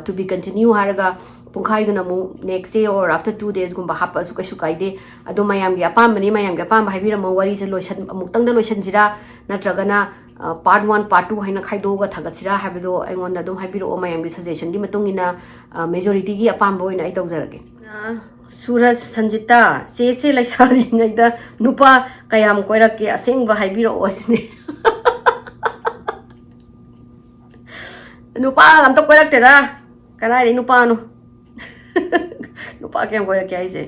to be continue ꯍꯥꯏꯔꯒ ꯄꯨꯡꯈꯥꯏꯗꯨꯅ ꯑꯃꯨꯛ next day or after two daysꯒꯨꯝꯕ ꯍꯥꯞꯄꯁꯨ ꯀꯩꯁꯨ ꯀꯥꯏꯗꯦ꯫ ꯑꯗꯣ ꯃꯌꯥꯝꯒꯤ ꯑꯄꯥꯝꯕꯅꯤ, ꯃꯌꯥꯝꯒꯤ ꯑꯄꯥꯝꯕ ꯍꯥꯏꯕꯤꯔꯝꯃꯣ꯫ ꯋꯥꯔꯤꯁꯦ ꯂꯣꯏꯁꯟ ꯑꯃꯨꯛꯇꯪꯗ ꯂꯣꯏꯁꯟꯁꯤꯔꯥ, ꯅꯠꯇ꯭ꯔꯒꯅ ꯄꯥꯔꯠ ꯋꯥꯟ ꯄꯥꯔꯠ ꯇꯨ ꯍꯥꯏꯅ ꯈꯥꯏꯗꯣꯛꯑꯒ ꯊꯥꯒꯠꯁꯤꯔꯥ ꯍꯥꯏꯕꯗꯣ ꯑꯩꯉꯣꯟꯗ ꯑꯗꯨꯝ ꯍꯥꯏꯕꯤꯔꯛꯑꯣ꯫ ꯃꯌꯥꯝꯒꯤ ꯁꯖꯦꯁꯟꯒꯤ ꯃꯇꯨꯡ ꯏꯟꯅ ꯃꯦꯖꯣꯔꯤꯇꯤꯒꯤ ꯑꯄꯥꯝꯕ ꯑꯣꯏꯅ ꯑꯩ ꯇꯧꯖꯔꯒꯦ꯫ ꯁꯨꯔꯖ ꯁꯟꯖꯤꯇꯥ, ꯆꯦꯁꯦ ꯂꯩꯁꯥꯔꯤꯉꯩꯗ ꯅꯨꯄꯥ ꯀꯌꯥꯝ ꯀꯣꯏꯔꯛꯀꯦ? ꯑꯁꯦꯡꯕ ꯍꯥꯏꯕꯤꯔꯛꯑꯣ ꯁꯤꯅꯦ꯫ ꯅꯨꯄꯥ ꯑꯝꯇ ꯀꯣꯏꯔꯛꯇꯦꯗ꯫ ꯀꯗꯥꯏꯗꯩ ꯅꯨꯄꯥꯅꯣ? ꯅꯨꯄꯥ ꯀꯌꯥꯝ ꯀꯣꯏꯔꯛꯀꯦ ꯍꯥꯏꯁꯦ?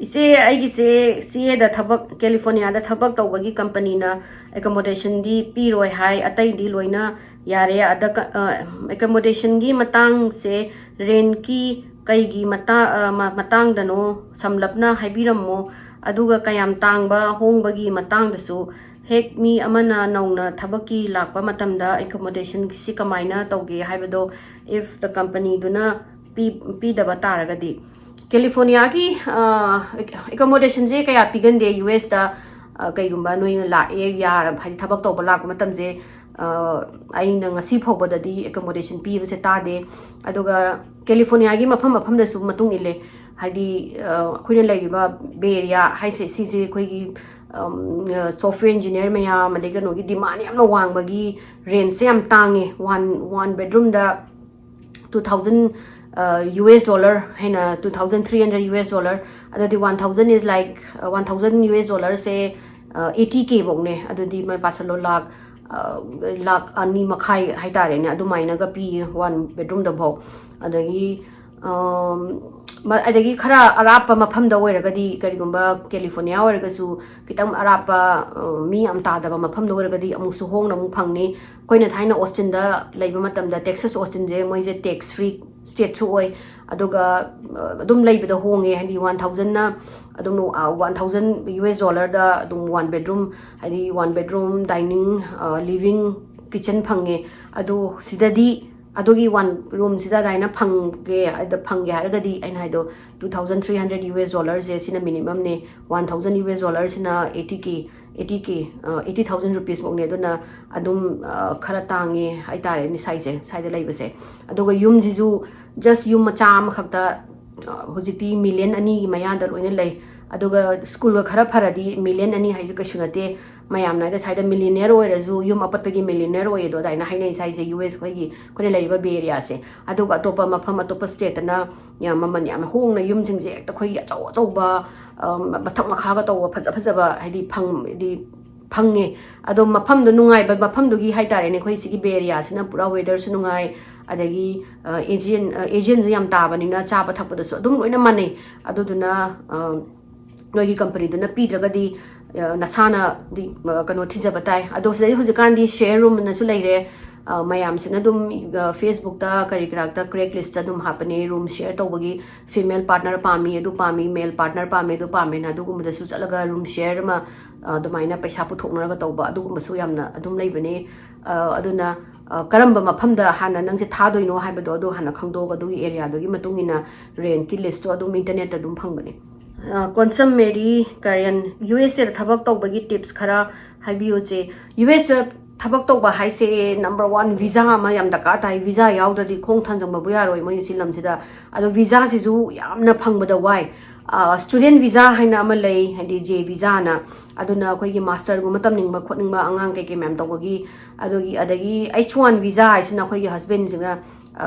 ꯏꯆꯦ, ꯑꯩꯒꯤꯁꯦ ꯁꯤ ꯑꯦꯗ ꯊꯕꯛ, ꯀꯦꯂꯤꯐꯣꯔꯅꯤꯌꯥꯗ ꯊꯕꯛ ꯇꯧꯕꯒꯤ ꯀꯝꯄꯅꯤꯅ ꯑꯦꯀꯣꯃꯣꯗꯦꯁꯟꯗꯤ ꯄꯤꯔꯣꯏ ꯍꯥꯏ, ꯑꯇꯩꯗꯤ ꯂꯣꯏꯅ ꯌꯥꯔꯦ꯫ ꯑꯗ ꯀ-, ꯑ, ꯑꯦꯀꯣꯃꯣꯗꯦꯁꯟꯒꯤ ꯃꯇꯥꯡꯁꯦ, ꯔꯦꯟꯠꯀꯤ ꯀꯩꯒꯤ ꯃꯇꯥ-, ꯑ, ꯃ-, ꯃꯇꯥꯡꯗꯅꯣ ꯁꯝꯂꯞꯅ ꯍꯥꯏꯕꯤꯔꯝꯃꯣ꯫ ꯑꯗꯨꯒ ꯀꯌꯥꯝ ꯇꯥꯡꯕ ꯍꯣꯡꯕꯒꯤ ꯃꯇꯥꯡꯗꯁꯨ, ꯍꯦꯛ ꯃꯤ ꯑꯃꯅ ꯅꯧꯅ ꯊꯕꯛꯀꯤ ꯂꯥꯛꯄ ꯃꯇꯝꯗ ꯑꯦꯀꯣꯃꯣꯗꯦꯁꯟꯁꯤ ꯀꯃꯥꯏꯅ ꯇꯧꯒꯦ ꯍꯥꯏꯕꯗꯣ, if the ꯀꯝꯄꯅꯤꯗꯨꯅ ꯄꯤ-, ꯄꯤꯗꯕ ꯇꯥꯔꯒꯗꯤ꯫ ꯀꯦꯂꯤꯐꯣꯔꯅꯤꯌꯥꯒꯤ, ꯑ, ꯑꯦꯀꯣꯃꯣꯗꯦꯁꯟꯁꯦ ꯀꯌꯥ ꯄꯤꯒꯟꯗꯦ ꯌꯨ ꯑꯦꯁꯇ꯫ ꯑ, ꯀꯩꯒꯨꯝꯕ ꯅꯣꯏꯅ ꯂꯥꯛꯑꯦ, ꯌꯥꯔ-, ꯍꯥꯏꯗꯤ ꯊꯕꯛ ꯇꯧꯕ ꯂꯥꯛꯄ ꯃꯇꯝꯁꯦ, ꯑ, ꯑꯩꯅ ꯉꯁꯤ ꯐꯥꯎꯕꯗꯗꯤ ꯑꯦꯀꯣꯃꯣꯗꯦꯁꯟ ꯄꯤꯕꯁꯦ ꯇꯥꯗꯦ꯫ ꯑꯗꯨꯒ ꯀꯦꯂꯤꯐꯣꯔꯅꯤꯌꯥꯒꯤ ꯃꯐꯝ ꯃꯐꯝꯗꯁꯨ ꯃꯇꯨꯡ ꯏꯜꯂꯦ꯫ ꯍꯥꯏꯗꯤ ꯑꯩꯈꯣꯏꯅ ꯂꯩꯔꯤꯕ ꯕꯦ ꯑꯦꯔꯤꯌꯥ ꯍꯥꯏꯁꯦ, ꯁꯤꯁꯦ ꯑꯩꯈꯣꯏꯒꯤ ꯁꯣꯐꯋꯦꯌꯔ ꯏꯟꯖꯤꯅꯤꯌꯥꯔ ꯃꯌꯥꯝ, ꯑꯗꯩ ꯀꯩꯅꯣꯒꯤ ꯗꯤꯃꯥꯟ ꯌꯥꯝꯅ ꯋꯥꯡꯕꯒꯤ ꯔꯦꯟꯖꯁꯦ ꯌꯥꯝ ꯇꯥꯡꯉꯦ꯫ ꯋꯥꯟ ꯋꯥꯟ ꯕꯦꯗꯔꯨꯝꯗ two thousand U S dollar ꯍꯥꯏꯅ, two thousand three hundred U S dollar. ꯑꯗꯨꯗꯤ one thousand is like, one thousand U S ꯗꯣꯂꯔꯁꯦ ꯑꯩꯠꯇꯤ ꯀꯦ ꯐꯧꯅꯦ꯫ ꯑꯗꯨꯗꯤ ꯃꯣꯏ ꯄꯥꯁꯜꯂꯣ, ꯂꯥꯛ ꯂꯥꯛ ꯑꯅꯤ ꯃꯈꯥꯏ ꯍꯥꯏꯇꯥꯔꯦꯅꯦ, ꯑꯗꯨꯃꯥꯏꯅꯒ ꯄꯤꯌꯦ ꯋꯥꯟ ꯕꯦꯗꯔꯨꯝꯗꯐꯥꯎ꯫ ꯑꯗꯒꯤ ꯑꯗꯒꯤ ꯈꯔ ꯑꯔꯥꯞꯄ ꯃꯐꯝꯗ ꯑꯣꯏꯔꯒꯗꯤ, ꯀꯔꯤꯒꯨꯝꯕ ꯀꯦꯂꯤꯐꯣꯔꯅꯤꯌꯥ ꯑꯣꯏꯔꯒꯁꯨ, ꯈꯤꯇꯪ ꯑꯔꯥꯞꯄ ꯃꯤ ꯌꯥꯝ ꯇꯥꯗꯕ ꯃꯐꯝꯗ ꯑꯣꯏꯔꯒꯗꯤ ꯑꯃꯨꯛꯁꯨ ꯍꯣꯡꯅ ꯑꯃꯨꯛ ꯐꯪꯅꯤ꯫ ꯑꯩꯈꯣꯏꯅ ꯊꯥꯏꯅ ꯑꯣꯁꯇꯤꯟꯗ ꯂꯩꯕ ꯃꯇꯝꯗ, ꯇꯦꯛꯁꯥꯁ ꯑꯣꯁꯇꯤꯟꯁꯦ ꯃꯣꯏꯁꯦ ꯇꯦꯛꯁ ꯐ꯭ꯔꯤ ꯁ꯭ꯇꯦꯠꯁꯨ ꯑꯣꯏ꯫ ꯑꯗꯨꯒ ꯑꯗꯨꯝ ꯂꯩꯕꯗ ꯍꯣꯡꯉꯦ, ꯍꯥꯏꯗꯤ ꯋꯥꯟ ꯊꯥꯎꯖꯟꯅ ꯑꯗꯨꯝ, ꯋꯥꯟ ꯊꯥꯎꯖꯟ ꯌꯨ ꯑꯦꯁ ꯗꯣꯂꯔꯗ ꯑꯗꯨꯝ ꯋꯥꯟ ꯕꯦꯗꯔꯨꯝ, ꯍꯥꯏꯗꯤ ꯋꯥꯟ ꯕꯦꯗꯔꯨꯝ, ꯗꯥꯏꯅꯤꯡ, ꯂꯤꯕꯤꯡ, ꯀꯤꯠꯆꯟ ꯐꯪꯉꯦ꯫ ꯑꯗꯣ ꯁꯤꯗꯗꯤ ꯑꯗꯨꯒꯤ ꯋꯥꯟ ꯔꯨꯝꯁꯤꯗ ꯑꯗꯨꯃꯥꯏꯅ ꯐꯪꯒꯦ, ꯑꯗ ꯐꯪꯒꯦ ꯍꯥꯏꯔꯒꯗꯤ, ꯑꯩꯅ ꯍꯥꯏꯗꯣ, two thousand three hundred U S ꯗꯣꯂꯔꯁꯦ, ꯁꯤꯅ ꯃꯤꯅꯤꯃꯝꯅꯦ꯫ ꯋꯥꯟ ꯊꯥꯎꯖꯟ ꯌꯨ ꯑꯦꯁ ꯗꯣꯂꯔꯁꯤꯅ eighty K, eighty K, eighty thousand ꯔꯨꯄꯤꯁꯃꯨꯛꯅꯦ꯫ ꯑꯗꯨꯅ ꯑꯗꯨꯝ ꯈꯔ ꯇꯥꯡꯉꯦ ꯍꯥꯏꯇꯥꯔꯦꯅꯦ ꯁ꯭ꯋꯥꯏꯁꯦ, ꯁ꯭ꯋꯥꯏꯗ ꯂꯩꯕꯁꯦ꯫ ꯑꯗꯨꯒ ꯌꯨꯝꯁꯤꯁꯨ just ꯌꯨꯝ ꯃꯆꯥ ꯑꯃꯈꯛꯇ ꯍꯧꯖꯤꯛꯇꯤ ꯃꯤꯂꯤꯌꯟ ꯑꯅꯤꯒꯤ ꯃꯌꯥꯗ ꯂꯣꯏꯅ ꯂꯩ꯫ ꯑꯗꯨꯒ ꯁ꯭ꯀꯨꯜꯒ ꯈꯔ ꯐꯔꯗꯤ, ꯃꯤꯂꯤꯌꯟ ꯑꯅꯤ ꯍꯥꯏꯁꯦ ꯀꯩꯁꯨ ꯅꯠꯇꯦ꯫ ꯃꯌꯥꯝꯅ ꯍꯥꯏꯗꯤ ꯁ꯭ꯋꯥꯏꯗ ꯃꯤꯂꯤꯅꯤꯌꯔ ꯑꯣꯏꯔꯁꯨ, ꯌꯨꯝ ꯑꯄꯠꯄꯒꯤ ꯃꯤꯂꯤꯅꯤꯌꯔ ꯑꯣꯏꯌꯦꯗꯣ, ꯑꯗꯨꯃꯥꯏꯅ ꯍꯥꯏꯅꯩ ꯁ꯭ꯋꯥꯏꯁꯦ, ꯌꯨ ꯑꯦꯁ ꯑꯩꯈꯣꯏꯒꯤ, ꯑꯩꯈꯣꯏꯅ ꯂꯩꯔꯤꯕ ꯕꯦ ꯑꯦꯔꯤꯌꯥꯁꯦ꯫ ꯑꯗꯨꯒ ꯑꯇꯣꯞꯄ ꯃꯐꯝ, ꯑꯇꯣꯞꯄ ꯁ꯭ꯇꯦꯠꯇꯅ ꯌꯥꯝ ꯃꯃꯜ ꯌꯥꯝ ꯍꯣꯡꯅ ꯌꯨꯝꯁꯤꯡꯁꯦ ꯍꯦꯛꯇ ꯑꯩꯈꯣꯏꯒꯤ ꯑꯆꯧ ꯑꯆꯧꯕ, ꯃꯊꯛ ꯃꯈꯥꯒ ꯇꯧꯕ ꯐꯖ ꯐꯖꯕ, ꯍꯥꯏꯗꯤ ꯐꯪ-, ꯍꯥꯏꯗꯤ ꯐꯪꯉꯦ꯫ ꯑꯗꯣ ꯃꯐꯝꯗꯣ ꯅꯨꯡꯉꯥꯏꯕ ꯃꯐꯝꯗꯨꯒꯤ ꯍꯥꯏꯇꯥꯔꯦꯅꯦ, ꯑꯩꯈꯣꯏ ꯁꯤꯒꯤ ꯕꯦ ꯑꯦꯔꯤꯌꯥꯁꯤꯅ ꯄꯨꯔꯥ ꯋꯦꯗꯔꯁꯨ ꯅꯨꯡꯉꯥꯏ, ꯑꯗꯒꯤ ꯑꯦꯖꯤꯌꯟ, ꯑꯦꯖꯤꯌꯟꯁꯨ ꯌꯥꯝ ꯇꯥꯕꯅꯤꯅ ꯆꯥꯕ ꯊꯛꯄꯗꯁꯨ ꯑꯗꯨꯝ ꯂꯣꯏꯅ ꯃꯥꯟꯅꯩ꯫ ꯑꯗꯨꯗꯨꯅ ꯅꯣꯏꯒꯤ ꯀꯝꯄꯅꯤꯗꯨꯅ ꯄꯤꯗ꯭ꯔꯒꯗꯤ, ꯅꯁꯥꯅꯗꯤ ꯀꯩꯅꯣ ꯊꯤꯖꯕ ꯇꯥꯏ꯫ ꯑꯗꯣ ꯁꯤꯗꯩ ꯍꯧꯖꯤꯛꯀꯥꯟꯗꯤ ꯁꯤꯌꯔ ꯔꯨꯝꯅꯁꯨ ꯂꯩꯔꯦ꯫ ꯃꯌꯥꯝꯁꯤꯅ ꯑꯗꯨꯝ ꯐꯦꯁꯕꯨꯛꯇ ꯀꯔꯤ ꯀꯔꯥꯛꯇ, ꯀ꯭ꯔꯦꯒꯂꯤꯁꯇ ꯑꯗꯨꯝ ꯍꯥꯞꯄꯅꯦ, ꯔꯨꯝ ꯁꯤꯌꯔ ꯇꯧꯕꯒꯤ, ꯐꯤꯃꯦꯜ ꯄꯥꯔꯠꯅꯔ ꯄꯥꯝꯃꯤ, ꯑꯗꯨ ꯄꯥꯝꯃꯤ, ꯃꯦꯜ ꯄꯥꯔꯠꯅꯔ ꯄꯥꯝꯃꯤ, ꯑꯗꯨ ꯄꯥꯝꯃꯦꯅ, ꯑꯗꯨꯒꯨꯝꯕꯗꯁꯨ ꯆꯠꯂꯒ ꯔꯨꯝ ꯁꯤꯌꯔ ꯑꯃ ꯑꯗꯨꯃꯥꯏꯅ ꯄꯩꯁꯥ ꯄꯨꯊꯣꯛꯅꯔꯒ ꯇꯧꯕ, ꯑꯗꯨꯒꯨꯝꯕꯁꯨ ꯌꯥꯝꯅ ꯑꯗꯨꯝ ꯂꯩꯕꯅꯦ꯫ ꯑꯗꯨꯅ ꯀꯔꯝꯕ ꯃꯐꯝꯗ ꯍꯥꯟꯅ ꯅꯪꯁꯦ ꯊꯥꯗꯣꯏꯅꯣ ꯍꯥꯏꯕꯗꯣ, ꯑꯗꯨ ꯍꯥꯟꯅ ꯈꯪꯗꯣꯛꯑꯒ, ꯑꯗꯨꯒꯤ ꯑꯦꯔꯤꯌꯥꯗꯨꯒꯤ ꯃꯇꯨꯡ ꯏꯟꯅ ꯔꯦꯟꯠꯀꯤ ꯂꯤꯁꯇꯣ ꯑꯗꯨꯝ ꯏꯟꯇꯔꯅꯦꯠꯇ ꯑꯗꯨꯝ ꯐꯪꯕꯅꯦ꯫ ꯀꯣꯟꯁꯝ ꯃꯦꯔꯤ ꯀꯔꯦꯟ, ꯌꯨ ꯑꯦꯁ ꯑꯦꯗ ꯊꯕꯛ ꯇꯧꯕꯒꯤ ꯇꯤꯞꯁ ꯈꯔ ꯍꯥꯏꯕꯤꯌꯨ ꯆꯦ꯫ ꯌꯨ ꯑꯦꯁ ꯑꯦꯗ ꯊꯕꯛ ꯇꯧꯕ ꯍꯥꯏꯁꯦ number one visa ꯑꯃ ꯌꯥꯝ ꯗꯔꯀꯥꯔ ꯇꯥꯏ꯫ Visa ꯌꯥꯎꯗ꯭ꯔꯗꯤ ꯈꯣꯡ ꯊꯥꯡꯖꯪꯕꯕꯨ ꯌꯥꯔꯣꯏ ꯃꯣꯏ ꯁꯤ ꯂꯝꯁꯤꯗ꯫ ꯑꯗꯣ visaꯁꯤꯁꯨ ꯌꯥꯝꯅ ꯐꯪꯕꯗ ꯋꯥꯏ꯫ Student visa ꯍꯥꯏꯅ ꯑꯃ ꯂꯩ, ꯍꯥꯏꯗꯤ J visaꯅ, ꯑꯗꯨꯅ ꯑꯩꯈꯣꯏꯒꯤ masterꯒꯨꯝꯕ ꯇꯝꯅꯤꯡꯕ ꯈꯣꯠꯅꯤꯡꯕ ꯑꯉꯥꯡ ꯀꯩꯀꯩ ꯃꯌꯥꯝ ꯇꯧꯕꯒꯤ꯫ ꯑꯗꯨꯒꯤ ꯑꯗꯒꯤ H one visa ꯍꯥꯏꯁꯤꯅ ꯑꯩꯈꯣꯏꯒꯤ husbandꯁꯤꯅ,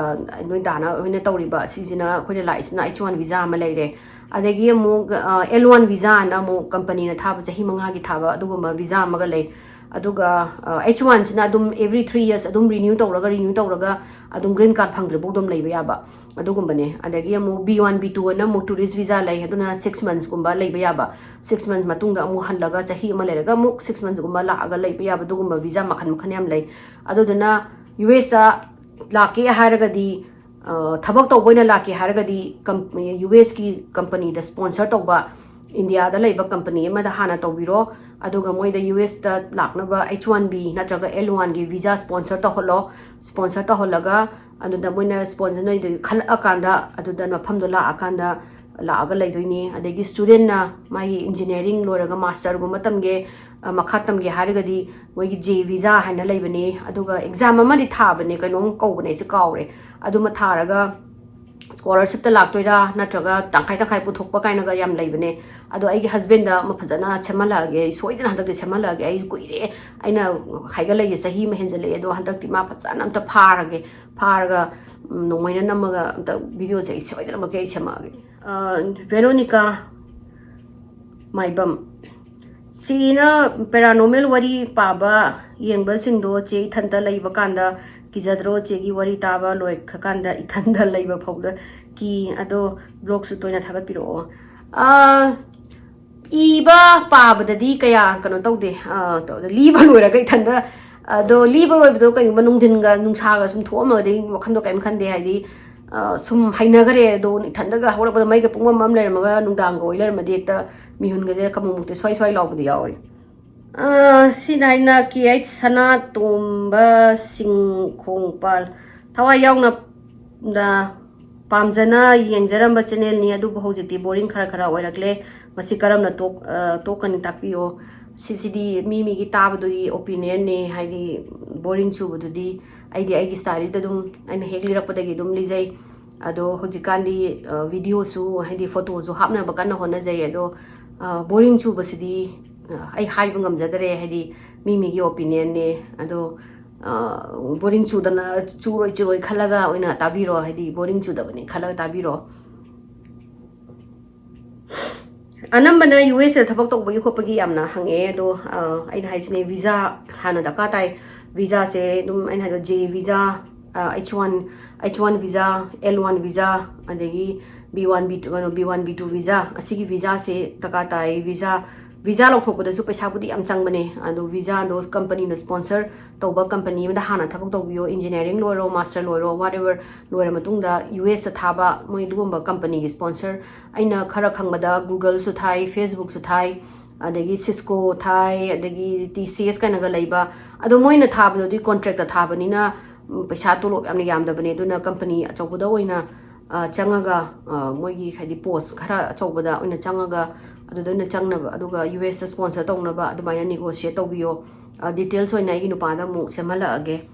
ꯅꯣꯏ ꯗꯥꯅ ꯑꯩꯈꯣꯏꯅ ꯇꯧꯔꯤꯕ ꯁꯤꯁꯤꯅ, ꯑꯩꯈꯣꯏꯅ ꯂꯥꯛꯏꯁꯤꯅ H one visa ꯑꯃ ꯂꯩꯔꯦ꯫ ꯑꯗꯒꯤ ꯑꯃꯨꯛ L one visaꯅ ꯑꯃꯨꯛ companyꯅ ꯊꯥꯕ, ꯆꯍꯤ ꯃꯉꯥꯒꯤ ꯊꯥꯕ ꯑꯗꯨꯒꯨꯝꯕ visa ꯑꯃꯒ ꯂꯩ꯫ ꯑꯗꯨꯒ H oneꯁꯤꯅ ꯑꯗꯨꯝ every three years ꯑꯗꯨꯝ renew ꯇꯧꯔꯒ renew ꯇꯧꯔꯒ ꯑꯗꯨꯝ green card ꯐꯪꯗ꯭ꯔꯤꯐꯥꯎ ꯑꯗꯨꯝ ꯂꯩꯕ ꯌꯥꯕ ꯑꯗꯨꯒꯨꯝꯕꯅꯦ꯫ ꯑꯗꯒꯤ ꯑꯃꯨꯛ B one B two ꯑꯅ ꯑꯃꯨꯛ tourist visa ꯂꯩ, ꯑꯗꯨꯅ six monthsꯀꯨꯝꯕ ꯂꯩꯕ ꯌꯥꯕ꯫ Six months ꯃꯇꯨꯡꯗ ꯑꯃꯨꯛ ꯍꯜꯂꯒ ꯆꯍꯤ ꯑꯃ ꯂꯩꯔꯒ ꯑꯃꯨꯛ six monthsꯀꯨꯝꯕ ꯂꯥꯛꯑꯒ ꯂꯩꯕ ꯌꯥꯕ ꯑꯗꯨꯒꯨꯝꯕ visa ꯃꯈꯜ ꯃꯈꯜ ꯌꯥꯝ ꯂꯩ꯫ ꯑꯗꯨꯗꯨꯅ USꯇ ꯂꯥꯛꯀꯦ ꯍꯥꯏꯔꯒꯗꯤ, ꯊꯕꯛ ꯇꯧꯕ ꯑꯣꯏꯅ ꯂꯥꯛꯀꯦ ꯍꯥꯏꯔꯒꯗꯤ USꯀꯤ companyꯗ sponsor ꯇꯧꯕ, Indiaꯗ ꯂꯩꯕ company ꯑꯃꯗ ꯍꯥꯟꯅ ꯇꯧꯕꯤꯔꯣ꯫ ꯑꯗꯨꯒ ꯃꯣꯏꯗ USꯇ ꯂꯥꯛꯅꯕ H one B ꯅꯠꯇ꯭ꯔꯒ L oneꯒꯤ visa sponsor ꯇꯧꯍꯜꯂꯣ꯫ Sponsor ꯇꯧꯍꯜꯂꯒ ꯑꯗꯨꯗ ꯃꯣꯏꯅ sponsor ꯅꯣꯏꯗ ꯈꯜꯂꯛꯑꯀꯥꯟꯗ ꯑꯗꯨꯗ ꯃꯐꯝꯗꯣ ꯂꯥꯛꯑꯀꯥꯟꯗ ꯂꯥꯛꯑꯒ ꯂꯩꯗꯣꯏꯅꯤ꯫ ꯑꯗꯒꯤ studentꯅ ꯃꯥꯒꯤ engineering ꯂꯣꯏꯔꯒ masterꯒꯨꯝꯕ ꯇꯝꯒꯦ, ꯃꯈꯥ ꯇꯝꯒꯦ ꯍꯥꯏꯔꯒꯗꯤ ꯃꯣꯏꯒꯤ J visa ꯍꯥꯏꯅ ꯂꯩꯕꯅꯤ꯫ ꯑꯗꯨꯒ exam ꯑꯃꯗꯤ ꯊꯥꯕꯅꯦ, ꯀꯩꯅꯣꯝ ꯀꯧꯕꯅꯦ, ꯑꯩꯁꯦ ꯀꯥꯎꯔꯦ꯫ ꯑꯗꯨꯃ ꯊꯥꯔꯒ scholarshipꯇ ꯂꯥꯛꯇꯣꯏꯔꯥ ꯅꯠꯇ꯭ꯔꯒ ꯇꯪꯈꯥꯏ ꯇꯪꯈꯥꯏ ꯄꯨꯊꯣꯛꯄ ꯀꯥꯏꯅꯒ ꯌꯥꯝ ꯂꯩꯕꯅꯦ꯫ ꯑꯗꯣ ꯑꯩꯒꯤ husbandꯗ ꯑꯃ ꯐꯖꯅ ꯁꯦꯝꯍꯜꯂꯛꯑꯒꯦ, ꯑꯩ ꯁꯣꯏꯗꯅ ꯍꯟꯗꯛꯇꯤ ꯁꯦꯝꯍꯜꯂꯛꯑꯒꯦ꯫ ꯑꯩ ꯀꯨꯏꯔꯦ ꯑꯩꯅ ꯍꯥꯏꯒꯠꯂꯛꯏꯁꯦ, ꯆꯍꯤ ꯑꯃ ꯍꯦꯟꯖꯜꯂꯛꯑꯦ꯫ ꯑꯗꯣ ꯍꯟꯗꯛꯇꯤ ꯃꯥ ꯐꯖꯅ ꯑꯝꯇ ꯐꯥꯔꯒꯦ, ꯐꯥꯔꯒ ꯅꯣꯡꯃꯩꯅ ꯅꯝꯃꯒ ꯑꯝꯇ videoꯁꯦ ꯑꯩ ꯁꯣꯏꯗꯅꯃꯛꯀꯤ ꯑꯩ ꯁꯦꯝꯃꯛꯑꯒꯦ꯫ ꯚꯦꯔꯣꯅꯤꯀꯥ ꯃꯥꯏꯕꯝ, ꯁꯤꯅ paranormal ꯋꯥꯔꯤ ꯄꯥꯕ ꯌꯦꯡꯕꯁꯤꯡꯗꯣ ꯆꯦ ꯏꯊꯟꯇ ꯂꯩꯕ ꯀꯥꯟꯗ ꯀꯤꯖꯗ꯭ꯔꯣ? ꯆꯦꯒꯤ ꯋꯥꯔꯤ ꯇꯥꯕ ꯂꯣꯏꯈ꯭ꯔꯀꯥꯟꯗ ꯏꯊꯟꯇ ꯂꯩꯕ ꯐꯥꯎꯗ ꯀꯤ꯫ ꯑꯗꯣ vlogꯁꯨ ꯇꯣꯏꯅ ꯊꯥꯒꯠꯄꯤꯔꯛꯑꯣ꯫ ꯑ, ꯏꯕ ꯄꯥꯕꯗꯗꯤ ꯀꯌꯥ ꯀꯩꯅꯣ ꯇꯧꯗꯦ꯫ ꯑ, ꯇꯧꯗꯦ꯫ ꯂꯤꯕ ꯂꯣꯏꯔꯒ ꯏꯊꯟꯇ, ꯑꯗꯣ ꯂꯤꯕ ꯂꯣꯏꯕꯗꯣ ꯀꯩꯒꯨꯝꯕ ꯅꯨꯡꯊꯤꯟꯒ ꯅꯨꯡꯁꯥꯒ ꯁꯨꯝ ꯊꯣꯛꯑꯝꯃꯒꯗꯤ ꯋꯥꯈꯟꯗꯣ ꯀꯩꯝ ꯈꯟꯗꯦ꯫ ꯍꯥꯏꯗꯤ, ꯑ, ꯁꯨꯝ ꯍꯩꯅꯈꯔꯦ꯫ ꯑꯗꯣ ꯏꯊꯟꯗꯒ ꯍꯧꯒꯠꯂꯛꯄꯗ ꯃꯩꯒ ꯄꯨꯡꯃꯝ ꯃꯝ ꯂꯩꯔꯝꯃꯒ ꯅꯨꯡꯗꯥꯡꯒ ꯑꯣꯏ ꯂꯩꯔꯝꯃꯗꯤ ꯍꯦꯛꯇ ꯃꯤꯍꯨꯟꯒꯁꯦ ꯀꯃꯨꯛꯃꯨꯛꯇꯤ ꯁ꯭ꯋꯥꯏ ꯁ꯭ꯋꯥꯏ ꯂꯥꯎꯕꯗꯤ ꯌꯥꯎꯋꯦ꯫ ꯑ, ꯁꯤꯅ ꯑꯩꯅ K H ꯁꯅꯥꯇꯣꯝꯕ ꯁꯤꯡꯈꯣꯡꯄꯥꯜ꯫ ꯊꯋꯥꯏ ꯌꯥꯎꯅ, ꯗ, ꯄꯥꯝꯖꯅ ꯌꯦꯡꯖꯔꯝꯕ channelꯅꯤ, ꯑꯗꯨꯕꯨ ꯍꯧꯖꯤꯛꯇꯤ boring ꯈꯔ ꯈꯔ ꯑꯣꯏꯔꯛꯂꯦ꯫ ꯃꯁꯤ ꯀꯔꯝꯅ ꯇꯣꯛ-, ꯑ, ꯇꯣꯛꯀꯅꯤ ꯇꯥꯛꯄꯤꯌꯣ꯫ ꯁꯤꯁꯤꯗꯤ ꯃꯤ ꯃꯤꯒꯤ ꯇꯥꯕꯗꯨꯒꯤ ꯑꯣꯄꯤꯅꯤꯌꯟꯅꯦ, ꯍꯥꯏꯗꯤ ꯕꯣꯔꯤꯡ ꯆꯨꯕꯗꯨꯗꯤ ꯑꯩꯗꯤ ꯑꯩꯒꯤ ꯁ꯭ꯇꯥꯏꯜꯁꯤꯗ ꯑꯗꯨꯝ ꯑꯩꯅ ꯍꯦꯛ ꯂꯤꯔꯛꯄꯗꯒꯤ ꯑꯗꯨꯝ ꯂꯤꯖꯩ꯫ ꯑꯗꯣ ꯍꯧꯖꯤꯛꯀꯥꯟꯗꯤ ꯚꯤꯗꯤꯑꯣꯁꯨ ꯍꯥꯏꯗꯤ ꯐꯣꯇꯣꯁꯨ ꯍꯥꯞꯅꯕ ꯀꯟꯅ ꯍꯣꯠꯅꯖꯩ꯫ ꯑꯗꯣ ꯕꯣꯔꯤꯡ ꯆꯨꯕꯁꯤꯗꯤ ꯑꯩ ꯍꯥꯏꯕ ꯉꯝꯖꯗꯔꯦ, ꯍꯥꯏꯗꯤ ꯃꯤ ꯃꯤꯒꯤ ꯑꯣꯄꯤꯅꯤꯌꯟꯅꯦ꯫ ꯑꯗꯣ ꯕꯣꯔꯤꯡ ꯆꯨꯗꯅ, ꯆꯨꯔꯣꯏ ꯆꯨꯔꯣꯏ ꯈꯜꯂꯒ ꯑꯣꯏꯅ ꯇꯥꯕꯤꯔꯣ, ꯍꯥꯏꯗꯤ ꯕꯣꯔꯤꯡ ꯆꯨꯗꯕꯅꯤ ꯈꯜꯂꯒ ꯇꯥꯕꯤꯔꯣ꯫ ꯑꯅꯝꯕꯅ ꯌꯨ ꯑꯦꯁ ꯑꯦ ꯊꯕꯛ ꯇꯧꯕꯒꯤ ꯈꯣꯠꯄꯒꯤ ꯌꯥꯝꯅ ꯍꯪꯉꯛꯑꯦ꯫ ꯑꯗꯣ ꯑꯩꯅ ꯍꯥꯏꯁꯤꯅꯦ, ꯚꯤꯖꯥ ꯍꯥꯟꯅ ꯗꯔꯀꯥꯔ ꯇꯥꯏ꯫ ꯚꯤꯖꯥꯁꯦ ꯑꯗꯨꯝ ꯑꯩꯅ ꯍꯥꯏꯗꯣ, J visa, H one, H one visa, L one visa, ꯑꯗꯒꯤ ꯕꯤ ꯋꯥꯟ ꯕꯤ ꯇꯨ, ꯀꯩꯅꯣ, B one B two visa, ꯑꯁꯤꯒꯤ ꯚꯤꯖꯥꯁꯦ ꯗꯔꯀꯥꯔ ꯇꯥꯏ꯫ ꯚꯤꯖꯥ ꯚꯤꯖꯥ ꯂꯧꯊꯣꯛꯄꯗꯁꯨ ꯄꯩꯁꯥꯕꯨꯗꯤ ꯌꯥꯝ ꯆꯪꯕꯅꯦ꯫ ꯑꯗꯣ ꯚꯤꯖꯥꯗꯣ ꯀꯝꯄꯅꯤꯅ ꯁ꯭ꯄꯣꯟꯁꯔ ꯇꯧꯕ ꯀꯝꯄꯅꯤ ꯑꯃꯗ ꯍꯥꯟꯅ ꯊꯕꯛ ꯇꯧꯕꯤꯌꯣ, ꯏꯟꯖꯤꯅꯤꯌꯥꯔꯤꯡ ꯂꯣꯏꯔꯣ, ꯃꯥꯁꯇꯔ ꯂꯣꯏꯔꯣ, ꯋꯥꯠ ꯑꯦꯕꯔ, ꯂꯣꯏꯔ ꯃꯇꯨꯡꯗ ꯌꯨ ꯑꯦꯁꯇ ꯊꯥꯕ ꯃꯣꯏ ꯑꯗꯨꯒꯨꯝꯕ ꯀꯝꯄꯅꯤꯒꯤ ꯁ꯭ꯄꯣꯟꯁꯔ꯫ ꯑꯩꯅ ꯈꯔ ꯈꯪꯕꯗ Google-ꯁꯨ ꯊꯥꯏ, Facebook-ꯁꯨ ꯊꯥꯏ, ꯑꯗꯒꯤ Cisco ꯊꯥꯏ, ꯑꯗꯒꯤ ꯇꯤ ꯁꯤ ꯑꯦꯁ ꯀꯥꯏꯅꯒ ꯂꯩꯕ꯫ ꯑꯗꯣ ꯃꯣꯏꯅ ꯊꯥꯕꯗꯨꯗꯤ ꯀꯣꯟꯇ꯭ꯔꯦꯛꯇ ꯊꯥꯕꯅꯤꯅ ꯄꯩꯁꯥ ꯇꯣꯂꯣꯞ ꯌꯥꯝꯅ ꯌꯥꯝꯗꯕꯅꯦ꯫ ꯑꯗꯨꯅ ꯀꯝꯄꯅꯤ ꯑꯆꯧꯕꯗ ꯑꯣꯏꯅ ꯆꯪꯉꯒ ꯃꯣꯏꯒꯤ ꯍꯥꯏꯗꯤ ꯄꯣꯁ ꯈꯔ ꯑꯆꯧꯕꯗ ꯑꯣꯏꯅ ꯆꯪꯉꯒ ꯑꯗꯨꯗ ꯑꯣꯏꯅ ꯆꯪꯅꯕ, ꯑꯗꯨꯒ ꯌꯨ ꯑꯦꯁꯇ ꯁ꯭ꯄꯣꯟꯁꯔ ꯇꯧꯅꯕ ꯑꯗꯨꯃꯥꯏꯅ ꯅꯤꯒꯣꯁꯤꯌꯦꯠ ꯇꯧꯕꯤꯌꯣ꯫ ꯗꯤꯇꯦꯜꯁ ꯑꯣꯏꯅ ꯑꯩꯒꯤ ꯅꯨꯄꯥꯗ ꯑꯃꯨꯛ ꯁꯦꯝꯍꯜꯂꯛꯑꯒꯦ꯫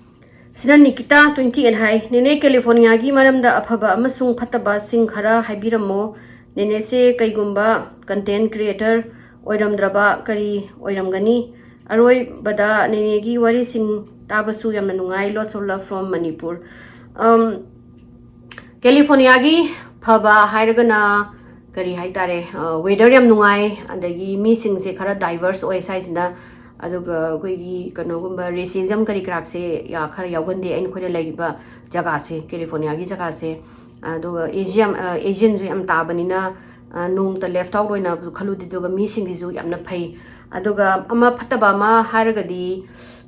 ꯁꯤꯅ ꯅꯤꯀꯤꯇꯥ twenty eight ꯍꯥꯏ, "ꯅꯦꯅꯦ, ꯀꯦꯂꯤꯐꯣꯔꯅꯤꯌꯥꯒꯤ ꯃꯔꯝꯗ ꯑꯐꯕ ꯑꯃꯁꯨꯡ ꯐꯠꯇꯕꯁꯤꯡ ꯈꯔ ꯍꯥꯏꯕꯤꯔꯝꯃꯣ꯫ ꯅꯦꯅꯦꯁꯦ ꯀꯩꯒꯨꯝꯕ content creator ꯑꯣꯏꯔꯝꯗ꯭ꯔꯕ ꯀꯔꯤ ꯑꯣꯏꯔꯝꯒꯅꯤ? ꯑꯔꯣꯏꯕꯗ ꯅꯦꯅꯦꯒꯤ ꯋꯥꯔꯤꯁꯤꯡ ꯇꯥꯕꯁꯨ ꯌꯥꯝꯅ ꯅꯨꯡꯉꯥꯏ꯫ Lots of love from Manipur." ꯀꯦꯂꯤꯐꯣꯔꯅꯤꯌꯥꯒꯤ ꯐꯕ ꯍꯥꯏꯔꯒꯅ ꯀꯔꯤ ꯍꯥꯏꯇꯥꯔꯦ, ꯋꯦꯗꯔ ꯌꯥꯝ ꯅꯨꯡꯉꯥꯏ, ꯑꯗꯒꯤ ꯃꯤꯁꯤꯡꯁꯦ ꯈꯔ ꯗꯥꯏꯚꯔꯁ ꯑꯣꯏ ꯁ꯭ꯋꯥꯏꯁꯤꯅ꯫ ꯑꯗꯨꯒ ꯑꯩꯈꯣꯏꯒꯤ ꯀꯩꯅꯣꯒꯨꯝꯕ ꯔꯦꯁꯤꯖꯝ ꯀꯔꯤ ꯀꯔꯥꯛꯁꯦ ꯌꯥ-, ꯈꯔ ꯌꯥꯎꯒꯟꯗꯦ ꯑꯩꯅ, ꯑꯩꯈꯣꯏꯅ ꯂꯩꯔꯤꯕ ꯖꯒꯥꯁꯦ, ꯀꯦꯂꯤꯐꯣꯔꯅꯤꯌꯥꯒꯤ ꯖꯒꯥꯁꯦ꯫ ꯑꯗꯨꯒ ꯑꯦꯖꯤꯌꯥ-, ꯑ, ꯑꯦꯖꯤꯌꯟꯁꯨ ꯌꯥꯝ ꯇꯥꯕꯅꯤꯅ, ꯑ, ꯅꯣꯡꯃꯇ ꯂꯦꯐ ꯑꯥꯎꯠ ꯑꯣꯏꯅ ꯈꯜꯂꯨꯗꯦ꯫ ꯑꯗꯨꯒ ꯃꯤꯁꯤꯡꯁꯤꯁꯨ ꯌꯥꯝꯅ ꯐꯩ꯫ ꯑꯗꯨꯒ ꯑꯃ ꯐꯠꯇꯕ ꯑꯃ ꯍꯥꯏꯔꯒꯗꯤ,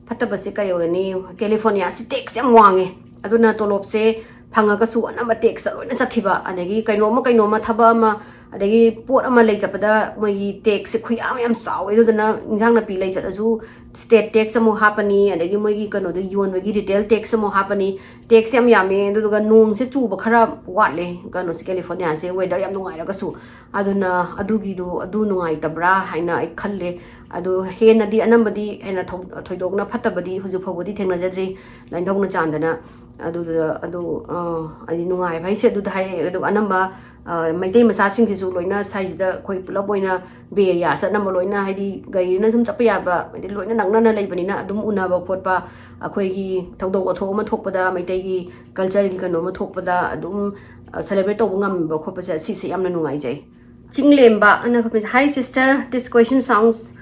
ꯐꯠꯇꯕꯁꯦ ꯀꯔꯤ ꯑꯣꯏꯒꯅꯤ? ꯀꯦꯂꯤꯐꯣꯔꯅꯤꯌꯥꯁꯤ ꯇꯦꯛꯁ ꯌꯥꯝ ꯋꯥꯡꯉꯦ꯫ ꯑꯗꯨꯅ ꯇꯣꯂꯣꯞꯁꯦ ꯐꯪꯉꯒꯁꯨ ꯑꯅꯝꯕ ꯇꯦꯛꯁꯇ ꯂꯣꯏꯅ ꯆꯠꯈꯤꯕ, ꯑꯗꯒꯤ ꯀꯩꯅꯣꯝꯃ ꯀꯩꯅꯣꯝꯃ ꯊꯕꯛ ꯑꯃ ꯑꯗꯒꯤ ꯄꯣꯠ ꯑꯃ ꯂꯩ ꯆꯠꯄꯗ ꯃꯣꯏꯒꯤ ꯇꯦꯛꯁꯁꯦ ꯈꯨꯌꯥꯝ ꯌꯥꯝ ꯆꯥꯎꯋꯦ꯫ ꯑꯗꯨꯗꯨꯅ ꯏꯟꯖꯥꯡ ꯅꯥꯄꯤ ꯂꯩ ꯆꯠꯂꯁꯨ ꯁ꯭ꯇꯦꯠ ꯇꯦꯛꯁ ꯑꯃꯨꯛ ꯍꯥꯞꯄꯅꯤ, ꯑꯗꯒꯤ ꯃꯣꯏꯒꯤ ꯀꯩꯅꯣꯗꯣ ꯌꯣꯟꯕꯒꯤ ꯔꯤꯇꯦꯜ ꯇꯦꯛꯁ ꯑꯃꯨꯛ ꯍꯥꯞꯄꯅꯤ, ꯇꯦꯛꯁ ꯌꯥꯝ ꯌꯥꯝꯃꯦ꯫ ꯑꯗꯨꯗꯨꯒ ꯅꯣꯡꯁꯦ ꯆꯨꯕ ꯈꯔ ꯋꯥꯠꯂꯦ ꯀꯩꯅꯣꯁꯦ, ꯀꯦꯂꯤꯐꯣꯔꯅꯤꯌꯥꯁꯦ ꯋꯦꯗꯔ ꯌꯥꯝ ꯅꯨꯡꯉꯥꯏꯔꯒꯁꯨ꯫ ꯑꯗꯨꯅ ꯑꯗꯨꯒꯤꯗꯣ ꯑꯗꯨ ꯅꯨꯡꯉꯥꯏꯇꯕ꯭ꯔꯥ ꯍꯥꯏꯅ ꯑꯩ ꯈꯜꯂꯦ꯫ ꯑꯗꯣ ꯍꯦꯟꯅꯗꯤ ꯑꯅꯝꯕꯗꯤ ꯍꯦꯟꯅ ꯊꯧ-, ꯊꯣꯏꯗꯣꯛꯅ ꯐꯠꯇꯕꯗꯤ ꯍꯧꯖꯤꯛ ꯐꯥꯎꯕꯗꯤ ꯊꯦꯡꯅꯖꯗ꯭ꯔꯤ ꯂꯥꯏꯟꯊꯧꯅ ꯆꯥꯟꯗꯅ꯫ ꯑꯗꯨꯗ ꯑꯗꯨ, ꯑ, ꯍꯥꯏꯗꯤ ꯅꯨꯡꯉꯥꯏꯕ ꯍꯥꯏꯁꯦ ꯑꯗꯨꯗ ꯍꯥꯏꯔꯛꯑꯦ꯫ ꯑꯗꯨꯒ ꯑꯅꯝꯕ, ꯑ, ꯃꯩꯇꯩ ꯃꯆꯥꯁꯤꯡꯁꯤꯁꯨ ꯂꯣꯏꯅ ꯁ꯭ꯋꯥꯏꯁꯤꯗ ꯑꯩꯈꯣꯏ ꯄꯨꯂꯞ ꯑꯣꯏꯅ ꯕꯦ ꯑꯦꯔꯤꯌꯥꯁꯦ ꯑꯅꯝꯕ ꯂꯣꯏꯅ ꯍꯥꯏꯗꯤ ꯒꯥꯔꯤꯅ ꯁꯨꯝ ꯆꯠꯄ ꯌꯥꯕ, ꯍꯥꯏꯗꯤ ꯂꯣꯏꯅ ꯅꯛꯅꯅ ꯂꯩꯕꯅꯤꯅ ꯑꯗꯨꯝ ꯎꯅꯕ ꯈꯣꯠꯄ, ꯑꯩꯈꯣꯏꯒꯤ ꯊꯧꯗꯣꯛ ꯋꯥꯊꯣꯛ ꯑꯃ ꯊꯣꯛꯄꯗ ꯃꯩꯇꯩꯒꯤ ꯀꯜꯆꯔꯒꯤ ꯀꯩꯅꯣ ꯑꯃ ꯊꯣꯛꯄꯗ ꯑꯗꯨꯝ, ꯑ, ꯁꯦꯂꯦꯕ꯭ꯔꯦꯠ ꯇꯧꯕ ꯉꯝꯕ ꯈꯣꯠꯄꯁꯦ ꯁꯤꯁꯦ ꯌꯥꯝꯅ ꯅꯨꯡꯉꯥꯏꯖꯩ꯫ ꯆꯤꯡꯂꯦꯝꯕ ꯑꯅ ꯈꯣꯠꯄꯁꯦ, Hi sister, this question sounds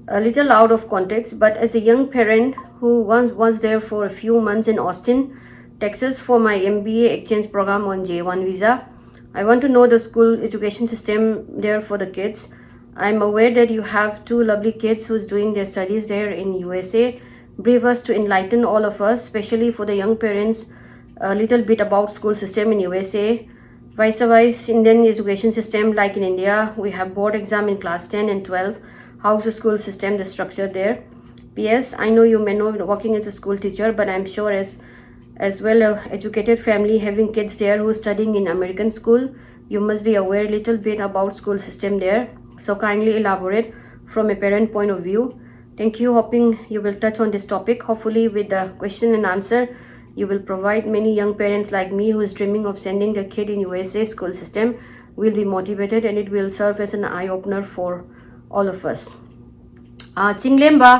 a little out of context, but as a young parent who once was there for a few months in Austin, Texas for my M B A exchange program on J one visa, I want to know the school education system there for the kids. I'm aware that you have two lovely kids who's doing their studies there in U S A. Brief us to enlighten all of us, especially for the young parents, a little bit about school system in U S A. Vice versa, Indian education system, like in India, we have board exam in class ten and twelve. How's the school system, the structure there? P S, I know you may not be working as a school teacher, but I'm sure as, as well a educated family having kids there who are studying in American school, you must be aware a little bit about school system there. So kindly elaborate from a parent point of view. Thank you. Hoping you will touch on this topic. Hopefully, with the question and answer, you will provide many young parents like me who is dreaming of sending their kid in U S A school system will be motivated, and it will serve as an eye opener for all of us. ꯑꯥ, ꯆꯤꯡꯂꯦꯝꯕ,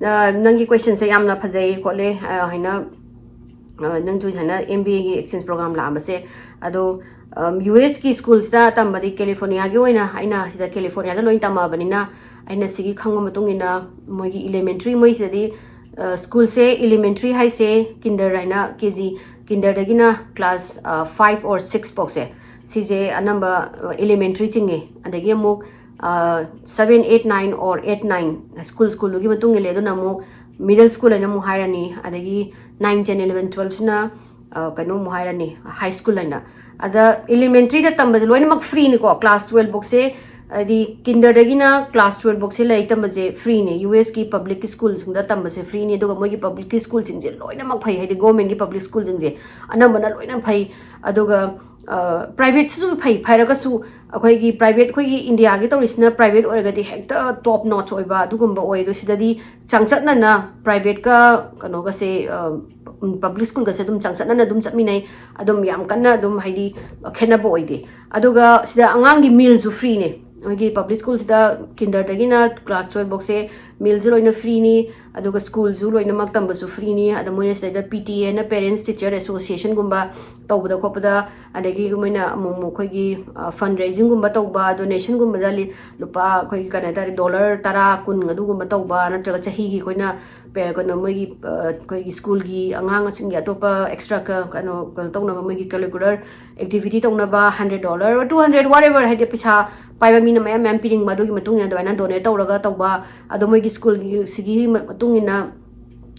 ꯑꯥ, ꯅꯪꯒꯤ ꯀꯣꯏꯁꯟꯁꯦ ꯌꯥꯝꯅ ꯐꯖꯩ ꯈꯣꯠꯂꯦ, ꯑꯥ, ꯍꯥꯏꯅ, ꯑꯥ, ꯅꯪꯁꯨ ꯍꯥꯏꯅ M B A ꯒꯤ exchange program ꯂꯥꯛꯑꯝꯕꯁꯦ꯫ ꯑꯗꯣ, ꯑꯝ, U S ꯀꯤ ꯁ꯭ꯀꯨꯜꯁꯤꯗ ꯇꯝꯕꯗꯤ ꯀꯦꯂꯤꯐꯣꯔꯅꯤꯌꯥꯒꯤ ꯑꯣꯏꯅ ꯑꯩꯅ ꯁꯤꯗ ꯀꯦꯂꯤꯐꯣꯔꯅꯤꯌꯥꯗ ꯂꯣꯏꯅ ꯇꯝꯃꯛꯑꯕꯅꯤꯅ ꯑꯩꯅ ꯁꯤꯒꯤ ꯈꯪꯕ ꯃꯇꯨꯡ ꯏꯟꯅ ꯃꯣꯏꯒꯤ ꯏꯂꯤꯃꯦꯟꯇ꯭ꯔꯤ, ꯃꯣꯏꯁꯤꯗꯗꯤ, ꯑ, ꯁ꯭ꯀꯨꯜꯁꯦ ꯏꯂꯤꯃꯦꯟꯇ꯭ꯔꯤ ꯍꯥꯏꯁꯦ ꯀꯤꯟꯗꯔ ꯍꯥꯏꯅ ꯀꯦ ꯖꯤ, ꯀꯤꯟꯗꯔꯗꯒꯤꯅ ꯀ꯭ꯂꯥꯁ, ꯑ, five or six ꯐꯥꯎꯁꯦ ꯁꯤꯁꯦ ꯑꯅꯝꯕ, ꯑ, ꯏꯂꯤꯃꯦꯟꯇ꯭ꯔꯤ ꯆꯤꯡꯉꯦ꯫ ꯑꯗꯒꯤ ꯑꯃꯨꯛ, ꯑ, seven, eight, nine or eight, nine school ꯁ꯭ꯀꯨꯜꯗꯨꯒꯤ ꯃꯇꯨꯡ ꯏꯜꯂꯦ꯫ ꯑꯗꯨꯅ ꯑꯃꯨꯛ ꯃꯤꯗꯜ ꯁ꯭ꯀꯨꯜ ꯍꯥꯏꯅ ꯑꯃꯨꯛ ꯍꯥꯏꯔꯅꯤ꯫ ꯑꯗꯒꯤ nine, ten, eleven, twelve ꯁꯤꯅ, ꯑ, ꯀꯩꯅꯣ ꯑꯃꯨꯛ ꯍꯥꯏꯔꯅꯤ, ꯍꯥꯏ ꯁ꯭ꯀꯨꯜ ꯍꯥꯏꯅ꯫ ꯑꯗ ꯏꯂꯤꯃꯦꯟꯇ꯭ꯔꯤꯗ ꯇꯝꯕꯁꯦ ꯂꯣꯏꯅꯃꯛ ꯐ꯭ꯔꯤꯅꯤꯀꯣ꯫ ꯀ꯭ꯂꯥꯁ ꯇꯨꯋꯦꯜꯐ ꯕꯣꯛꯁꯦ, ꯍꯥꯏꯗꯤ ꯀꯤꯟꯗꯔꯗꯒꯤꯅ ꯀ꯭ꯂꯥꯁ ꯇꯨꯋꯦꯜꯐ ꯕꯣꯛꯁꯦ ꯂꯥꯏꯔꯤꯛ ꯇꯝꯕꯁꯦ ꯐ꯭ꯔꯤꯅꯤ꯫ ꯌꯨ ꯑꯦꯁꯀꯤ ꯄꯕ꯭ꯂꯤꯛ ꯁ꯭ꯀꯨꯜꯁꯤꯡꯗ ꯇꯝꯕꯁꯦ ꯐ꯭ꯔꯤꯅꯤ, ꯑꯗꯨꯒ ꯃꯣꯏꯒꯤ ꯄꯕ꯭ꯂꯤꯛꯀꯤ ꯁ꯭ꯀꯨꯜꯁꯤꯡꯁꯦ ꯂꯣꯏꯅꯃꯛ ꯐꯩ, ꯍꯥꯏꯗꯤ ꯒꯣꯔꯃꯦꯟꯒꯤ ꯄꯕ꯭ꯂꯤꯛ ꯁ꯭ꯀꯨꯜꯁꯤꯡꯁꯦ ꯑꯅꯝꯕꯅ ꯂꯣꯏꯅ ꯐꯩ꯫ ꯑꯗꯨꯒ ꯄ꯭ꯔꯥꯏꯚꯦꯠꯁꯤꯁꯨ ꯐꯩ, ꯐꯔꯒꯁꯨ ꯑꯩꯈꯣꯏꯒꯤ ꯄ꯭ꯔꯥꯏꯚꯦꯠ, ꯑꯩꯈꯣꯏꯒꯤ ꯏꯟꯗꯤꯌꯥꯒꯤ ꯇꯧꯔꯤꯁꯤꯅ ꯄ꯭ꯔꯥꯏꯚꯦꯠ ꯑꯣꯏꯔꯒꯗꯤ ꯍꯦꯛꯇ ꯇꯣꯞ ꯅꯣꯠꯆ ꯑꯣꯏꯕ ꯑꯗꯨꯒꯨꯝꯕ ꯑꯣꯏ꯫ ꯑꯗꯣ ꯁꯤꯗꯗꯤ ꯆꯥꯡꯆꯠꯅꯅ ꯄ꯭ꯔꯥꯏꯚꯦꯠꯀ ꯀꯩꯅꯣꯒꯁꯦ, ꯄꯕ꯭ꯂꯤꯛ ꯁ꯭ꯀꯨꯜꯒꯁꯦ ꯑꯗꯨꯝ ꯆꯥꯡꯆꯠꯅꯅ ꯑꯗꯨꯝ ꯆꯠꯃꯤꯟꯅꯩ꯫ ꯑꯗꯨꯝ ꯌꯥꯝ ꯀꯟꯅ ꯑꯗꯨꯝ ꯍꯥꯏꯗꯤ ꯈꯦꯠꯅꯕ ꯑꯣꯏꯗꯦ꯫ ꯑꯗꯨꯒ ꯁꯤꯗ ꯑꯉꯥꯡꯒꯤ ꯃꯤꯜꯁꯨ ꯐ꯭ꯔꯤꯅꯦ꯫ ꯑꯩꯈꯣꯏꯒꯤ ꯄꯕ꯭ꯂꯤꯛ ꯁ꯭ꯀꯨꯜꯁꯤꯗ ꯀꯤꯟꯗꯔꯗꯒꯤꯅ ꯀ꯭ꯂꯥꯁ ꯇꯨꯋꯦꯜꯐ ꯕꯣꯛꯁꯦ ꯃꯤꯜꯁꯨ ꯂꯣꯏꯅ ꯐ꯭ꯔꯤꯅꯤ, ꯑꯗꯨꯒ ꯁ꯭ꯀꯨꯜꯁꯨ ꯂꯣꯏꯅꯃꯛ ꯇꯝꯕꯁꯨ ꯐ꯭ꯔꯤꯅꯤ꯫ ꯑꯗ ꯃꯣꯏꯅ ꯁꯤꯗꯩꯗ ꯄꯤ ꯇꯤ ꯑꯦ ꯍꯥꯏꯅ ꯄꯦꯔꯦꯟꯠꯁ ꯇꯤꯆꯔ ꯑꯦꯁꯣꯁꯤꯌꯦꯁꯟꯒꯨꯝꯕ ꯇꯧꯕꯗ ꯈꯣꯠꯄꯗ, ꯑꯗꯒꯤ ꯃꯣꯏꯅ ꯑꯃꯨꯛ ꯑꯃꯨꯛ ꯑꯩꯈꯣꯏꯒꯤ ꯐꯟ ꯔꯦꯖꯤꯡꯒꯨꯝꯕ ꯇꯧꯕ, ꯗꯣꯅꯦꯁꯟꯒꯨꯝꯕꯗ ꯂꯤ-, ꯂꯨꯄꯥ ꯑꯩꯈꯣꯏꯒꯤ ꯀꯩꯅꯣ ꯍꯥꯏꯇꯥꯔꯦ, ꯗꯣꯂꯔ ꯇꯔꯥ, ꯀꯨꯟ ꯑꯗꯨꯒꯨꯝꯕ ꯇꯧꯕ, ꯅꯠꯇ꯭ꯔꯒ ꯆꯍꯤꯒꯤ ꯑꯩꯈꯣꯏꯅ ꯄꯦ-, ꯀꯩꯅꯣ ꯃꯣꯏꯒꯤ, ꯑ, ꯑꯩꯈꯣꯏꯒꯤ ꯁ꯭ꯀꯨꯜꯒꯤ ꯑꯉꯥꯡꯁꯤꯡꯒꯤ ꯑꯇꯣꯞꯄ ꯑꯦꯛꯁꯇ꯭ꯔꯥ ꯀ-, ꯀꯩꯅꯣ, ꯀꯩꯅꯣ ꯇꯧꯅꯕ ꯃꯣꯏꯒꯤ ꯀꯔꯤꯀꯨꯂꯔ ꯑꯦꯛꯇꯤꯚꯤꯇꯤ ꯇꯧꯅꯕ ꯍꯟꯗ꯭ꯔꯦꯠ ꯗꯣꯂꯔ, ꯇꯨ ꯍꯟꯗ꯭ꯔꯦꯠ, ꯋꯥꯠ ꯑꯦꯚꯔ, ꯍꯥꯏꯗꯤ ꯄꯩꯁꯥ ꯄꯥꯏꯕ ꯃꯤꯅ ꯃꯌꯥꯝ ꯃꯌꯥꯝ ꯄꯤꯅꯤꯡꯕ, ꯑꯗꯨꯒꯤ ꯃꯇꯨꯡ ꯏꯟꯅ ꯑꯗꯨꯃꯥꯏꯅ ꯗꯣꯅꯦꯠ ꯇꯧꯔꯒ ꯇꯧꯕ꯫ ꯑꯗꯣ ꯃꯣꯏꯒꯤ ꯁ꯭ꯀꯨꯜꯒꯤ ꯁꯤꯒꯤ ꯃ-, ꯃꯇꯨꯡ ꯏꯟꯅ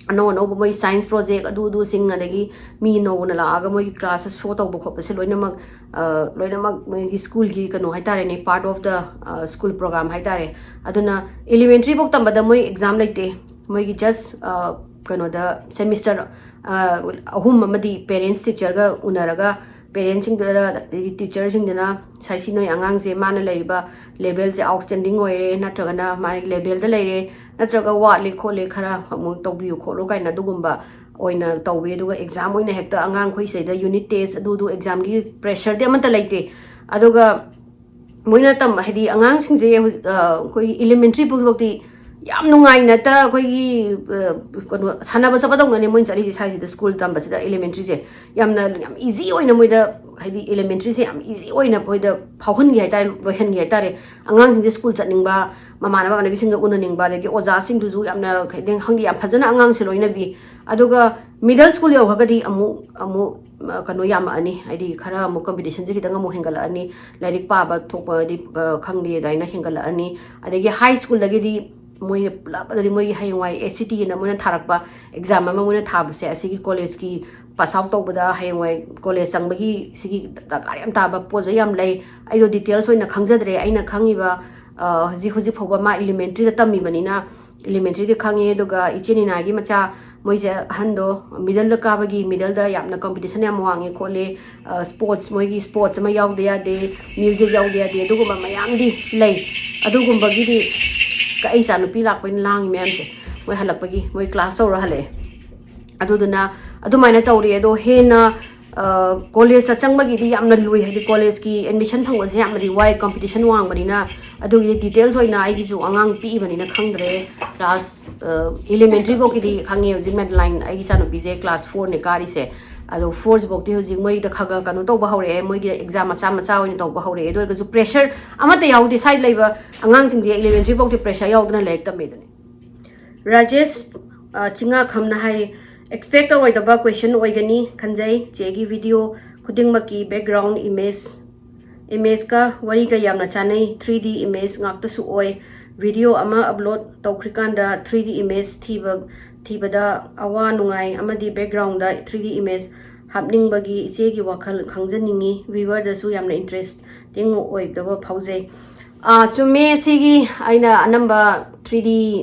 ꯑꯅꯧ ꯑꯅꯧꯕ ꯃꯣꯏ ꯁꯥꯏꯟꯁ ꯄ꯭ꯔꯣꯖꯦꯛ ꯑꯗꯨ ꯑꯗꯨꯁꯤꯡ, ꯑꯗꯒꯤ ꯃꯤ ꯅꯧꯅ ꯂꯥꯛꯑꯒ ꯃꯣꯏꯒꯤ ꯀ꯭ꯂꯥꯁꯇ ꯁꯣ ꯇꯧꯕ ꯈꯣꯠꯄꯁꯦ ꯂꯣꯏꯅꯃꯛ, ꯑ, ꯂꯣꯏꯅꯃꯛ ꯃꯣꯏꯒꯤ ꯁ꯭ꯀꯨꯜꯒꯤ ꯀꯩꯅꯣ ꯍꯥꯏꯇꯥꯔꯦꯅꯦ, ꯄꯥꯔꯠ ꯑꯣꯐ ꯗ, ꯑ, ꯁ꯭ꯀꯨꯜ ꯄ꯭ꯔꯣꯒ꯭ꯔꯥꯝ ꯍꯥꯏꯇꯥꯔꯦ꯫ ꯑꯗꯨꯅ ꯏꯂꯤꯃꯦꯟꯇ꯭ꯔꯤ ꯐꯥꯎ ꯇꯝꯕꯗ ꯃꯣꯏ ꯑꯦꯛꯖꯥꯝ ꯂꯩꯇꯦ꯫ ꯃꯣꯏꯒꯤ ꯖꯁ, ꯑ, ꯀꯩꯅꯣꯗ ꯁꯦꯃꯤꯁꯇꯔ, ꯑ, ꯑꯍꯨꯝ ꯑꯃꯗꯤ ꯄꯦꯔꯦꯟꯠꯁ ꯇꯤꯆꯔꯒ ꯎꯅꯔꯒ ꯄꯦꯔꯦꯟꯠꯁꯁꯤꯡꯗꯨꯗ, ꯑꯗꯩꯗꯤ ꯇꯤꯆꯔꯁꯤꯡꯗꯨꯅ ꯉꯁꯥꯏ ꯁꯤ ꯅꯣꯏ ꯑꯉꯥꯡꯁꯦ ꯃꯥꯅ ꯂꯩꯔꯤꯕ ꯂꯦꯚꯦꯜꯁꯦ ꯑꯥꯎꯠꯁ꯭ꯇꯦꯟꯗꯤꯡ ꯑꯣꯏꯔꯦ, ꯅꯠꯇ꯭ꯔꯒꯅ ꯃꯥꯒꯤ ꯂꯦꯚꯦꯜꯗ ꯂꯩꯔꯦ, ꯅꯠꯇ꯭ꯔꯒ ꯋꯥꯠꯂꯤ ꯈꯣꯠꯂꯤ, ꯈꯔ ꯑꯃꯨꯛ ꯇꯧꯕꯤꯌꯨ ꯈꯣꯠꯂꯨ ꯀꯥꯏꯅ ꯑꯗꯨꯒꯨꯝꯕ ꯑꯣꯏꯅ ꯇꯧꯋꯤ꯫ ꯑꯗꯨꯒ ꯑꯦꯛꯖꯥꯝ ꯑꯣꯏꯅ ꯍꯦꯛꯇ ꯑꯉꯥꯡꯈꯣꯏ ꯁꯤꯗꯩꯗ ꯌꯨꯅꯤꯠ ꯇꯦꯁ ꯑꯗꯨꯗꯨ ꯑꯦꯛꯖꯥꯝꯒꯤ ꯄ꯭ꯔꯦꯁꯔꯗꯤ ꯑꯃꯠꯇ ꯂꯩꯇꯦ꯫ ꯑꯗꯨꯒ ꯃꯣꯏꯅ ꯇꯝ-, ꯍꯥꯏꯗꯤ ꯑꯉꯥꯡꯁꯤꯡꯁꯦ ꯍꯧꯖꯤꯛ, ꯑ, ꯑꯩꯈꯣꯏꯒꯤ ꯏꯂꯤꯃꯦꯟꯇ꯭ꯔꯤ ꯐꯥꯎꯕꯗꯤ ꯌꯥꯝ ꯅꯨꯡꯉꯥꯏꯅ ꯍꯦꯛꯇ ꯑꯩꯈꯣꯏꯒꯤ, ꯑ, ꯀꯩꯅꯣ, ꯁꯥꯟꯅꯕ ꯆꯠꯄꯗꯧꯅꯅꯦ ꯃꯣꯏꯅ ꯆꯠꯂꯤꯁꯦ ꯁ꯭ꯋꯥꯏꯁꯤꯗ ꯁ꯭ꯀꯨꯜ ꯇꯝꯕꯁꯤꯗ ꯏꯂꯤꯃꯦꯟꯇ꯭ꯔꯤꯁꯦ꯫ ꯌꯥꯝꯅ, ꯌꯥꯝ ꯏꯖꯤ ꯑꯣꯏꯅ ꯃꯣꯏꯗ, ꯍꯥꯏꯗꯤ ꯏꯂꯤꯃꯦꯟꯇ꯭ꯔꯤꯁꯦ ꯌꯥꯝ ꯏꯖꯤ ꯑꯣꯏꯅ ꯃꯣꯏꯗ ꯐꯥꯎꯍꯟꯈꯤ ꯍꯥꯏꯇꯥꯔꯦ, ꯂꯣꯏꯍꯟꯈꯤ ꯍꯥꯏꯇꯥꯔꯦ꯫ ꯑꯉꯥꯡꯁꯤꯡꯁꯦ ꯁ꯭ꯀꯨꯜ ꯆꯠꯅꯤꯡꯕ, ꯃꯃꯥꯟꯅꯕ ꯃꯃꯥꯟꯅꯕꯤꯁꯤꯡꯒ ꯎꯅꯅꯤꯡꯕ, ꯑꯗꯒꯤ ꯑꯣꯖꯥꯁꯤꯡꯗꯨꯁꯨ ꯌꯥꯝꯅ ꯈꯪꯗꯦ, ꯈꯪꯗꯦ, ꯌꯥꯝ ꯐꯖꯅ ꯑꯉꯥꯡꯁꯦ ꯂꯣꯏꯅꯕꯤ꯫ ꯑꯗꯨꯒ ꯃꯤꯗꯜ ꯁ꯭ꯀꯨꯜ ꯌꯧꯈ꯭ꯔꯒꯗꯤ ꯑꯃꯨꯛ, ꯑꯃꯨꯛ, ꯑ, ꯀꯩꯅꯣ ꯌꯥꯝꯃꯛꯑꯅꯤ, ꯍꯥꯏꯗꯤ ꯈꯔ ꯑꯃꯨꯛ ꯀꯝꯄꯤꯇꯤꯁꯟꯁꯦ ꯈꯤꯇꯪ ꯑꯃꯨꯛ ꯍꯦꯟꯒꯠꯂꯛꯑꯅꯤ, ꯂꯥꯏꯔꯤꯛ ꯄꯥꯕ ꯊꯣꯛꯄꯗꯤ, ꯑ, ꯈꯪꯗꯦ, ꯑꯗꯨꯃꯥꯏꯅ ꯍꯦꯟꯒꯠꯂꯛꯑꯅꯤ꯫ ꯑꯗꯒꯤ ꯍꯥꯏ ꯁ꯭ꯀꯨꯜꯗꯒꯤꯗꯤ ꯃꯣꯏꯅ ꯄꯨꯂꯞ, ꯑꯗꯨꯗꯤ ꯃꯣꯏꯒꯤ ꯍꯌꯦꯡꯋꯥꯏ ꯑꯦꯁ ꯁꯤ ꯇꯤ ꯑꯅ ꯃꯣꯏꯅ ꯊꯥꯔꯛꯄ ꯑꯦꯛꯖꯥꯝ ꯑꯃ ꯃꯣꯏꯅ ꯊꯥꯕꯁꯦ, ꯑꯁꯤꯒꯤ ꯀꯣꯂꯦꯖꯀꯤ ꯄꯥꯁ ꯑꯥꯎꯠ ꯇꯧꯕꯗ ꯍꯌꯦꯡꯋꯥꯏ ꯀꯣꯂꯦꯖ ꯆꯪꯕꯒꯤ ꯁꯤꯒꯤ ꯗꯔꯀꯥꯔ ꯌꯥꯝ ꯇꯥꯕ ꯄꯣꯠꯁꯦ ꯌꯥꯝ ꯂꯩ꯫ ꯑꯩꯗꯣ ꯗꯤꯇꯦꯜꯁ ꯑꯣꯏꯅ ꯈꯪꯖꯗ꯭ꯔꯦ꯫ ꯑꯩꯅ ꯈꯪꯉꯤꯕ, ꯑ, ꯍꯧꯖꯤꯛ, ꯍꯧꯖꯤꯛ ꯐꯥꯎꯕ ꯃꯥ ꯏꯂꯤꯃꯦꯟꯇ꯭ꯔꯤꯗ ꯇꯝꯃꯤꯕꯅꯤꯅ ꯏꯂꯤꯃꯦꯟꯇ꯭ꯔꯤꯗꯤ ꯈꯪꯉꯦ꯫ ꯑꯗꯨꯒ ꯏꯆꯦ ꯅꯤꯅꯥꯒꯤ ꯃꯆꯥ, ꯃꯣꯏꯁꯦ ꯑꯍꯟꯗꯣ ꯃꯤꯗꯜꯗ ꯀꯥꯕꯒꯤ, ꯃꯤꯗꯜꯗ ꯌꯥꯝꯅ ꯀꯝꯄꯤꯇꯤꯁꯟ ꯌꯥꯝ ꯋꯥꯡꯉꯦ ꯈꯣꯠꯂꯦ, ꯑ, ꯁ꯭ꯄꯣꯔꯠꯁ, ꯃꯣꯏꯒꯤ ꯁ꯭ꯄꯣꯔꯠꯁ ꯑꯃ ꯌꯥꯎꯗ ꯌꯥꯗꯦ, ꯃ꯭ꯌꯨꯖꯤꯛ ꯌꯥꯎꯗ ꯌꯥꯗꯦ, ꯑꯗꯨꯒꯨꯝꯕ ꯃꯌꯥꯝꯗꯤ ꯂꯩ꯫ ꯑꯗꯨꯒꯨꯝꯕꯒꯤꯗꯤ ꯀ-, ꯑꯩ ꯏꯆꯥ ꯅꯨꯄꯤ ꯂꯥꯛꯄꯩꯅ ꯂꯥꯡꯉꯤ ꯃꯌꯥꯝꯁꯦ꯫ ꯃꯣꯏ ꯍꯜꯂꯛꯄꯒꯤ, ꯃꯣꯏ ꯀ꯭ꯂꯥꯁ ꯇꯧꯔ ꯍꯜꯂꯛꯑꯦ꯫ ꯑꯗꯨꯗꯨꯅ ꯑꯗꯨꯃꯥꯏꯅ ꯇꯧꯔꯤ꯫ ꯑꯗꯣ ꯍꯦꯟꯅ, ꯑ, ꯀꯣꯂꯦꯖꯇ ꯆꯪꯕꯒꯤꯗꯤ ꯌꯥꯝꯅ ꯂꯨꯏ, ꯍꯥꯏꯗꯤ ꯀꯣꯂꯦꯖꯀꯤ ꯑꯦꯗꯃꯤꯁꯟ ꯐꯪꯕꯁꯦ ꯌꯥꯝꯅꯗꯤ ꯋꯥꯏ, ꯀꯝꯄꯤꯇꯤꯁꯟ ꯋꯥꯡꯕꯅꯤꯅ꯫ ꯑꯗꯨꯒꯤꯗꯤ ꯗꯤꯇꯦꯜꯁ ꯑꯣꯏꯅ ꯑꯩꯒꯤꯁꯨ ꯑꯉꯥꯡ ꯄꯤꯛꯏꯕꯅꯤꯅ ꯈꯪꯗ꯭ꯔꯦ꯫ ꯀ꯭ꯂꯥꯁ, ꯑ, ꯏꯂꯤꯃꯦꯟꯇ꯭ꯔꯤ ꯐꯥꯎꯒꯤꯗꯤ ꯈꯪꯉꯦ꯫ ꯍꯧꯖꯤꯛ ꯃꯦꯗꯂꯥꯏꯟ, ꯑꯩꯒꯤ ꯏꯆꯥꯅꯨꯄꯤꯁꯦ ꯀ꯭ꯂꯥꯁ ꯐꯣꯔꯅꯦ ꯀꯥꯔꯤꯁꯦ꯫ ꯑꯗꯣ ꯐꯣꯔꯁꯤꯐꯥꯎꯗꯤ ꯍꯧꯖꯤꯛ ꯃꯣꯏꯗ ꯈꯔ ꯈꯔ ꯀꯩꯅꯣ ꯇꯧꯕ ꯍꯧꯔꯛꯑꯦ, ꯃꯣꯏꯒꯤ ꯑꯦꯛꯖꯥꯝ ꯃꯆꯥ ꯃꯆꯥ ꯑꯣꯏꯅ ꯇꯧꯕ ꯍꯧꯔꯛꯑꯦ꯫ ꯑꯗꯨ ꯑꯣꯏꯔꯒꯁꯨ ꯄ꯭ꯔꯦꯁꯔ ꯑꯃꯠꯇ ꯌꯥꯎꯗꯦ꯫ ꯁꯥꯏꯗ ꯂꯩꯕ ꯑꯉꯥꯡꯁꯤꯡꯁꯦ ꯏꯂꯤꯃꯦꯟꯇ꯭ꯔꯤ ꯐꯥꯎꯗꯤ ꯄ꯭ꯔꯦꯁꯔ ꯌꯥꯎꯗꯅ ꯂꯥꯏꯔꯤꯛ ꯇꯝꯃꯦ ꯑꯗꯨꯅꯤ꯫ ꯔꯥꯖꯦꯁ, ꯑ, ꯆꯤꯉꯥꯈꯝꯅ ꯍꯥꯏꯔꯤ, "ꯑꯦꯛꯁꯄꯦꯛ ꯇꯧꯔꯣꯏꯗꯕ ꯀꯣꯏꯁꯟ ꯑꯣꯏꯒꯅꯤ ꯈꯟꯖꯩ꯫ ꯆꯦꯒꯤ ꯚꯤꯗꯤꯑꯣ ꯈꯨꯗꯤꯡꯃꯛꯀꯤ ꯕꯦꯛꯒ꯭ꯔꯥꯎꯟ ꯏꯃꯦꯖ, ꯏꯃꯦꯖꯀ ꯋꯥꯔꯤꯒ ꯌꯥꯝꯅ ꯆꯥꯟꯅꯩ꯫ ꯊ꯭ꯔꯤ ꯗꯤ ꯏꯃꯦꯖ ꯉꯥꯛꯇꯁꯨ ꯑꯣꯏ꯫ ꯚꯤꯗꯤꯑꯣ ꯑꯃ ꯑꯞꯂꯣꯗ ꯇꯧꯈ꯭ꯔꯤꯀꯥꯟꯗ ꯊ꯭ꯔꯤ ꯗꯤ ꯏꯃꯦꯖ ꯊꯤꯕ, ꯊꯤꯕꯗ ꯑꯋꯥ ꯅꯨꯡꯉꯥꯏ ꯑꯃꯗꯤ ꯕꯦꯛꯒ꯭ꯔꯥꯎꯟꯗ ꯊ꯭ꯔꯤ ꯗꯤ ꯏꯃꯦꯖ ꯍꯥꯞꯅꯤꯡꯕꯒꯤ ꯏꯆꯦꯒꯤ ꯋꯥꯈꯜ ꯈꯪꯖꯅꯤꯡꯉꯤ꯫ ꯚ꯭ꯌꯨꯋꯔꯗꯁꯨ ꯌꯥꯝꯅ ꯏꯟꯇꯔꯦꯁꯇꯤꯡ ꯑꯣꯏꯗꯕ ꯐꯥꯎꯖꯩ"꯫ ꯑꯥ, ꯆꯨꯝꯃꯦ꯫ ꯁꯤꯒꯤ ꯑꯩꯅ ꯑꯅꯝꯕ ꯊ꯭ꯔꯤ ꯗꯤ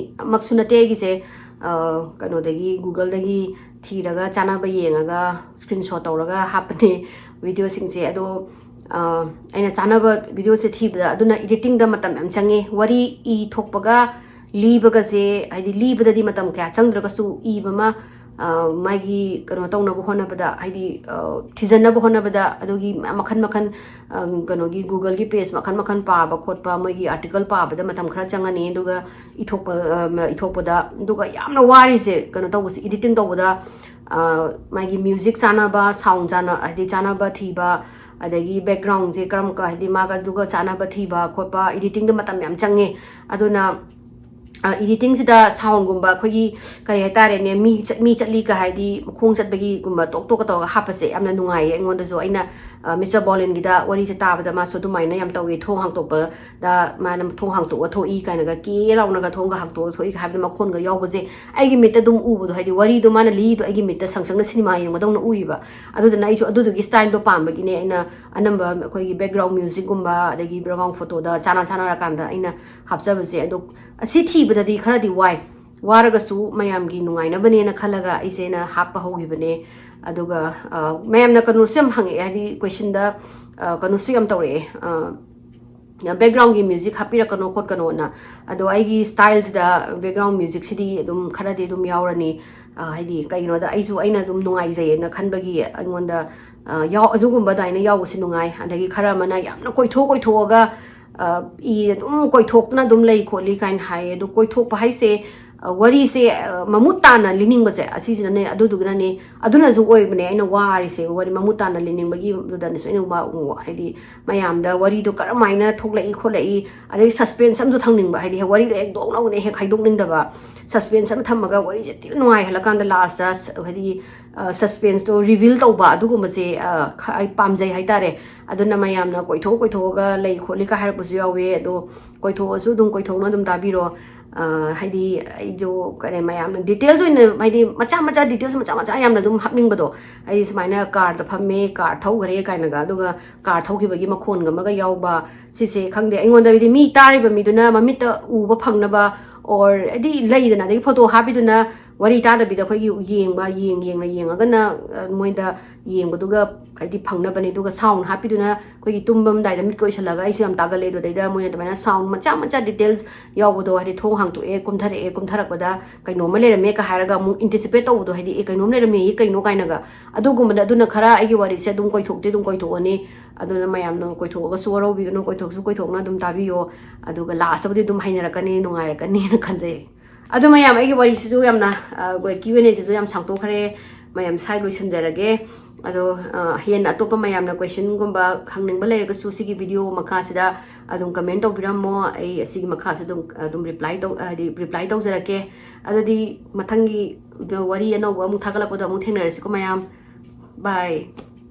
ꯃꯛꯁꯨ ꯅꯠꯇꯦ ꯑꯩꯒꯤꯁꯦ, ꯑꯥ, ꯀꯩꯅꯣꯗꯒꯤ, Google-ꯗꯒꯤ ꯊꯤꯔꯒ ꯆꯥꯅꯕ ꯌꯦꯡꯉꯒ screenshot ꯇꯧꯔꯒ ꯍꯥꯞꯄꯅꯦ ꯚꯤꯗꯤꯑꯣꯁꯤꯡꯁꯦ꯫ ꯑꯗꯣ, ꯑꯥ, ꯑꯩꯅ ꯆꯥꯅꯕ ꯚꯤꯗꯤꯑꯣꯁꯦ ꯊꯤꯕꯗ, ꯑꯗꯨꯅ editing-ꯗ ꯃꯇꯝ ꯌꯥꯝ ꯆꯪꯉꯦ꯫ ꯋꯥꯔꯤ ꯏ ꯊꯣꯛꯄꯒ ꯂꯤꯕꯒꯁꯦ, ꯍꯥꯏꯗꯤ ꯂꯤꯕꯗꯗꯤ ꯃꯇꯝ ꯀꯌꯥ ꯆꯪꯗ꯭ꯔꯒꯁꯨ ꯏꯕ ꯑꯃ, ꯑ, ꯃꯥꯒꯤ ꯀꯩꯅꯣ ꯇꯧꯅꯕ ꯍꯣꯠꯅꯕꯗ, ꯍꯥꯏꯗꯤ, ꯑ, ꯊꯤꯖꯟꯅꯕ ꯍꯣꯠꯅꯕꯗ, ꯑꯗꯨꯒꯤ ꯃꯈꯟ ꯃꯈꯟ, ꯑ, ꯀꯩꯅꯣꯒꯤ Google-ꯒꯤ page ꯃꯈꯟ ꯃꯈꯟ ꯄꯥꯕ ꯈꯣꯠꯄ, ꯃꯣꯏꯒꯤ article ꯄꯥꯕꯗ ꯃꯇꯝ ꯈꯔ ꯆꯪꯉꯅꯤ꯫ ꯑꯗꯨꯒ ꯏꯊꯣꯛꯄ, ꯑ, ꯃ-, ꯏꯊꯣꯛꯄꯗ, ꯑꯗꯨꯒ ꯌꯥꯝꯅ ꯋꯥꯔꯤꯁꯦ ꯀꯩꯅꯣ ꯇꯧꯕꯁꯦ, editing ꯇꯧꯕꯗ, ꯑ, ꯃꯥꯒꯤ music ꯆꯥꯟꯅꯕ, sound ꯆꯥꯟꯅ-, ꯍꯥꯏꯗꯤ ꯆꯥꯟꯅꯕ ꯊꯤꯕ, ꯑꯗꯒꯤ background-ꯁꯦ ꯀꯔꯝ ꯀ-, ꯍꯥꯏꯗꯤ ꯃꯥꯒ ꯑꯗꯨꯒ ꯆꯥꯟꯅꯕ ꯊꯤꯕ ꯈꯣꯠꯄ, editing-ꯗ ꯃꯇꯝ ꯌꯥꯝ ꯆꯪꯉꯦ꯫ ꯑꯗꯨꯅ ꯑ, editing ꯁꯤꯗ sound ꯒꯨꯝꯕ ꯑꯩꯈꯣꯏꯒꯤ, ꯀꯔꯤ ꯍꯥꯏꯇꯥꯔꯦꯅꯦ, ꯃꯤ ꯆꯠ-, ꯃꯤ ꯆꯠꯂꯤꯒ ꯍꯥꯏꯗꯤ ꯃꯈꯣꯡ ꯆꯠꯄꯒꯤꯒꯨꯝꯕ ꯇꯣꯛ ꯇꯣꯛꯀ ꯇꯧꯔꯒ ꯍꯥꯞꯄꯁꯦ ꯌꯥꯝꯅ ꯅꯨꯡꯉꯥꯏꯌꯦ ꯑꯩꯉꯣꯟꯗꯁꯨ꯫ ꯑꯩꯅ, ꯑ, Mister Bolin ꯒꯤꯗ ꯋꯥꯔꯤꯁꯦ ꯇꯥꯕꯗ ꯃꯥꯁꯨ ꯑꯗꯨꯃꯥꯏꯅ ꯌꯥꯝ ꯇꯧꯋꯤ, ꯊꯣꯡ ꯍꯥꯡꯇꯣꯛꯄꯗ ꯃꯥꯅ ꯊꯣꯡ ꯍꯥꯡꯇꯣꯛꯑ ꯊꯣꯛꯏ ꯀꯥꯏꯅꯒ, ꯀꯦ ꯂꯥꯎꯅꯒ ꯊꯣꯡꯒ ꯍꯥꯡꯇꯣꯛꯑ ꯊꯣꯛꯏ ꯍꯥꯏꯕꯗ ꯃꯈꯣꯟꯒ ꯌꯥꯎꯕꯁꯦ ꯑꯩꯒꯤ ꯃꯤꯠꯇ ꯑꯗꯨꯝ ꯎꯕꯗꯣ, ꯍꯥꯏꯗꯤ ꯋꯥꯔꯤꯗꯣ ꯃꯥꯅ ꯂꯤꯗꯣ ꯑꯩꯒꯤ ꯃꯤꯠꯇ ꯁꯪꯁꯪꯅ ꯁꯤꯅꯦꯃꯥ ꯌꯦꯡꯕꯗꯧꯅ ꯎꯏꯕ꯫ ꯑꯗꯨꯗꯨꯅ ꯑꯩꯁꯨ ꯑꯗꯨꯗꯨꯒꯤ style ꯗꯣ ꯄꯥꯝꯕꯒꯤꯅꯦ ꯑꯩꯅ ꯑꯅꯝꯕ ꯑꯩꯈꯣꯏꯒꯤ background music ꯒꯨꯝꯕ ꯑꯗꯒꯤ background photo ꯗ ꯆꯥꯟꯅ ꯆꯥꯟꯅꯔꯀꯥꯟꯗ ꯑꯩꯅ ꯍꯥꯞꯆꯕꯁꯦ꯫ ꯑꯗꯣ ꯑꯁꯤ ꯊꯤꯕꯗꯗꯤ ꯈꯔꯗꯤ ꯋꯥꯏ, ꯋꯥꯔꯒꯁꯨ ꯃꯌꯥꯝꯒꯤ ꯅꯨꯡꯉꯥꯏꯅꯕꯅꯦꯅ ꯈꯜꯂꯒ ꯑꯩꯁꯦ ꯑꯩꯅ ꯍꯥꯞꯄ ꯍꯧꯈꯤꯕꯅꯦ꯫ ꯑꯗꯨꯒ, ꯑ, ꯃꯌꯥꯝꯅ ꯀꯩꯅꯣꯁꯨ ꯌꯥꯝ ꯍꯪꯉꯛꯑꯦ, ꯍꯥꯏꯗꯤ question ꯗ, ꯑ, ꯀꯩꯅꯣꯁꯨ ꯌꯥꯝ ꯇꯧꯔꯛꯑꯦ, ꯑ, background ꯒꯤ music ꯍꯥꯞꯄꯤꯔꯛꯀꯅꯣ ꯈꯣꯠꯀꯅꯣꯅ꯫ ꯑꯗꯣ ꯑꯩꯒꯤ style ꯁꯤꯗ background music ꯁꯤꯗꯤ ꯑꯗꯨꯝ ꯈꯔꯗꯤ ꯑꯗꯨꯝ ꯌꯥꯎꯔꯅꯤ꯫ ꯑ, ꯍꯥꯏꯗꯤ ꯀꯩꯒꯤꯅꯣꯗ ꯑꯩꯁꯨ ꯑꯩꯅ ꯑꯗꯨꯝ ꯅꯨꯡꯉꯥꯏꯖꯩꯌꯦꯅ ꯈꯟꯕꯒꯤ ꯑꯩꯉꯣꯟꯗ, ꯑ, ꯌꯥꯎ-, ꯑꯗꯨꯒꯨꯝꯕ ꯑꯗꯨꯃꯥꯏꯅ ꯌꯥꯎꯕꯁꯤ ꯅꯨꯡꯉꯥꯏ꯫ ꯑꯗꯒꯤ ꯈꯔ ꯑꯃꯅ ꯌꯥꯝꯅ ꯀꯣꯏꯊꯣꯛ ꯀꯣꯏꯊꯣꯛꯑꯒ, ꯑ, ꯏ ꯑꯗꯨꯝ ꯀꯣꯏꯊꯣꯛꯇꯅ ꯑꯗꯨꯝ ꯂꯩ ꯈꯣꯠꯂꯤ ꯀꯥꯏꯅ ꯍꯥꯏꯌꯦ꯫ ꯑꯗꯣ ꯀꯣꯏꯊꯣꯛꯄ ꯍꯥꯏꯁꯦ, ꯑ, ꯋꯥꯔꯤꯁꯦ, ꯑ, ꯃꯃꯨꯠ ꯇꯥꯅ ꯂꯤꯅꯤꯡꯕꯁꯦ ꯑꯁꯤꯁꯤꯅꯅꯦ, ꯑꯗꯨꯗꯨꯒꯅꯅꯦ, ꯑꯗꯨꯅꯁꯨ ꯑꯣꯏꯕꯅꯦ ꯑꯩꯅ ꯋꯥꯔꯤꯁꯦ꯫ ꯋꯥꯔꯤ ꯃꯃꯨꯠ ꯇꯥꯅ ꯂꯤꯅꯤꯡꯕꯒꯤ ꯑꯗꯨꯗꯅꯁꯨ ꯑꯩꯅ ꯋꯥ-, ꯍꯥꯏꯗꯤ ꯃꯌꯥꯝꯗ ꯋꯥꯔꯤꯗꯣ ꯀꯔꯝꯍꯥꯏꯅ ꯊꯣꯛꯂꯛꯏ ꯈꯣꯠꯂꯛꯏ, ꯑꯗꯒꯤ suspense ꯑꯃꯁꯨ ꯊꯝꯅꯤꯡꯕ, ꯍꯥꯏꯗꯤ ꯋꯥꯔꯤꯗꯣ ꯍꯦꯛ ꯗꯣꯛ ꯂꯥꯎꯅ ꯍꯦꯛ ꯍꯥꯏꯗꯣꯛꯅꯤꯡꯗꯕ, suspense ꯑꯃ ꯊꯝꯃꯒ ꯋꯥꯔꯤꯁꯦ ꯊꯤꯅ ꯅꯨꯡꯉꯥꯏꯍꯜꯂꯀꯥꯟꯗ last ꯇ ꯁ-, ꯍꯥꯏꯗꯤ, ꯑ, suspense ꯇꯣ reveal ꯇꯧꯕ ꯑꯗꯨꯒꯨꯝꯕꯁꯦ, ꯑ, ꯈ-, ꯑꯩ ꯄꯥꯝꯖꯩ ꯍꯥꯏꯇꯥꯔꯦ꯫ ꯑꯗꯨꯅ ꯃꯌꯥꯝꯅ ꯀꯣꯏꯊꯣꯛ ꯀꯣꯏꯊꯣꯛꯑꯒ ꯂꯩ ꯈꯣꯠꯂꯤ ꯀꯥꯏ ꯍꯥꯏꯔꯛꯄꯁꯨ ꯌꯥꯎꯋꯦ, ꯑꯗꯣ ꯀꯣꯏꯊꯣꯛꯑꯁꯨ ꯑꯗꯨꯝ ꯀꯣꯏꯊꯣꯛꯅ ꯑꯗꯨꯝ ꯇꯥꯕꯤꯔꯣ꯫ ꯑ, ꯍꯥꯏꯗꯤ ꯑꯩꯁꯨ ꯀꯔꯤ ꯃꯌꯥꯝꯅ details ꯑꯣꯏꯅ, ꯍꯥꯏꯗꯤ ꯃꯆꯥ ꯃꯆꯥ details ꯃꯆꯥ ꯃꯆꯥ ꯌꯥꯝꯅ ꯑꯗꯨꯝ ꯍꯥꯞꯅꯤꯡꯕꯗꯣ, ꯑꯩ ꯁꯨꯃꯥꯏꯅ car ꯗ ꯐꯝꯃꯦ, car ꯊꯧꯈ꯭ꯔꯦ ꯀꯥꯏꯅꯒ, ꯑꯗꯨꯒ car ꯊꯧꯈꯤꯕꯒꯤ ꯃꯈꯣꯟꯒ ꯑꯃꯒ ꯌꯥꯎꯕ, ꯁꯤꯁꯦ ꯈꯪꯗꯦ, ꯑꯩꯉꯣꯟꯗ ꯍꯥꯏꯗꯤ ꯃꯤ ꯇꯥꯔꯤꯕ ꯃꯤꯗꯨꯅ ꯃꯃꯤꯠꯇ ꯎꯕ ꯐꯪꯅꯕ, or ꯍꯥꯏꯗꯤ ꯂꯩꯗꯅ, ꯑꯗꯒꯤ photo ꯍꯥꯞꯄꯤꯗꯨꯅ ꯋꯥꯔꯤ ꯇꯥꯗꯕꯤꯗ ꯑꯩꯈꯣꯏꯒꯤ ꯌꯦꯡꯕ, ꯌꯦꯡ ꯌꯦꯡꯅ ꯌꯦꯡꯉꯒꯅ, ꯑ, ꯃꯣꯏꯗ ꯌꯦꯡꯕꯗꯨꯒ ꯍꯥꯏꯗꯤ ꯐꯪꯅꯕꯅꯦ꯫ ꯑꯗꯨꯒ sound ꯍꯥꯞꯄꯤꯗꯨꯅ ꯑꯩꯈꯣꯏꯒꯤ ꯇꯨꯝꯕꯝꯗꯥꯏꯗ ꯃꯤꯠꯀ ꯎꯏꯁꯜꯂꯒ ꯑꯩꯁꯨ ꯌꯥꯝ ꯇꯥꯒꯜꯂꯦ꯫ ꯑꯗꯨꯗꯩꯗ ꯃꯣꯏꯅ ꯑꯗꯨꯃꯥꯏꯅ sound ꯃꯆꯥ ꯃꯆꯥ details ꯌꯥꯎꯕꯗꯣ, ꯍꯥꯏꯗꯤ ꯊꯣꯡ ꯍꯥꯡꯇꯣꯛꯑꯦ, ꯀꯨꯝꯊꯔꯛꯑꯦ, ꯀꯨꯝꯊꯔꯛꯄꯗ ꯀꯩꯅꯣꯝꯃ ꯂꯩꯔꯝꯃꯦ ꯀ ꯍꯥꯏꯔꯒ ꯑꯃꯨꯛ anticipate ꯇꯧꯕꯗꯣ, ꯍꯥꯏꯗꯤ "ꯑꯦ, ꯀꯩꯅꯣꯝ ꯂꯩꯔꯝꯃꯦ, ꯀꯩꯅꯣ?" ꯀꯥꯏꯅꯒ꯫ ꯑꯗꯨꯒꯨꯝꯕꯗ, ꯑꯗꯨꯅ ꯈꯔ ꯑꯩꯒꯤ ꯋꯥꯔꯤꯁꯦ ꯑꯗꯨꯝ ꯀꯣꯏꯊꯣꯛꯇꯤ ꯑꯗꯨꯝ ꯀꯣꯏꯊꯣꯛꯑꯅꯤ꯫ ꯑꯗꯨꯅ ꯃꯌꯥꯝꯅ ꯀꯣꯏꯊꯣꯛꯑꯒꯁꯨ ꯋꯥꯔꯧꯕꯤꯒꯅꯨ, ꯀꯣꯏꯊꯣꯛꯁꯨ ꯀꯣꯏꯊꯣꯛꯅ ꯑꯗꯨꯝ ꯇꯥꯕꯤꯌꯣ꯫ ꯑꯗꯨꯒ last ꯇꯕꯨꯗꯤ ꯑꯗꯨꯝ ꯍꯩꯅꯔꯛꯀꯅꯤ, ꯅꯨꯡꯉꯥꯏꯔꯛꯀꯅꯤꯅ ꯈꯟꯖꯩ꯫ ꯑꯗꯣ ꯃꯌꯥꯝ, ꯑꯩꯒꯤ ꯋꯥꯔꯤꯁꯤꯁꯨ ꯌꯥꯝꯅ, ꯑ, ꯑꯩꯈꯣꯏ Q and A ꯁꯤꯁꯨ ꯌꯥꯝ ꯁꯥꯡꯇꯣꯛꯈ꯭ꯔꯦ, ꯃꯌꯥꯝ ꯁ꯭ꯋꯥꯏ ꯂꯣꯏꯁꯤꯟꯖꯔꯒꯦ꯫ ꯑꯗꯣ ꯑ, ꯍꯦꯟꯅ ꯑꯇꯣꯞꯄ ꯃꯌꯥꯝꯅ questionꯒꯨꯝꯕ ꯍꯪꯅꯤꯡꯕ ꯂꯩꯔꯒꯁꯨ ꯁꯤꯒꯤ video ꯃꯈꯥꯁꯤꯗ ꯑꯗꯨꯝ comment ꯇꯧꯕꯤꯔꯝꯃꯣ꯫ ꯑꯩ ꯑꯁꯤꯒꯤ ꯃꯈꯥꯁꯨ ꯑꯗꯨꯝ ꯑꯗꯨꯝ reply ꯇꯧ ꯍꯥꯏꯗꯤ reply ꯇꯧꯖꯔꯛꯀꯦ꯫ ꯑꯗꯨꯗꯤ ꯃꯊꯪꯒꯤ ꯋꯥꯔꯤ ꯑꯅꯧꯕ ꯑꯃꯨꯛ ꯊꯥꯒꯠꯂꯛꯄꯗ ꯑꯃꯨꯛ ꯊꯦꯡꯅꯔꯁꯤꯀꯣ ꯃꯌꯥꯝ꯫ Bye꯫